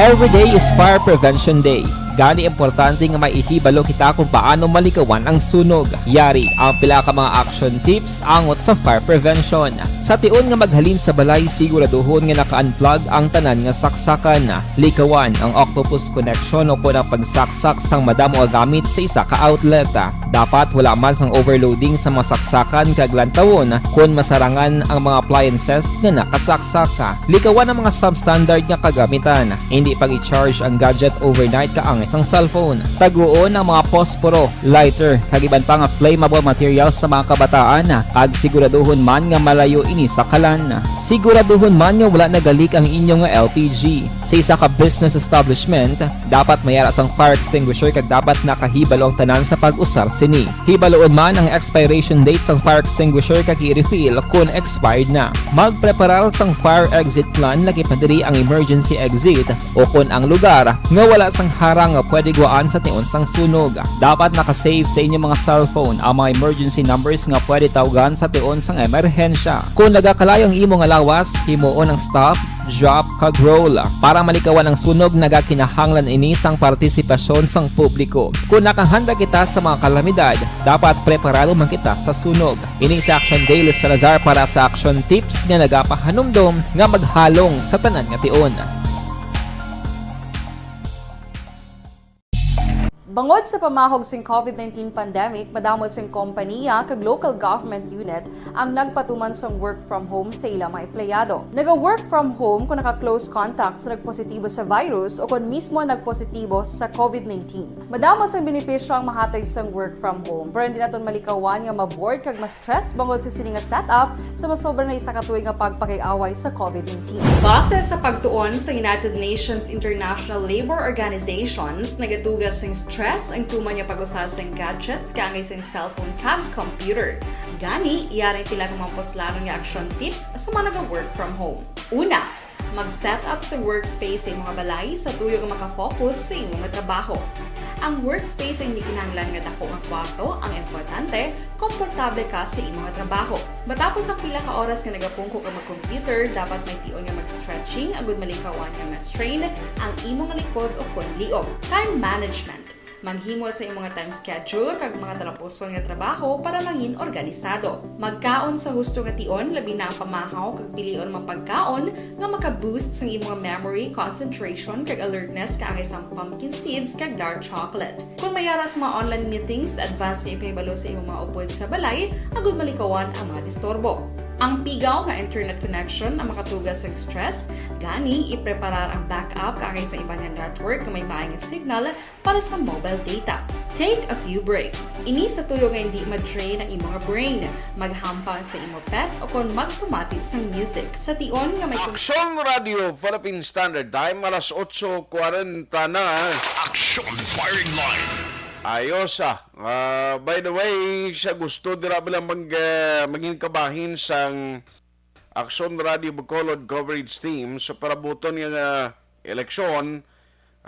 Every day is Fire Prevention Day. Gani, importante nga maihibalo kita kung paano malikawan ang sunog. Yari ang pila ka mga action tips angot sa fire prevention. Sa tion nga maghalin sa balay, siguraduhon nga naka-unplug ang tanan nga saksakan. Likawan ang octopus connection o kon ang pagsaksak sang madamo nga gamit sa isa ka outlet. Dapat wala man sang overloading sa mga saksakan kag lantawon kon masarangan ang mga appliances nga nakasaksak. Likawan ang mga substandard nga kagamitan. Hindi pag-i-charge ang gadget overnight kaangay sang cellphone. Taguon ang mga posporo, lighter, kag iban pa nga flammable materials sa mga kabataan, kag siguraduhon man nga malayo ini sa kalan. Siguraduhon man nga wala nagalik ang inyo nga L P G. Sa isa ka business establishment, dapat may ara sang fire extinguisher kag dapat nakahibalo ang tanan sa pag-usar Sini, hibaluon man ang expiration date sang fire extinguisher kag i-refill kon expired na. Magpreparar sang fire exit plan, lakip na diri ang emergency exit, o kon ang lugar nga wala sang harang nga pwede guwaan sa tion sang sunog. Dapat naka-save sa inyo mga cellphone ang mga emergency numbers nga pwede tawgan sa tion sang emerhensya. Kon nagakalayo ang imo nga lawas, himuon ang stop, drop, kag roll. Para malikawan ang sunog, nagakinahanglan ini sang partisipasyon sang publiko. Kon nakahanda kita sa mga kalamidad, dapat preparado man kita sa sunog. Ini si Action Dale Salazar para sa Action Tips nga nagapahanumdom nga maghalong sa tanan nga tion. Bangod sa pamahog sing covid nineteen pandemic, madamo sing kompaniya kag local government unit ang nagpatuman sang work from home sa ila mga empleyado. Naga-work from home kung naka-close contact sa nagpositibo sa virus o kon mismo nagpositibo sa covid nineteen. Madamo sang benepisyo ang mahatag sang work from home, pero hindi naton malikawan nga ma-bored kag ma-stress bangod sa sini nga setup sa masobra na isa ka tuig nga pagpakig-away sa covid nineteen. Base sa pagtuon sa United Nations International Labor Organizations, nagatuga sing stress ang tuman nga pag-usa sing gadgets kaangay sing cellphone kag computer. Gani, yari ang pila ka mga puslanon nga action tips sa mga naga-work from home. Una, mag-set up sa workspace sa imong balay sa tuyo nga maka-focus sa imong trabaho. Ang workspace ay hindi kinahanglan nga dako nga kwarto, ang importante, komportable ka sa imong trabaho. Matapos ang pila ka oras nga nagapungko ka mag-computer, dapat may tion nga mag-stretching agud malikawan nga ma-strain ang imong likod o kon liog. Time management. Maghimo sa imong time schedule kag mga talapuson nga trabaho para mangin organisado. Magkaon sa husto nga tion, labi na ang pamahaw, kag pilion ang mga pagkaon nga maka-boost sang imong memory, concentration, kag alertness kaangay sang pumpkin seeds kag dark chocolate. Kung may ara sa mga online meetings, advance nga ipahibalo sa imong mga upod sa balay agud malikawan ang mga disturbo. Ang pigaw nga internet connection ang makatuga sa stress, gani ipreparar ang backup kaangay sa iban nga network nga may maay nga signal para sa mobile data. Take a few breaks. Ini sa tuyo nga hindi ma-drain ang imong brain, maghampang sa imo pet o kon magpamati sang music. Sa tion nga may kon- Action Radio Philippine Standard Time, alas otso kwarenta na. Action Firing Line. Ayos, ah. Ah, by the way, sa gusto dira ba lang mag, ah, maging kabahin sang Action Radio Bacolod Coverage Team sa parabuton nga, ah, eleksyon,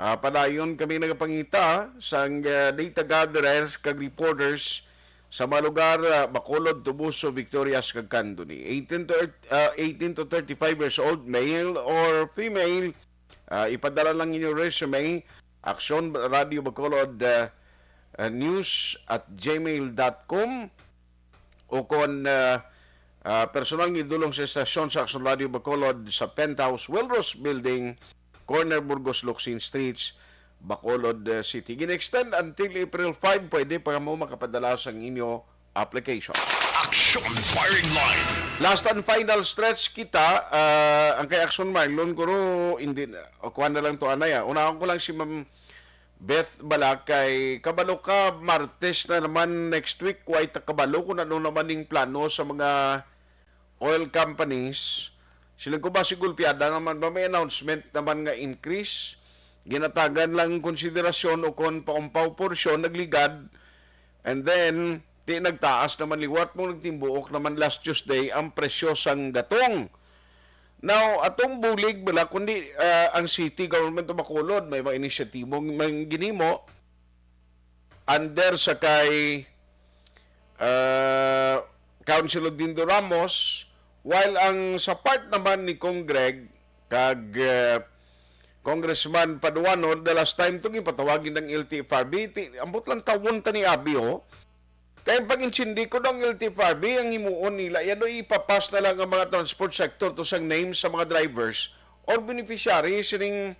ah, padayon kami nagapangita sang, ah, data gatherers kag reporters sa mga lugar, ah, Bacolod, Toboso, Victorias, kag Candoni. Eighteen to, ah, eighteen to thirty-five years old, male or female, ah, ipadala lang inyo resume, Action Radio Bacolod, ah, ah, news at gmail dot com, o kon, ah, ah, personal nga idulong sa estasyon sa Action Radio Bacolod sa Penthouse Wilros Building, corner Burgos Locsin Streets, Bacolod, ah, City. Gin-extend until April five, pwede pa mo makapadala sang inyo application. Action Firing Line. Last and final stretch kita, ah, ang kay Action Marlon, guro, hindi na, o, kuha na lang to, anay, ah. Unahon ko lang si Ma'am Beth Balakay. Kabalo ka, Martes na naman next week, way ta kabalo kung ano naman ning plano sa mga oil companies. Siling ko ba si Gulpiada naman ba may announcement naman nga increase? Ginatagan lang konsiderasyon o kon paumpaw porsyon nagligad. And then, ti nagtaas naman liwat mo nagtimbuok naman last Tuesday ang presyo sang gatong. Now, atong bulig bala, kundi, ah, ang city government of Bacolod, may mga inisyatibo man ginimo under sa kay, ah, Councilor Dindo Ramos, while ang sa part naman ni Cong Greg kag, ah, Congressman Paduano, the last time to gipatawag ang L T F R B, ti, ambot lang tawon ta ni abi, oh. Kay pag-intindi ko daw ang L T F R B, ang himuon nila, yan daw ipapas na lang ang mga transport sector to sang name sa mga drivers or beneficiary sining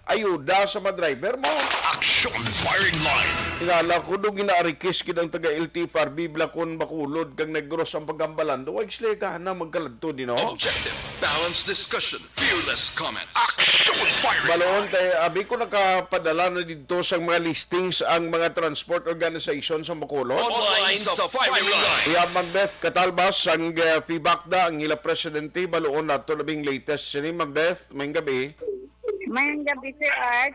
ayuda sa mga driver mo. Action Firing Line. Tingala ko daw ginaarikis gid ang taga L T F R B, Blacon, Bacolod, kag Negros ang paghambalan. Daw, ay sila gana magkaladto din, no? Objective, balanced discussion, fearless comment. Action Firing Baloon Line. Tay, abi ko nakapadala na didto sang mga listings ang mga transport organization sa Bacolod. Online sa Firing Line. Iya, Ma'am Beth Catalbas, ang, uh, Fibacda, ang ila presidente, baloon nato labing latest sini, Ma'am Beth, maayong gabi. Maayong gabi, Sir Art.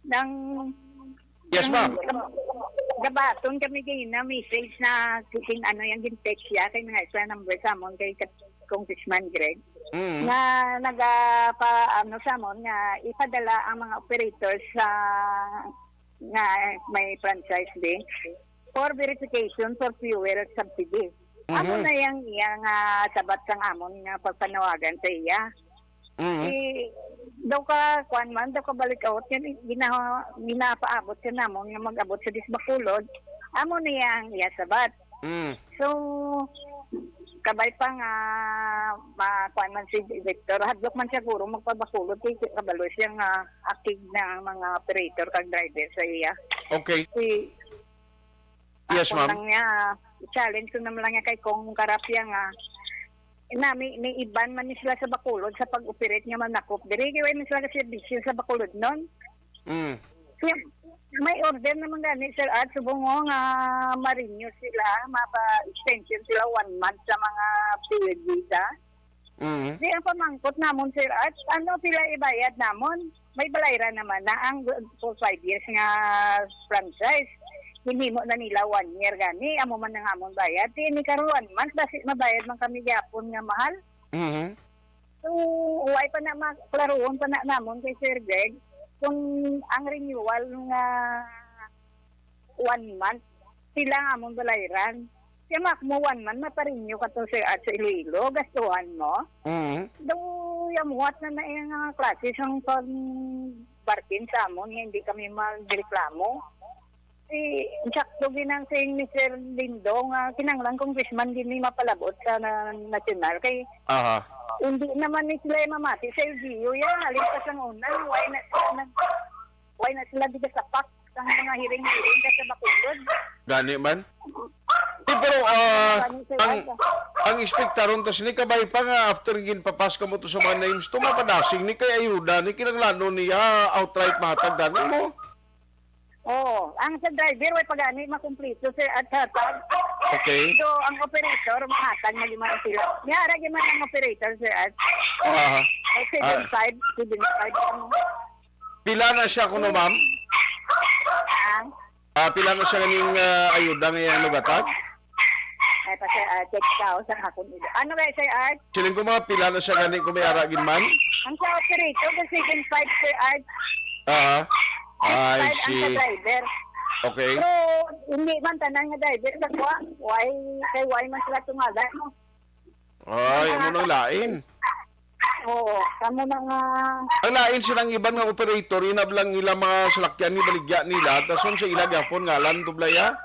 Nang, Yes, nang ma'am. Gabaton kami gina message na kung ano yung gin-text siya kay nga sa number sa amon kay Kat-, Congressman Greg Mm. nga naga pa ano sa amon nga ipadala ang mga operators sa nga may franchise din for verification for fuel subsidy. Amo Mhm. na yang iya nga sabat sang amon nga pagpanawagan sa iya. Mhm. Eh, daw ka, kuwan man, daw ka balik out, yan, gina-, ginapaabot ka namon nga mag-abot sa Disbacolod. Amo na yang iya sabat. Mm. So, kabay pa nga, ma-, kuwan man si Victor, hadlok man siguro magpabakulod kay kabalo siya nga akig na ang mga operator kag driver sa iya. Okay. Si Yes, Ako ma'am. lang niya, challenge ko naman lang niya kay Kong Karapia nga, na may, may iban man ni sila sa Bacolod sa pag-operate nga manakop. Diri, kay way man sila ka-servisyo sa Bacolod nun. Mm. Kaya, may order naman gani, Sir Art, subong mo nga ma-renew sila, mapa-extension sila one month sa mga period visa. Mm. Di ang pamangkot namon, Sir Art, ano sila ibayad namon? May balayran naman na ang for five years nga franchise. Hinimo na nila one year gani, amo man ang amon bayad. Di ni karon one month, basi mabayad man kami gyapon nga mahal. Mhm. So, way pa na maklaruhon pa na namon kay Sir Greg kung ang renewal nga one month, sila ang amon balayran. Kaya mak mo one month, maparinyo ka to, Sir Art, sa Iloilo, gastuhan mo. Mhm. Daw, yamuhat na na yung, ah, klase sang pag-bargain sa amon, nga hindi kami magreklamo. Si, sakto ginang si Mister Lindo nga kinanglan congressman din ni mapalabot sa na, national. Kay Aha. hindi naman ni sila mamati sa L G U yan. Halimpas ang una, why na, na, why na sila di kasapak? Ang mga hiring-hiring ka sa Bacolod. Gani man. Eh, pero, ah, Gani, sir, ang, ay, ang ekspektaron to sini, kabay pa nga after ginpapas ka mo to sa mga names to, mapadasing ni kay ayuda ni kinanglanon niya outright mahatag gani mo. Oo. Ang sa driver, way pagani makumpleto, sir, at hatag. Okay. So, ang operator, mahatag na lima sila. May ara gyud man ang operator, sir, at Ah. Ay, seven five, seven five, ano. Pila na siya kuno, ma'am? Ah, Ah, pila na siya ganing, ah, ayuda nga iyang nagatag? Ay, pa, sir, ah, check ka, oh, sa akon ilo. Ano ba, sir Art? Siling ko, mga pila na siya gani kung may ara gid man? Ang sa operator, the second five, sir Art. Ah, I Five ang sa see. driver. Okay. Pero hindi man tanan nga driver sa kuha. Why, kay why man sila tungalan, no? Ay, amo nang lain. Oo, kamo na nga. Ang lain silang iban nga operator, inablang ila mga salakyan ni baligya nila, tas sa ila gyapon ngalan to, Blaya?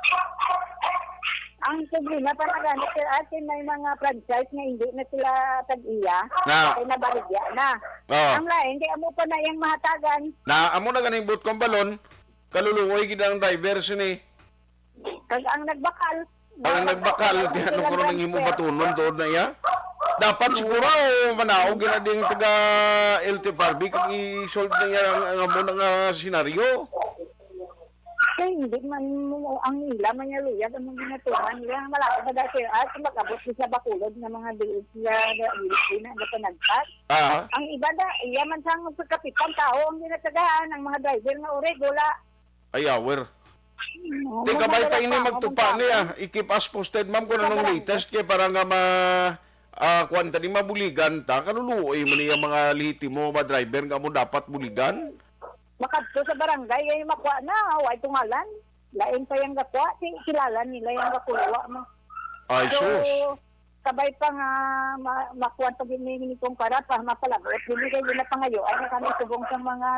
Ang problema pa na gani, sir, ate, may mga franchise nga hindi na sila tag-iya, Na. Kay nabaligya na. Oo. Ang lain, kay amo pa na iyang mahatagan. Na, amo na ganing buot kong balon, kaluluoy gid ang driver sini. Kag ang nagbakal, Ang nagbakal, di ano ko nang imo batunon tuod na iya? Dapat siguro, manaog gina ding taga L T F R B kag i-solve na iya ang, ang amo na nga senaryo. Kay hindi man mo ang ila man niya luyag ang mga ginatuman nila. Ang malapit na dati, ah, kung mag-abot sa Bacolod nga mga diis na, na, na, na panagpas. Ah. Ang iba na, iya man sang kapitan tao ang ginatagaan, ang mga driver nga uri, gula. Ay, awer. Di kabay pa ini magtupa niya. I-keep us posted, ma'am, kung anong latest kay para nga ma, ah, kuwan ta, di mabuligan ta. Kaluluoy man niya mga lehitimo, mga driver nga mo dapat buligan. Makadto sa barangay, ay makuha na, way tungalan. Lain pa yung gakuha, si, kilala nila yung gakuha mo. Ay, sus. Kabay pa nga ma-, makuwan pa gid ni, ni Kong Karap, ah, mapalabot. Dili kay ginapangayoan na kami subong sa mga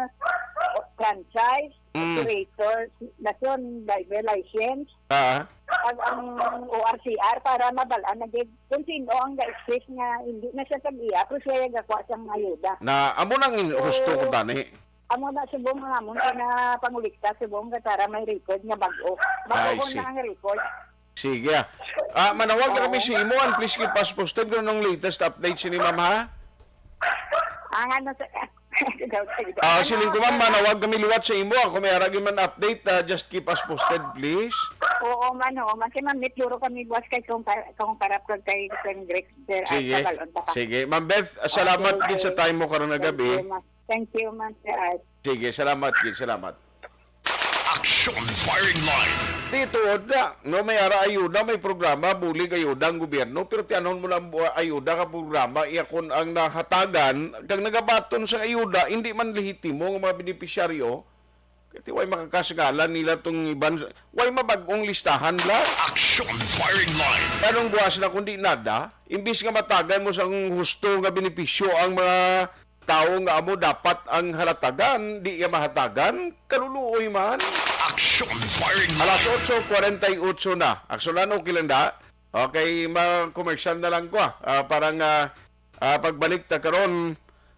franchise, Mm. operator, nasyon, driver license, Ah. ag ang O R C R para mabal-an na gid kung sino ang ga-express nga hindi na siya tag-iya, pero siya yung gakuha sa mga ayuda. Na, amo nang in-, So, husto ko tani. Amo na subong nga amon nga pangulikta subong nga para may record nga bag-o. Bag-o na ang record. Sige, ah. Ah, manawag na kami sa imo, and please keep us posted kung anong latest update sini, ma'am, ha? Ang ano sa, Ah, siling ko, ma'am, manawag kami liwat sa imo. Ako may ara gyud man update, ah, just keep us posted, please. Oo, man, oo, man. Kay mamit duro kami buwas kay kung pa-, kung parap kag kay Sir Greg, sir, ay, Sige. Kabalon pa ka. Sige. Ma'am Beth, salamat Okay, gid sa bye. time mo karon nga Thank gabi. you, ma'am. Thank you, ma'am, sir. Sige, salamat gid, salamat. Action! Action Firing Line. Di tuod na, no, may ara ayuda, may programa, bulig ayuda ang gobyerno, pero tiyanon mo lang bu-, ayuda ka programa, iya kon ang nahatagan, kag nagabaton sa ayuda, hindi man lehitimo nga mga benepisyaryo, kay way makakasgalan nila tong iban, way mabag-ong listahan la. Action Firing Line. Anong buwas na kundi nada, imbis nga matagan mo sang husto nga benepisyo ang mga tawo nga amo dapat ang halatagan, di iya mahatagan, kaluluoy man. Action Firing Alas Line. Otso kwarenta y otso na. Aksyonan, okay lang da? Okay, ma-commercial na lang ko, ah. Ah, para nga, ah, pagbalik ta karon,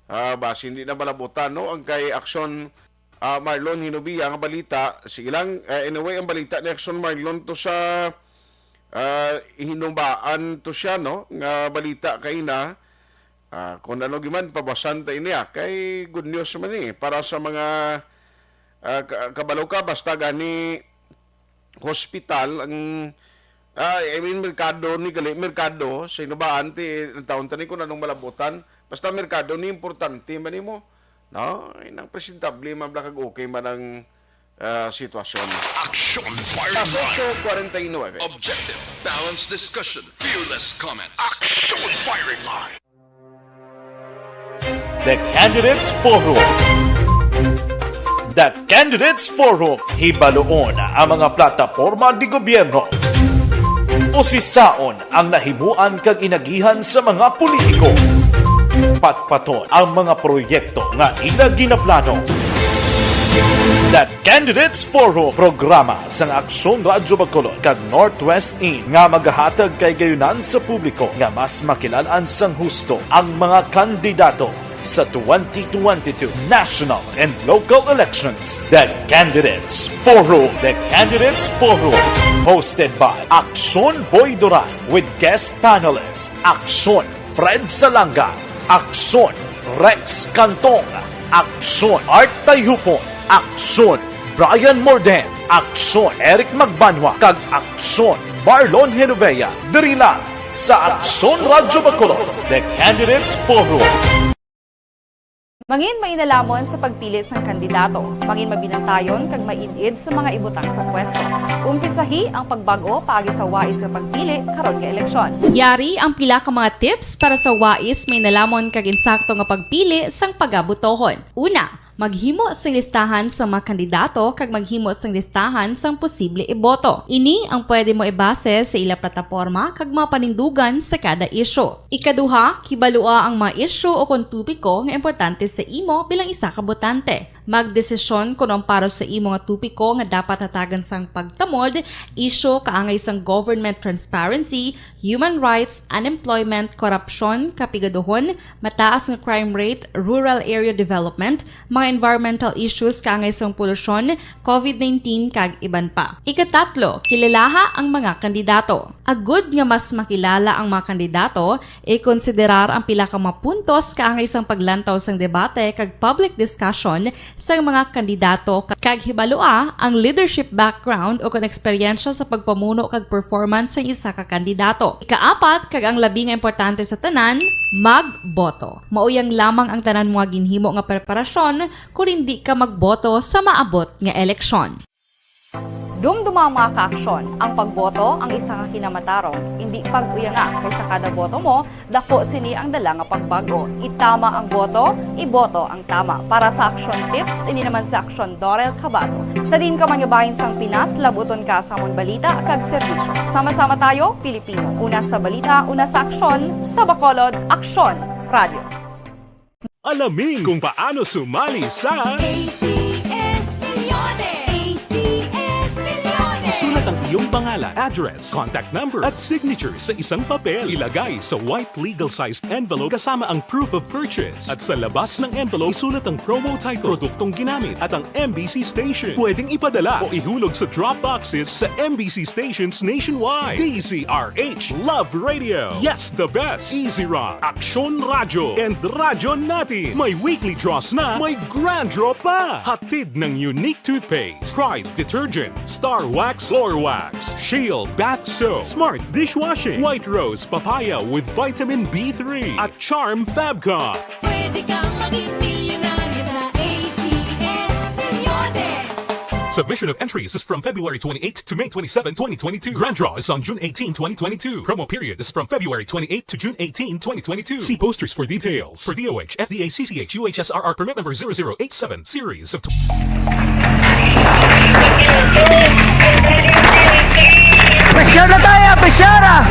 ah, basi hindi na malabutan, no? Ang kay Aksyon, ah, Marlon Hinubia nga balita. Sige lang, ah, anyway, ang balita ni Aksyon Marlon to sa, ah, hinubaan to siya, no? Nga balita kay na, ah, kung ano giman, pabasan ta ini, ah. Kay good news man ni para sa mga, ah, ka-, kabalo ka, basta gani hospital ang, ah, I mean, merkado ni gali, merkado sa hinubaan ti, ang taon tani kung anong malabutan. Basta merkado ni importante man nimo, no? Ay, nang presentable man bala kag okay man ang, ah, sitwasyon. Action Firing Line. Alas otso kwarenta y nuebe. Objective, balanced discussion, fearless comment. Action Firing Line. The Candidates Forum. The Candidates Forum, hibaluon ang mga plataporma di gobyerno. Usisaon ang nahimuan kag inagihan sa mga politiko. Patpaton ang mga proyekto nga ila ginaplano. The Candidates Forum, programa sang Aksyon Radyo Bacolod kag Northwest In nga magahatag kahigayunan sa publiko nga mas makilal-an sang husto ang mga kandidato sa twenty twenty-two national and local elections. The Candidates Forum. The Candidates Forum, hosted by Aksyon Boy Duran with guest panelist Aksyon Fred Salanga, Aksyon Rex Cantong, Aksyon Art Tayhupon, Aksyon Brian Morden, Aksyon Eric Magbanwa, kag Aksyon Marlon Genovea. Diri lang sa Aksyon Radyo Bacolod, The Candidates Forum. Mangin mainalamon sa pagpili sang kandidato, mangin mabinantayon kag maid-id sa mga ibutang sa pwesto. Umpisahi ang pagbag-o paagi sa wais nga pagpili karon nga eleksyon. Yari ang pila ka mga tips para sa wais, mainalamon kag insakto nga pagpili sang pagabotohon. Una, maghimo sing listahan sa mga kandidato kag maghimo sing listahan sang posible iboto. Ini ang pwede mo ibase sa ila plataporma kag mga panindugan sa kada isyu. Ikaduha, kibalua ang mga isyu o kon topiko nga importante sa imo bilang isa ka botante. Magdesisyon kon ang para sa imo nga topiko nga dapat hatagan sang pagtamod, isyu kaangay sang government transparency, human rights, unemployment, korupsyon, kapigaduhon, mataas nga crime rate, rural area development, mga environmental issues kaangay sang polusyon, covid nineteen, kag iban pa. Ikatatlo, kilalaha ang mga kandidato. Agud nga mas makilala ang mga kandidato, ikonsiderar ang pila ka mga puntos kaangay sang paglantaw sang debate kag public discussion sang mga kandidato, kag hibalua ang leadership background o kon eksperyensya sa pagpamuno kag performance sang isa ka kandidato. Ikaapat, kag ang labi nga importante sa tanan, magboto. Mauyang lamang ang tanan mo nga ginhimo nga preparasyon, kon indi ka magboto sa maabot nga eleksyon. Dumduma, mga kaaksyon, ang pagboto ang isa ka kinamatarong, indi pag-uyanga, kay sa kada boto mo, daku sini ang dala nga pagbag-o. Itama ang boto, iboto ang tama. Para sa Aksyon Tips, ini naman si Aksyon Dorel Cabato. Sa diin ka man nga bahin sang Pinas, labuton ka sa amon balita kag serbisyo. Sama-sama tayo, Pilipino. Una sa balita, una sa aksyon, sa Bacolod, Aksyon Radio. Alamin kung paano sumali sa A C S Milyones! A C S Milyones! Isulat ang iyong pangalan, address, contact number, at signature sa isang papel. Ilagay sa white legal-sized envelope kasama ang proof of purchase. At sa labas ng envelope, isulat ang promo title, produktong ginamit, at ang M B C station. Pwedeng ipadala o ihulog sa drop boxes sa M B C stations nationwide. D Z R H Love Radio. Yes, the best. Easy Rock, Aksyon Radyo, and Radyo Natin. May weekly draws na, may grand draw pa. Hatid ng Unique Toothpaste, Pride Detergent, Star Wax Floor Wax, Shield Bath Soap, Smart Dishwashing, White Rose Papaya with Vitamin B three, at Charm Fabcon. Pwede kang maging milyonaryo sa A C S Milyones. Submission of entries is from February twenty-eighth to May twenty-seven, twenty twenty-two. Grand draw is on June eighteen, twenty twenty-two. Promo period is from February twenty-eighth to June eighteen, twenty twenty-two. See posters for details. For D O H, F D A, C C H, U H S R R permit number zero zero eight seven, series of Presyar na tayo, presyar!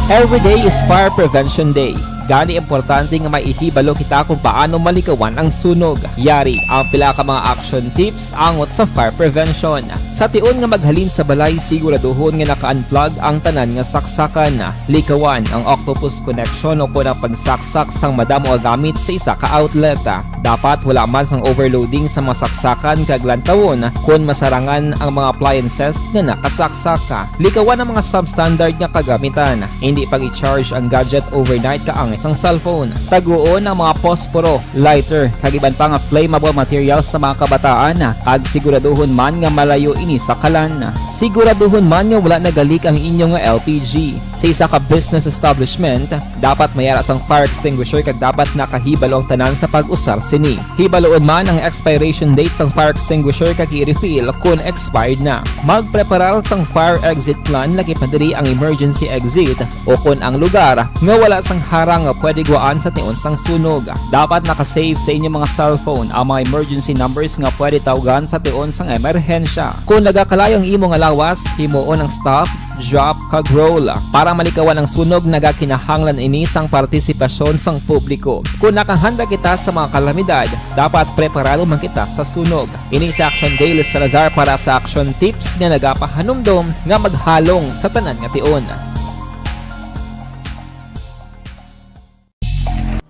Every day is Fire Prevention Day. Gani, importante nga may ihibalo kita kung paano malikawan ang sunog. Yari ang pila ka mga action tips angot sa fire prevention. Sa tion nga maghalin sa balay, siguraduhon nga naka-unplug ang tanan nga saksakan. Likawan ang octopus connection o kon ang pagsaksak sang madamo nga gamit sa isa ka outlet. Dapat wala man sang overloading sa mga saksakan kag lantawon kon masarangan ang mga appliances nga nakasaksak. Likawan ang mga substandard nga kagamitan. Hindi pag-i-charge ang gadget overnight kaangay sang cellphone. Taguon ang mga posporo, lighter, kag iban pa nga flammable materials sa mga kabataan, kag siguraduhon man nga malayo ini sa kalan. Siguraduhon man nga wala nagalik ang inyo nga L P G. Sa isa ka business establishment, dapat may ara sang fire extinguisher kag dapat nakahibalo ang tanan sa pag-usar sini. Hibaluon man ang expiration date sang fire extinguisher kag i-refill kon expired na. Magpreparar sang fire exit plan, lakip na diri ang emergency exit, o kon ang lugar nga wala sang harang nga pwede guwaan sa tion sang sunog. Dapat naka-save sa inyo mga cellphone ang mga emergency numbers nga pwede tawgan sa tion sang emerhensya. Kon nagakalayo ang imo nga lawas, himuon ang stop, drop, kag roll. Para malikawan ang sunog, nagakinahanglan ini sang partisipasyon sang publiko. Kon nakahanda kita sa mga kalamidad, dapat preparado man kita sa sunog. Ini si Action Dale Salazar para sa Action Tips nga nagapahanumdom nga maghalong sa tanan nga tion.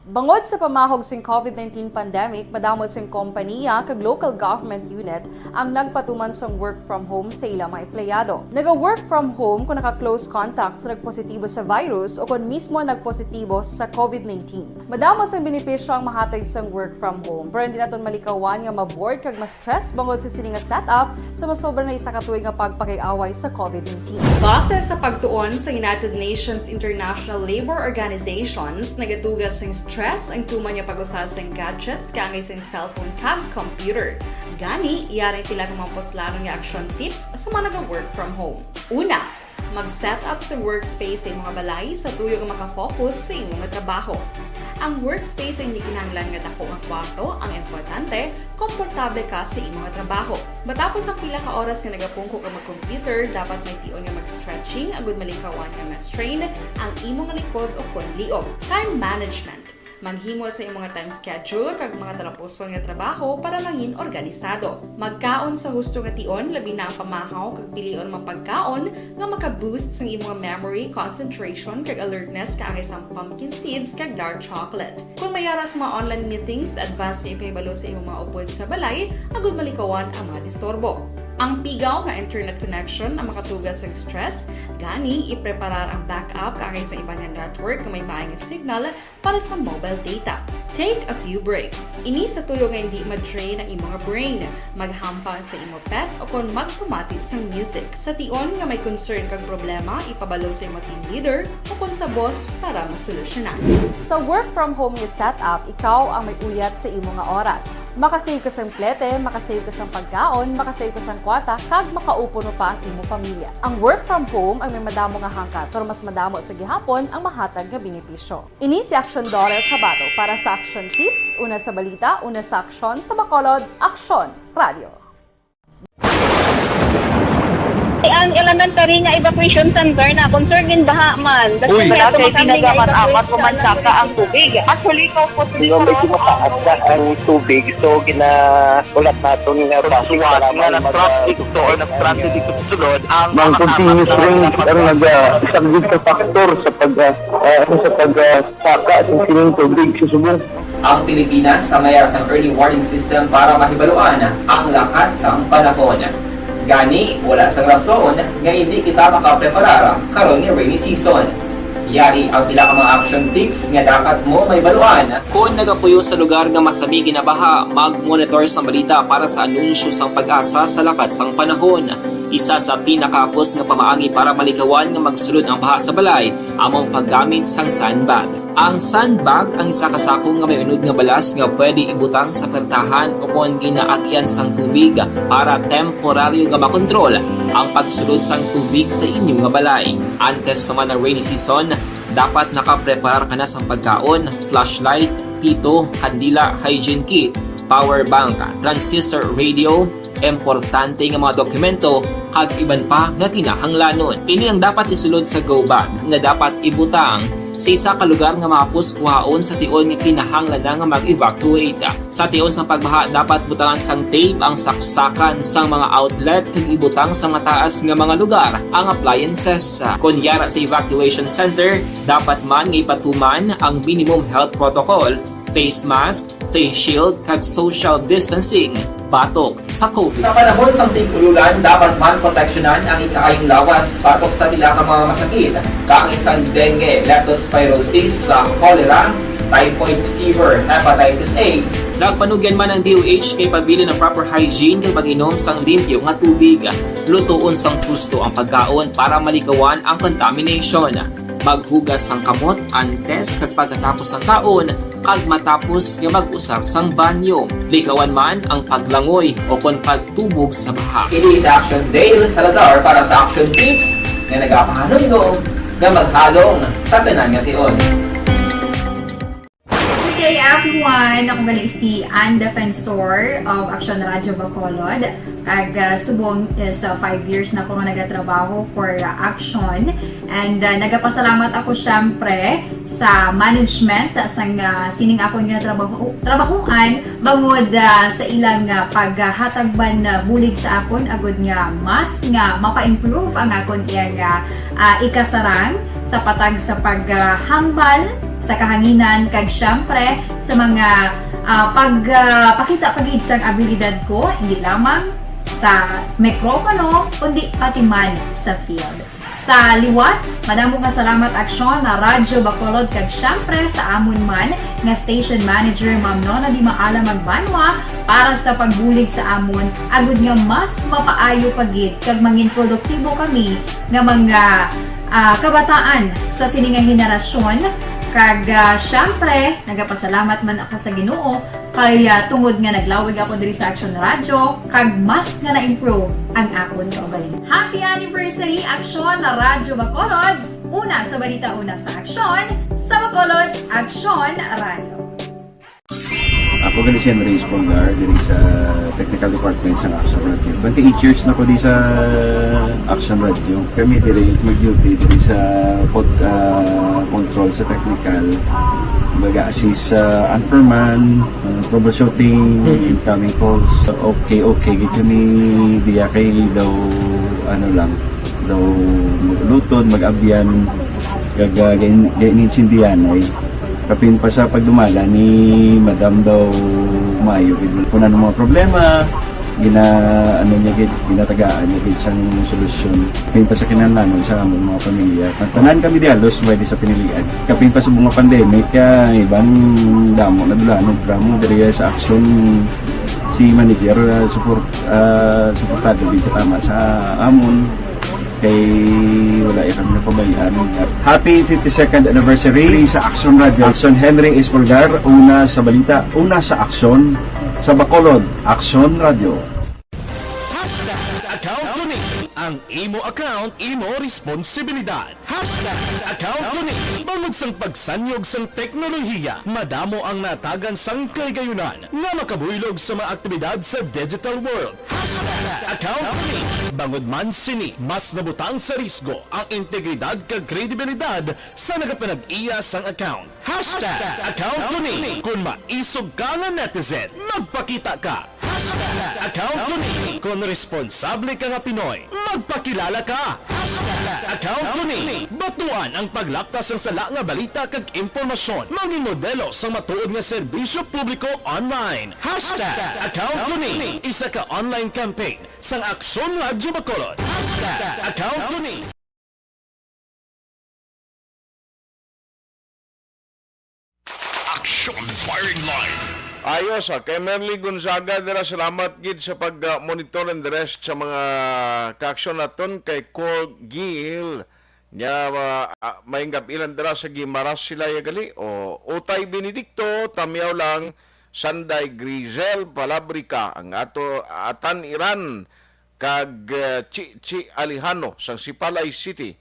Bangod sa pamahog sing COVID nineteen pandemic, madamo sing kompaniya kag local government unit ang nagpatuman sang work from home sa ila mga empleyado. Naga-work from home kon naka-close contact sa nagpositibo sa virus o kon mismo nagpositibo sa COVID nineteen. Madamo sang benepisyo ang mahatag sang work from home, pero hindi naton malikawan nga ma-bored kag ma-stress bangod sa sini nga setup sa masobra na isa ka tuig nga pagpakig-away sa COVID nineteen. Base sa pagtuon sa United Nations International Labor Organizations, nagatuga sing stress ang tuman nga pag-usa sing gadgets kaangay sing cellphone kag computer. Gani, yari ang pila ka mga puslanon nga action tips sa mga naga-work from home. Una, mag-set up sa workspace sa imong balay sa tuyo nga maka-focus sa imo nga trabaho. Ang workspace ay hindi kinahanglan nga dako nga kwarto, ang importante, komportable ka sa imo nga trabaho. Matapos ang pila ka oras nga nagapungko ka mag-computer, dapat may tion nga mag-stretching agud malikawan nga ma-strain ang imo nga likod o kon liog. Time management. Maghimo sa imo nga time schedule kag mga talapuson nga trabaho para mangin organisado. Magkaon sa husto nga tion, labi na ang pamahaw, kag pilion ang mga pagkaon nga maka-boost sang imo nga memory, concentration, kag alertness kaangay sang pumpkin seeds kag dark chocolate. Kon may ara sa mga online meetings, advance nga ipahibalo sa imong mga upod sa balay agud malikawan ang mga disturbo. Ang pigaw nga internet connection ang makatuga sang stress, gani ipreparar ang backup kaangay sa iban nga network nga may maay nga signal para sa mobile data. Take a few breaks. Ini sa tuyo nga hindi ma-drain ang imo nga brain. Maghampang sa imo pet o kon magpamati sang music. Sa tion nga may concern kag problema, ipabalo sa imo team leader o kon sa boss para masolusyonan. Sa work from home nga setup, ikaw ang may uyat sa imo nga oras. Makasave ka sang plete, makasave ka sang pagkaon, makasave ka sang kwarta, kag makaupod mo pa ang imo pamilya. Ang work from home ang may madamo nga hangkat, pero mas madamo sa gihapon ang mahatag nga benepisyo. Ini si Aksyon Dorer Cabato para sa Aksyon Tips, una sa balita, una sa aksyon, sa Bacolod, Aksyon Radio. Ang elementary nga evacuation center na concerned din baha man. Uy. Wala kay tinaga man amat o mansaka ang tubig. Actually, ikaw po, Di ba, medyo mataas na ang tubig, so ginaulat naton nga traffic nga nag-traffic to or nag-transit dito sa sulod ang mga continuous rain ang nag-, ah, isa gid ka factor sa pag, ah, ah, sa pag, ah, saka sa sining tubig sa subong. Ang Pilipinas ang may ara sang early warning system para mahibaluan ang lakat sang panahon. Gani, wala sang rason nga hindi kita makapreparar karon nga rainy season. Yari ang pila ka mga action tips nga dapat mo mahibaluan. Kon nagapuyo sa lugar nga masami ginabaha, mag-monitor sang balita para sa anunsyo sang PAGASA sa lakat sang panahon. Isa sa pinakahapos nga pamaagi para malikawan nga magsulod ang baha sa balay amo ang paggamit sang sandbag. Ang sandbag ang isa ka sako nga may unod nga balas nga pwede ibutang sa pertahan ukon ginaagian sang tubig para temporaryo nga makontrol ang pagsulod sang tubig sa inyo nga balay. Antes pa man ang rainy season, dapat nakapreparar ka na sang pagkaon, flashlight, pito, kandila, hygiene kit, power bank, transistor radio, importante nga mga dokumento, kag iban pa nga kinahanglanon. Ini ang dapat isulod sa go bag nga dapat ibutang sa isa ka lugar nga mahapos kuhaon sa tion nga kinahanglan na nga mag-evacuate. Sa tion sang pagbaha, dapat butangan sang tape ang saksakan sang mga outlet kag ibutang sa mataas nga mga lugar ang appliances. Kon yara sa evacuation center, dapat man nga ipatuman ang minimum health protocol, face mask, face shield, kag social distancing batok sa COVID. Sa panahon sang tig-ululan, dapat man proteksyonan ang ikaayong lawas batok sa pila ka mga masakit, kaangay sang dengue, leptospirosis, sa cholera, typhoid fever, hepatitis A. Nagpanugyan man ang D O H nga ipabilin ang proper hygiene kag pag-inom sang limpyo nga tubig. Lutoon sang husto ang pagkaon para malikawan ang contamination. Maghugas sang kamot antes kag pagkatapos sang kaon kag matapos nga mag-usar sang banyo. Likawan man ang paglangoy o kon pagtubog sa baha. Ini sa Action Dale Salazar para sa Action Tips nga nagapahanumdom nga maghalong sa tanan nga tion. Good day, everyone! Ako gali si Ann Defensor of Action Radio Bacolod. Kag, ah, subong is, ah, five years na ako nga nagatrabaho for, ah, Action. And, ah, nagapasalamat ako, syempre, sa management, ah, sang, ah, sining akon nga trabaho, trabahoan, bangod, ah, sa ilang, ah, paghatag man, ah, bulig sa akon, agud nga mas nga mapa-improve ang akon iyang, ah, ah, ikasarang sa patag sa paghambal sa kahanginan, kag, syempre, sa mga, ah, pag, ah, pakita pa gid sang abilidad ko, hindi lamang sa mikropono, kundi pati man sa field. Sa liwat, madamo nga salamat, Aksyon, na Radyo Bacolod, kag, syempre, sa amon man nga station manager, Ma'am Nona Di Maala Magbanwa, para sa pagbulig sa amon, agud nga mas mapaayo pa gid kag mangin produktibo kami nga mga, ah, kabataan sa sini nga henerasyon. Kag, ah, syempre, nagapasalamat man ako sa Ginoo kay, ah, tungod nga naglawig ako diri sa Action Radio, kag mas nga na-improve ang akon kaugalingon. Happy anniversary, Action Radyo Bacolod! Una sa balita, una sa aksyon, sa Bacolod, Action Radio. Ako gali si Henry Espolgar, diri sa Technical Department sa Action Radio. Twenty-eight years na ko di sa Action Radio. Kami diri mag-duty diri sa pod-, ah, control sa technical. Mag-assist sa anchorman, ah, troubleshooting, Mm. incoming calls. Okay, okay, gid kami diya kay daw, ano lang, daw mag-ulutod, mag-abyan, kag, ah, gain-, gain-, intindihan ay. Kapin pa sa pagdumala ni Madam daw maayo gid. Kung ano mga problema, gina-, ano niya gid, ginatagaan niya gid sang solusyon. Kapin pa sa kinahanglanon sa among mga pamilya. Tanan kami di halos pwede sa pinilian. Kapin pa sa mga pandemic, ah, iban damo na dula, no, drama diri sa Action si manager, ah, support, ah, suportado gid tama sa amon. Kay wala ya kami napabayaan. Happy fifty-second anniversary sa Action Radio. Action Henry Espolgar, una sa balita, una sa aksyon, sa Bacolod, Action Radio. Hashtag account ko ni. Ang imo account, imo responsibilidad. Hashtag account ko ni. Bangod sang pagsanyog sang teknolohiya, madamo ang natagan sang kahigayonan nga makabuylog sa mga aktibidad sa digital world. Hashtag account ko ni. Bangod man sini, mas nabutang sa risgo ang integridad kag kredibilidad sa nagapanag-iya sang account. Hashtag account ko ni. Kung maisog ka nga netizen, magpakita ka. Hashtag account ko ni. Kung responsable ka nga Pinoy, magpakilala ka. Hashtag account ko ni. Batuan ang paglapta sang sala nga balita kag impormasyon. Mangin modelo sang matuod nga serbisyo publiko online. Hashtag account ko ni. Isa ka online campaign sang Aksyon Radyo Bacolod. Hashtag account ko ni. Action Firing Line. Ayo sa kay Merly Gonzaga dira, salamat gid sa pag-monitor and the rest sa mga kaaksyon naton kay Cor Gill. Nya, ah, ah, may gabilan dira sa Guimaras sila ya gali. O, Utay Benedicto, Tamyaw lang, Sanday Grizel, Palabrika, ang ato Atan Iran, kag, ah, Chi Chi Alejano sang Sipalay City.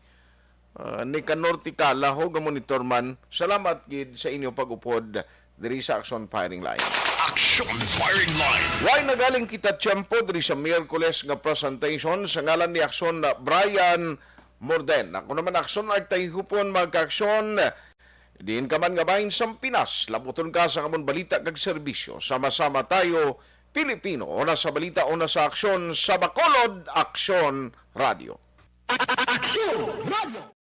Ah, Nicanor Ticala, Hoga Monitor man, salamat gid sa inyo pag-upod diri sa Aksyon Firing Line. Action Firing Line. Way nagaling kita tiyempo diri sa Miyerkules nga presentation sa ngalan ni Aksyon na Brian Morden. Ako naman Aksyon Artayhupon, mga kaaksyon. Diin ka man nga bahin sang Pinas, labuton ka sa amon balita kag serbisyo. Sama-sama tayo, Pilipino, una sa balita, una sa aksyon, sa Bacolod, Aksyon Radio. Aksyon Radio.